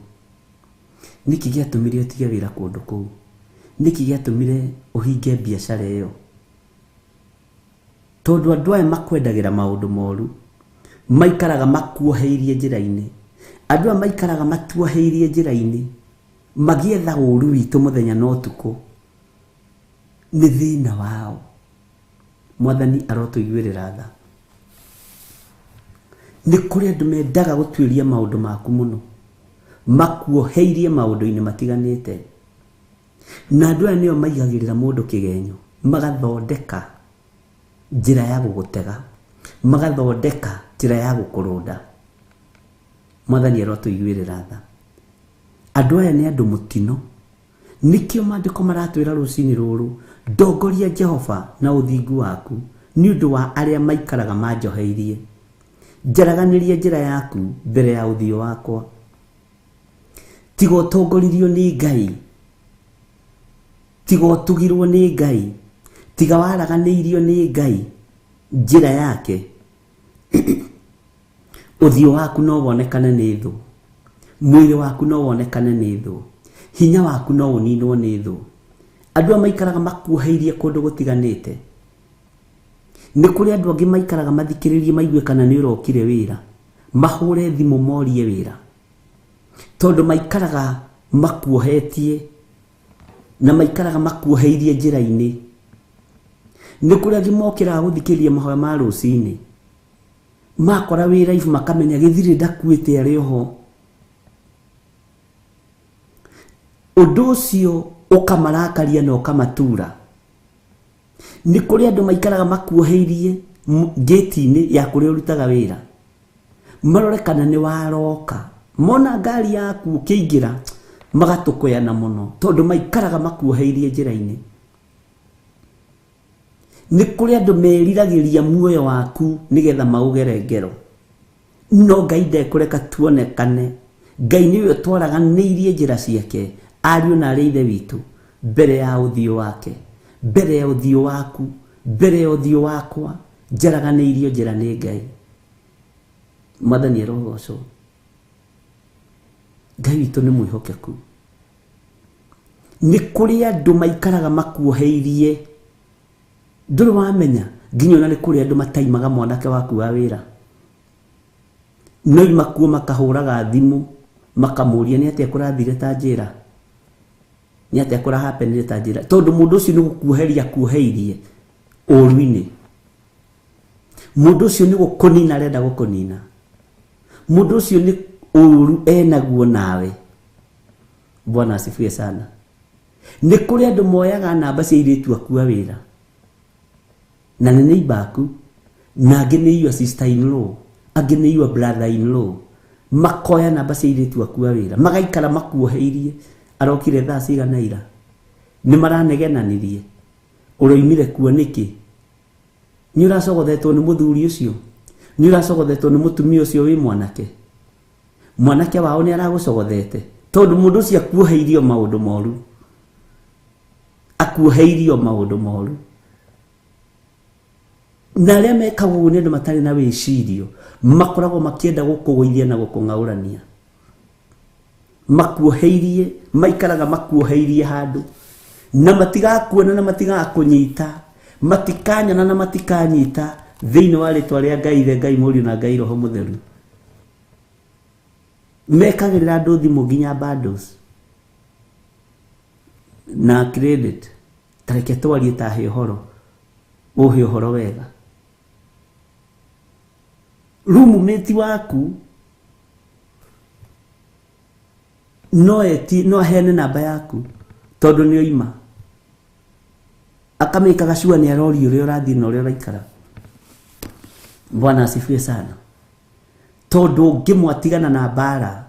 nĩkĩ gĩatũmire ũtige wĩra kũndũ kũu, nĩkĩ gĩatũmire ũhinge biacara ĩyo. Tondũ andũ aya makwendagĩra maũndũ moru, maikaraga makuoheirie njĩra-inĩ. Andũ aya maikaraga matuoheirie njĩra-inĩ, magĩetha ũru witũ mũthenya na ũtukũ. Nĩ thĩna wao. Mwathani arotũiguĩrĩra tha. Nĩ kũrĩ andũ mendaga gũtuĩria maũndũ maku mũno, makuoheirie maũndũ-inĩ matiganĩte. Na andũ aya nĩo maigagĩrĩra mũndũ kĩgenyo, magathondeka njĩra ya gũgũtega, magathondeka njĩra ya gũkũrũnda. Mwathani arotũiguĩrĩra tha. Andũ aya nĩ andũ mũtino. Nĩkĩo maandĩko maratwĩra rũcinĩ rũrũ, ndongoria Jehova na ũthingu waku nĩ ũndũ wa arĩa maikaraga manjoheirie. Njaraganĩria njĩra yaku mbere ya ũthiũ wakwa. Tiga ũtongoririo nĩ Ngai, tiga ũtugirwo nĩ Ngai, tiga waraganĩirio nĩ Ngai njĩra yake, ũthiũ waku no wonekane nĩ thũ, mwĩrĩ waku no wonekane nĩ thũ, hinya waku no ũninwo nĩ thũ. Andũ aya maikaraga makuoheirie kũndũ gũtiganĩte. Nĩ kũrĩ andũ angĩ maikaraga mathikĩrĩrie maigue kana nĩ ũrokire wĩra, mahũre thimũ morie wĩra, tondũ maikaraga makuohetie na maikaraga makuoheirie njĩra-inĩ. Nĩ kũrĩ angĩ mokĩraga gũthikĩrĩria mahoya ma rũcinĩ, makora wĩra ibu makamenya gĩthirĩ ndakuĩte arĩ oho. Ũndũ ũcio ũkamarakaria na ũkamatura. Nĩ kũrĩ andũ maikaraga makuoheirie ngĩti-inĩ ya kũrĩa ũrutaga wĩra, marore kana nĩ waroka, mona ngari yaku ũkĩingĩra magatũkũyana mũno, tondũ maikaraga makuoheirie njĩra-inĩ. Nĩ kũrĩ andũ meriragĩria muoyo waku nĩgetha maũgere ngero, no Ngai ndekũreka tuonekane. Ngai nĩwe ũtwaraganĩirie njĩra ciake, ariũ na arĩa ithe witũ, mbere ya ũthiũ wake, mbere ya ũthiũ waku, mbere ya ũthiũ wakwa, njaraganĩirio njĩra nĩ Ngai. Mwathani arogocwo. Ngai witũ nĩ mwĩhokeku. Nĩ kũrĩ andũ maikaraga makuoheirie, ndũrĩ wamenya nginya ona nĩ kũrĩ andũ mataimaga mwanake waku wa wĩra, no imakuo makahũraga thimũ makamũria nĩ atĩa kũrathire ta njĩra, Nĩ atĩa kũrahapenire ta njĩra tondũ mũndũ ũcio nĩ gũkuoheria kuoheirie ũũru-inĩ. Mũndũ ũcio nĩ gũkũnina arenda gũkũnina. Mũndũ ũcio nĩ ũũru enaguo nawe. Bwana asifiwe sana. Nĩ kũrĩ andũ moyaga namba cia airĩtu aku a wĩra na nĩ neighbor aku, na angĩ nĩ your sister in law, angĩ nĩ your brother in law, makoya namba cia airĩtu aku a wĩra magaikara makuoheirie. Arokire thaa cigana ira, nĩ maranegenanirie, ũroimire kuo nĩkĩ, nĩ ũracogothetwo nĩ mũthuri ũcio, nĩ ũracogothetwo nĩ mũtumia ũcio wĩ mwanake, mwanake wao nĩ aragũcogothete tondũ mũndũ ũcio akuoheirio maũndũ moru, akuoheirio maũndũ moru. Na arĩa mekaga ũguo nĩ andũ matarĩ na wĩcirio, makoragwo makĩenda gũkũgũithia na gũkũng'aũrania. Makuoheirie, maikaraga makuoheirie handũ na matigakuona na matigakũnyita, matikanyona na matikanyita thĩinĩ wa rĩtwa rĩa Ngai Ithe, Ngai Mũriũ na Ngai Roho Mũtheru. Mekagĩrĩra andũ thimũ nginya bundles na credit. Tareke twarie ta he ũhoro, ũhe ũhoro wega. Roommate waku no eti no aheane namba yaku tondũ nĩ oima, akamĩkaga cua nĩ aroria ũrĩa ũrathiĩ na ũrĩa ũraikara. Bwana asifiwe sana. Tondũ ũngĩmwatigana na mbara,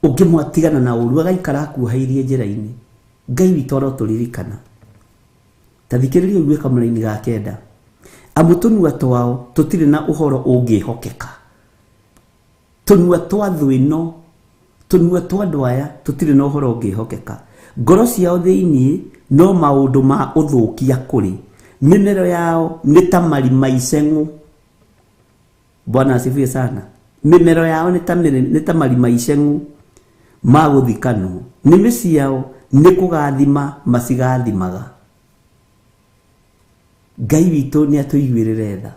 ũngĩmwatigana na ũru, agaikara akuoheirie njĩra-inĩ. Ngai witũ arotũririkana. Ta thikĩrĩria ũigue kamũraini ga kenda. Amu tũnua twao tũtirĩ na ũhoro ũngĩhokeka. Tũnua twa thũ ĩno, tũnua twa andũ aya tũtirĩ na ũhoro ũngĩhokeka. Ngoro ciao thĩinĩ no maũndũ ma ũthũkia kũrĩ. Mĩmero yao nĩ ta marima iceng'ũ. Bwana asifiwe sana. Mĩmero yao nĩ ta marima iceng'ũ ma gũthikanwo. Nĩmĩ ciao nĩ kũgathima macigathimaga. Ngai witũ nĩ atũiguĩrĩre tha.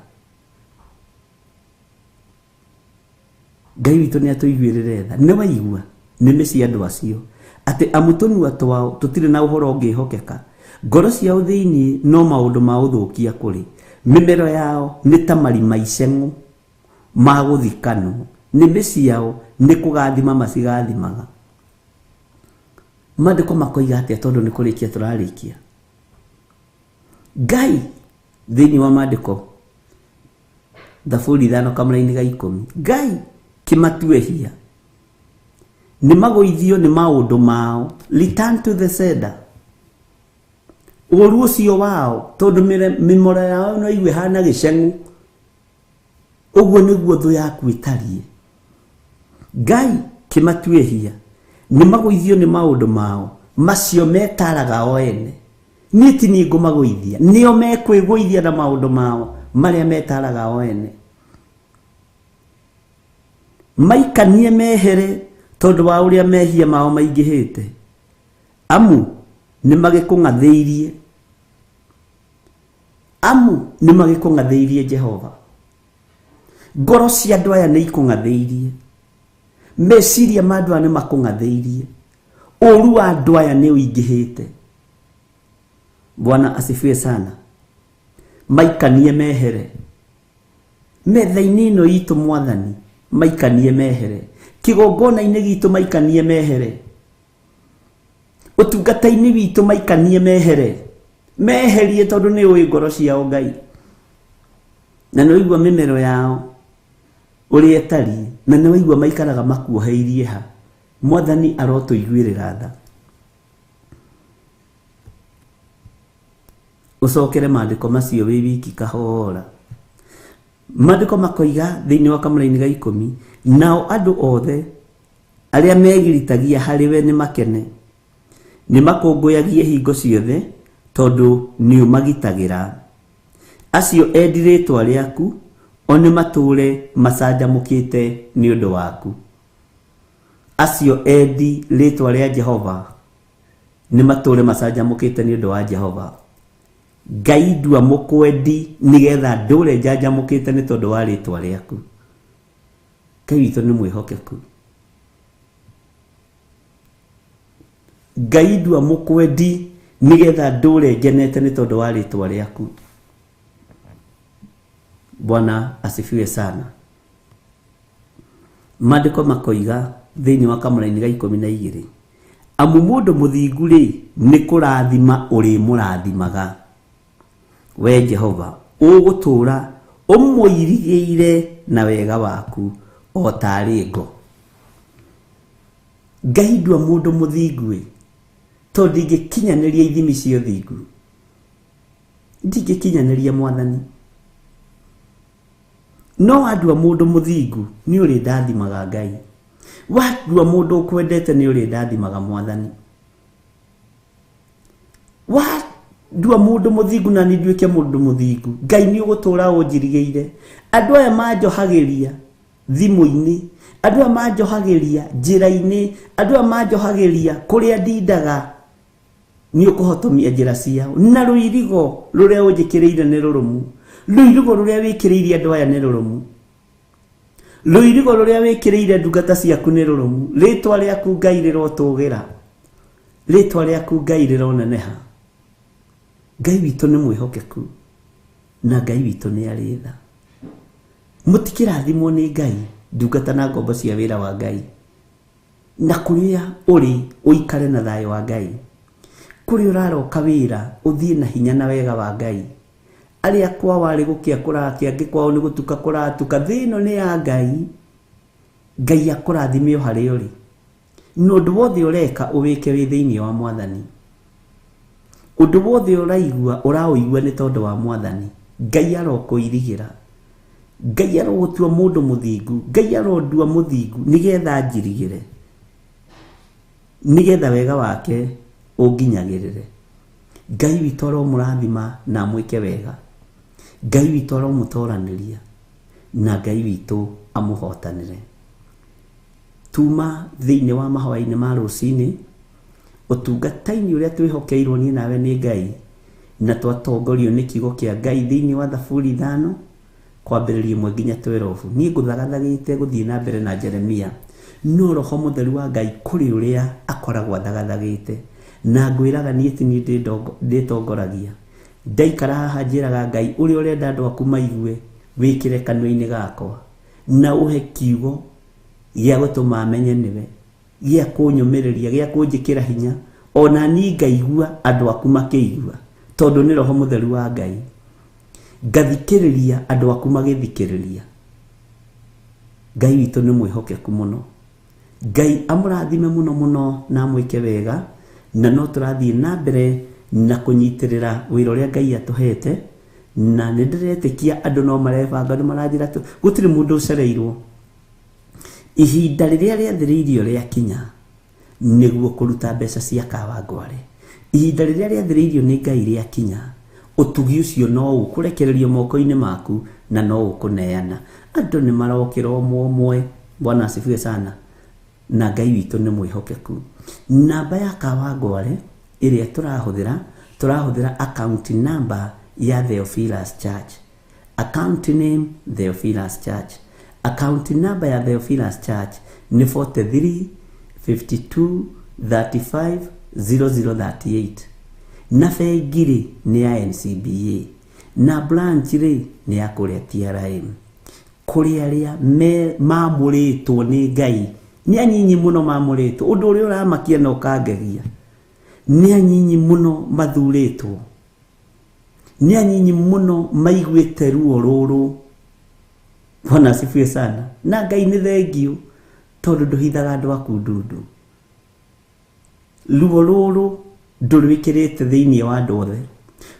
Ngai witũ nĩ atũiguĩrĩre tha. Nĩ waigua nĩmĩ cia andũ acio atĩ amu tũnua twao tũtirĩ na ũhoro ũngĩhokeka. Ngoro ciao thĩinĩ no maũndũ ma ũthũkia kũrĩ. Mĩmero yao nĩ ta marima iceng'ũ ma gũthikanwo. Nĩmĩ ciao nĩ kũgathima macigathimaga. Maandĩko makoiga atĩa tondũ nĩ kũrĩkia tũrarĩkia. Ngai thĩinĩ wa maandĩko Thaburi 5 kamũraini ga 10, Ngai kĩmatue hia nĩ magũithio nĩ maũndũ mao. Return to the sender. Ũru ũcio wao tondũ mĩmora yao no igue hana gĩceng'ũ. Ũguo nĩguo thũ yaku ĩtariĩ. Ngai kĩmatue hia nĩ magũithio nĩ maũndũ mao macio metaraga o ene. Niĩ ti niĩ ngũmagũithia, nĩo mekwĩgũithia na maũndũ mao marĩa metaraga o ene. Maikanie mehere tondũ wa ũrĩa mehia mao maingĩhĩte. Amu nĩ magĩkũng'athĩirie. Amu nĩ magĩkũng'athĩirie Jehova. Ngoro cia andũ aya nĩ ikũng'athĩirie. Meciria ma andũ aya nĩ makũng'athĩirie. Ũru wa andũ aya nĩ ũingĩhĩte. Bwana asifiwe sana. Maikanie mehere. Metha-inĩ ĩno itũ Mwathani, maikanie mehere. Kĩgongona-inĩ gitũ maikanie mehere. Ũtungata-inĩ witũ maikanie mehere. Meherie tondũ nĩ ũĩ ngoro ciao Ngai. Na nĩ waigua mĩmero yao ũrĩa ĩtariĩ, na nĩ waigua maikaraga makuoheirie ha. Mwathani arotũiguĩrĩra tha. Ũcokere maandĩko macio wĩ wiki kahora. Maandĩko makoiga thĩinĩ wa kamũraini ga 10, nao andũ othe arĩa megiritagia harĩ we nĩ makene, nĩ makũngũyagie hingo ciothe tondũ nĩ ũmagitagĩra. Acio endi rĩtwa rĩaku o nĩ matũũre macanjamũkĩte nĩ ũndũ waku. Acio endi rĩtwa rĩa Jehova nĩ matũũre macanjamũkĩte nĩ ũndũ wa Jehova. Ngai ndua mũkwendi nĩgetha ndũre njanjamũkĩte nĩ tondũ wa rĩtwa rĩaku. Ngai witũ nĩ mwĩhokeku. Ngai ndua mũkwendi nĩgetha ndũre ngenete nĩ tondũ wa rĩtwa rĩaku. Bwana asifiwe sana. Maandĩko makoiga thĩinĩ wa kamũraini ga 12, amu mũndũ mũthingu rĩ nĩ kũrathima ũrĩmũrathimaga, we Jehova ũgũtũũra ũmũirigĩire na wega waku o tarĩ ngo. Ngai ndua mũndũ mũthingu ĩ, tondũ ndingĩkinyanĩria ithimi cia ũthingu, ndingĩkinyanĩria Mwathani. No wandua mũndũ mũthingu nĩ ũrĩndathimaga Ngai, wandua mũndũ ũkwendete nĩ ũrĩndathimaga Mwathani, wandua mũndũ mũthingu na niĩ nduĩke mũndũ mũthingu, Ngai nĩ ũgũtũũra ũnjirigĩire. Andũ aya manjohagĩria thimũ-inĩ, andũ aya manjohagĩria njĩra-inĩ, andũ aya manjohagĩria kũrĩa ndindaga, nĩ ũkũhotomia njĩra ciao. Na rũirigo rũrĩa ũnjĩkĩrĩire nĩ rũrũmu, rũirigo rũrĩa wĩkĩrĩire andũ aya nĩ rũrũmu, rũirigo rũrĩa wĩkĩrĩire ndungata ciaku nĩ rũrũmu. Rĩtwa rĩaku Ngai rĩrotũgĩra, rĩtwa rĩaku Ngai rĩroneneha. Ngai witũ nĩ mwĩhokeku na Ngai witũ nĩ arĩ tha. Mũtikĩrathimwo nĩ Ngai, ndungata na ngombo cia wĩra wa Ngai. Na kũrĩa ũrĩ ũikare na thayũ wa Ngai, kũrĩa ũraroka wĩra ũthiĩ na hinya na wega wa Ngai. Arĩa kwao arĩ gũkĩa kũrakĩa, angĩ kwao nĩ gũtuka kũratuka, thĩ ĩno nĩ ya Ngai. Ngai akũrathime o harĩa ũrĩ, na ũndũ wothe ũreka ũwĩke wĩ thĩinĩ wa Mwathani. Ũndũ wothe ũraigua ũraũigua nĩ tondũ wa Mwathani. Ngai arokũirigĩra, Ngai arogũtua mũndũ mũthingu, Ngai arondua mũthingu nĩgetha njirigĩre, nĩgetha wega wake ũnginyagĩrĩre. Ngai witũ aromũrathima na amwĩke wega, Ngai witũ aromũtoranĩria na Ngai witũ amũhotanĩre. Tuma thĩinĩ wa mahoya-inĩ ma rũcinĩ, ũtungata-inĩ ũrĩa twĩhokeirwo niĩ nawe nĩ Ngai, na twatongorio nĩ kiugo kĩa Ngai thĩinĩ wa Thaburi 5 kwambĩrĩria 1 nginya 12. Niĩ ngũthagathagĩte gũthiĩ na mbere na Jeremia, no Roho Mũtheru wa Ngai kũrĩ ũrĩa akoragwo athagathagĩte, na ngwĩraga niĩ ti niĩ ndĩtongoragia. Ndaikara haha njĩraga Ngai ũrĩa ũrenda andũ aku maigue wĩkĩre kanua-inĩ gakwa, na ũhe kiugo gĩa gũtũma menye nĩwe, gĩa kũnyũmĩrĩria, gĩa kũnjĩkĩra hinya, ona niĩ ngaigua andũ aku makĩigua, tondũ nĩ Roho Mũtheru wa Ngai. Ngathikĩrĩria andũ aku magĩthikĩrĩria. Ngai witũ nĩ mwĩhokeku mũno. Ngai amũrathime mũno mũno na amwĩke wega, na no tũrathiĩ na mbere na kũnyitĩrĩra wĩra ũrĩa Ngai atũhete, na nĩ ndĩretĩkia andũ no marebanga, nĩ maranjĩra gũtirĩ mũndũ ũcereirwo. Ihinda rĩrĩa rĩathĩrĩirio rĩakinya nĩguo kũruta mbeca cia Kawangware, ihinda rĩrĩa rĩathĩrĩirio nĩ Ngai rĩakinya, ũtugi ũcio no ũkũrekererio moko-inĩ maku na no ũkũneana. Andũ nĩ marokĩra ũmwe ũmwe. Bwana asifiwe sana. Na Ngai witũ nĩ mwĩhokeku. Namba ya Kawangware ĩrĩa tũrahũthĩra account number ya Theophilus Church, account name Theophilus Church, account number ya Theophilus Church nĩ 43 52 35 0038, na bengi rĩ nĩ ya NCBA, na branch rĩ nĩ ya kũrĩa TRM. Kũrĩ arĩa mamũrĩtwo nĩ Ngai, nĩ anyinyi mũno mamũrĩtwo. Ũndũ ũrĩa ũramakia na ũkangegia, nĩ anyinyi mũno mathurĩtwo, nĩ anyinyi mũno maiguĩte ruo rũrũ. Bwana asifiwe sana. Na Ngai nĩ thengiũ tondũ ndũhithaga andũ aku ndundu. Ruo rũrũ ndũrwĩkĩrĩte thĩinĩ wa andũ othe,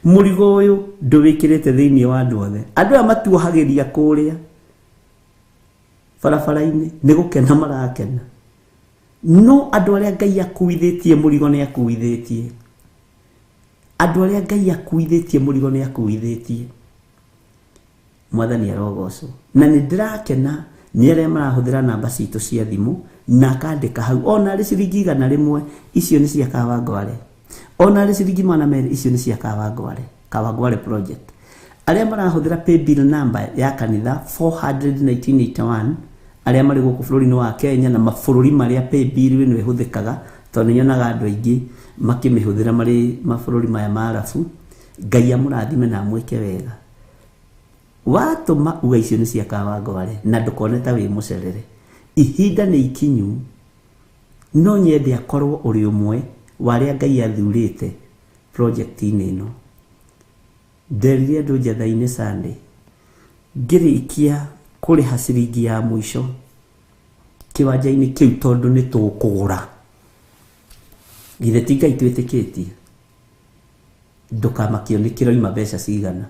mũrigo ũyũ ndũwĩkĩrĩte thĩinĩ wa andũ othe. Andũ aya matuohagĩria kũrĩa barabara-inĩ nĩ gũkena marakena, no andũ arĩa Ngai akuithĩtie mũrigo nĩ akuithĩtie. Andũ arĩa Ngai akuithĩtie mũrigo nĩ akuithĩtie. Mwathani arogocwo. Na nĩ ndĩrakena nĩ arĩa marahũthĩra namba citũ cia thimũ na akandĩka hau, ona arĩ ciringi 100, icio nĩ cia Kawangware, ona arĩ ciringi 200, icio nĩ cia Kawangware, Kawangware project. Arĩa marahũthĩra paybill number ya kanitha 41981, arĩa marĩ gũkũ bũrũri-inĩ wa Kenya na mabũrũri marĩa paybill ĩno ĩhũthĩkaga Tondũ nĩ nyonaga andũ aingĩ makĩmĩhũthĩra marĩ mabũrũri maya ma Arabu. Ngai amũrathime na amwĩke wega. Watũma uga icio nĩ cia Kawangware na ndũkone ta wĩ mũcerere. Ihinda nĩ ikinyu, no nyende akorwo ũrĩ ũmwe wa arĩa Ngai athurĩte project-inĩ ĩno. Nderire andũ njatha-inĩ Sunday, ngĩrĩkia kũrĩha ciringi ya mũico kĩwanja-inĩ kĩu tondũ nĩ tũkũgũra. Githĩ ti Ngai twĩtĩkĩtie? Ndũkamakio nĩ kĩroima mbeca cigana,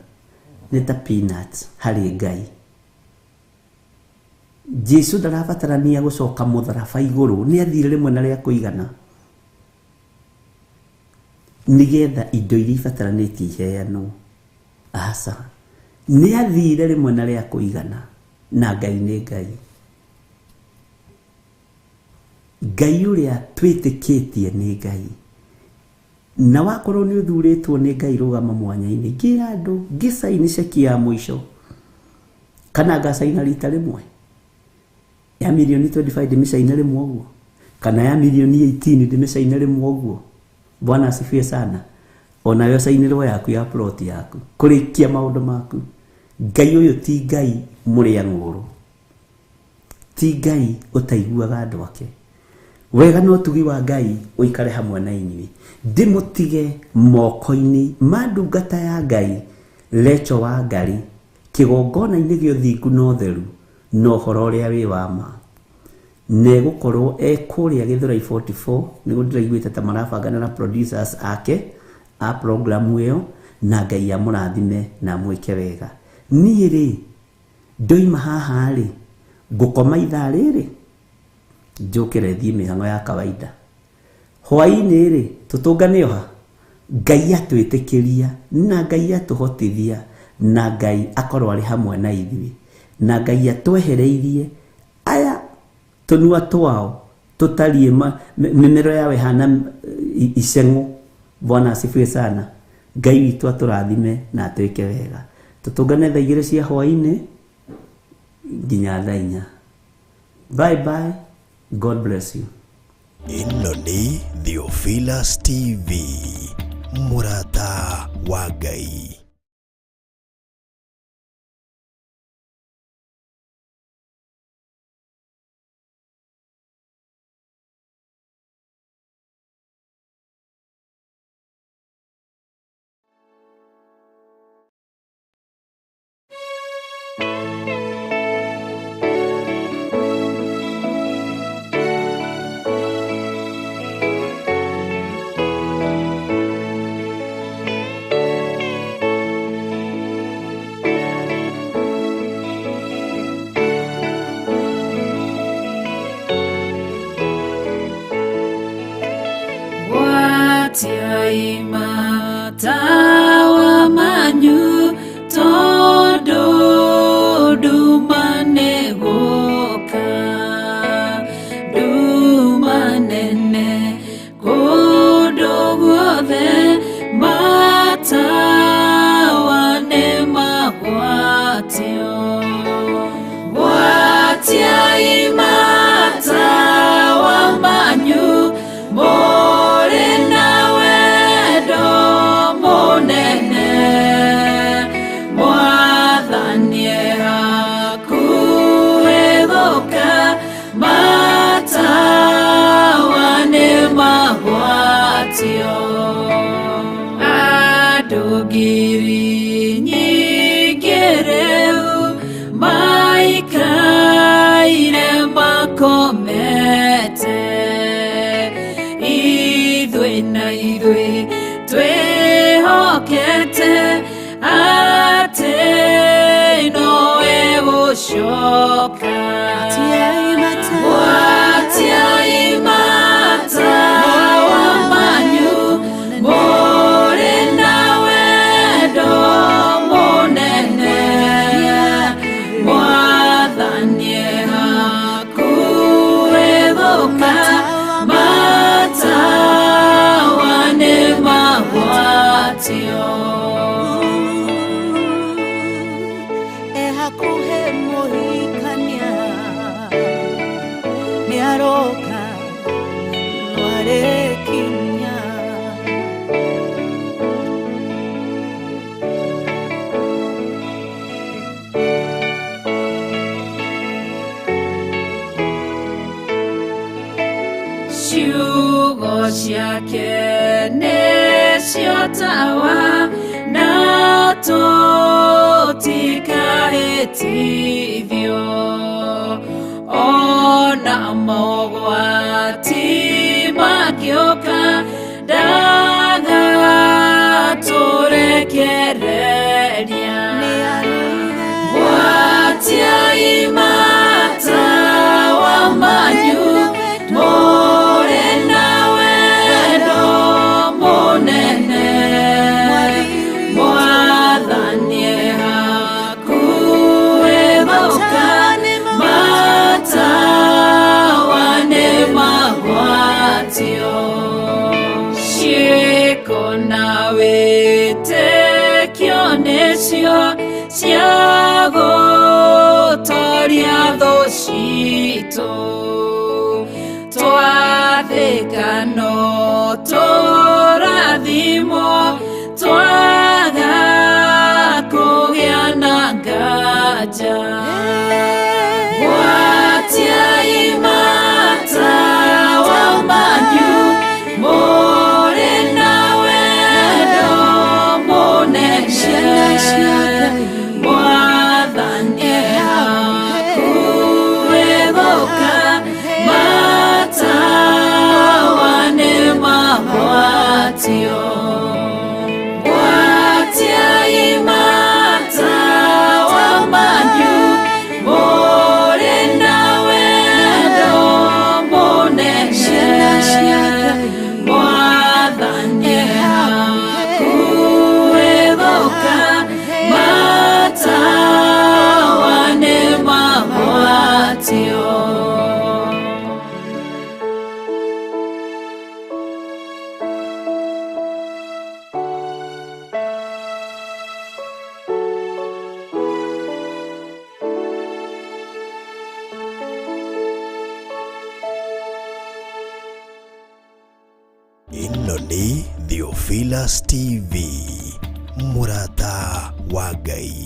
nĩ ta peanuts harĩ Ngai. Jesu ndarabatarania gũcoka mũtharaba igũrũ, nĩ athire rĩmwe na rĩa kũigana nĩgetha indo iria ibataranĩtie iheanwo. Aca, nĩ athire rĩmwe na rĩa kũigana, na Ngai nĩ Ngai. Ngai ũrĩa twĩtĩkĩtie nĩ Ngai. Na wakorwo nĩ ũthurĩtwo nĩ Ngai, rũgama mwanya-inĩ. Ngĩra andũ ngĩcaini ceki ya mũico kana ngacaina rita rĩmwe ya mirioni 25 ndĩmĩcaine rĩmwe ũguo, kana ya mirioni 18 ndĩmĩcaine rĩmwe ũguo. Bwana asifiwe sana. Onawe ũcainĩrwo yaku ya plot yaku kũrĩkia maũndũ maku. Ngai ũyũ ti Ngai mũrĩa ng'ũrũ, ti Ngai ũtaiguaga andũ ake. Wega na ũtugi wa Ngai ũikare hamwe na inyuĩ. Ndĩmũtige moko-inĩ ma ndungata ya Ngai Recho wa Ngarĩ, kĩgongona-inĩ gĩa ũthingu na ũtheru na ũhoro ũrĩa wĩ wa ma. Na egũkorwo e kũrĩa Gĩthũrai 44, nĩguo ndĩraiguĩte ta marabangana na producers ake a programu ĩyo, na Ngai amũrathime na amwĩke wega. Niĩ rĩ, ndoima haha rĩ, ngũkoma ithaa rĩrĩ njũkĩre thiĩ mĩhang'o ya kawaida. Hwaĩ-inĩ rĩ, tũtũngane oha. Ngai atwĩtĩkĩria na Ngai atũhotithia na Ngai akorwo arĩ hamwe na ithuĩ na Ngai atwehereirie aya tũnua twao tũtariĩ mĩmero yao ĩhana iceng'ũ. Bwana asifiwe sana. Ngai witũ atũrathime na atwĩke wega. Tũtũngane thaa 2 cia hwaĩ-inĩ nginya thaa 4. Bye bye. God bless you. Ĩno nĩ Theophilus TV, mũrata wa Ngai. Matawa manyu tondu nduma nĩgũka, nduma nene kũndũ guothe, matawa nĩmagwatio. Gwatiai matawa manyu mũrĩ na wendo mũnene, Mwathani e hakuhĩ gũka, matawa nĩmagwatio. Andũ ngiri nyingĩ rĩu maikaire makomete, ithuĩ na ithuĩ twĩhokete atĩ nowe gũcoka. Gwatiai matawa manyu mũrĩ na wendo mũnene, Mwathani e hakuhĩ gũka, matawa nĩmagwatio. E hakuhĩ mũhikania nĩaroka, no arĩ Ciugo ciake nĩcio tawa na tũtikahĩtithio ona mogwati mangĩũka ndagatũrekereria. Gwatiai matawa manyu mũrĩ na wendo mũnene, Mwathani e hakuhĩ gũka, matawa nĩ magwatio. Ciĩko na wĩtĩkio nĩcio cia gũtoria thũ citũ, twathĩka no tũrathimwo, twaga kũgĩa na nganja. Gwatiai matawa manyu mũrĩ na wendo mũnene, Mwathani e hakuhĩ gũka, matawa nĩ magwatio. Gwatiai matawa manyu mũrĩ na wendo mũnene, Mwathani e hakuhĩ gũka, matawa nĩ magwatio. Ĩno nĩ Theophilus TV, mũrata wa Ngai.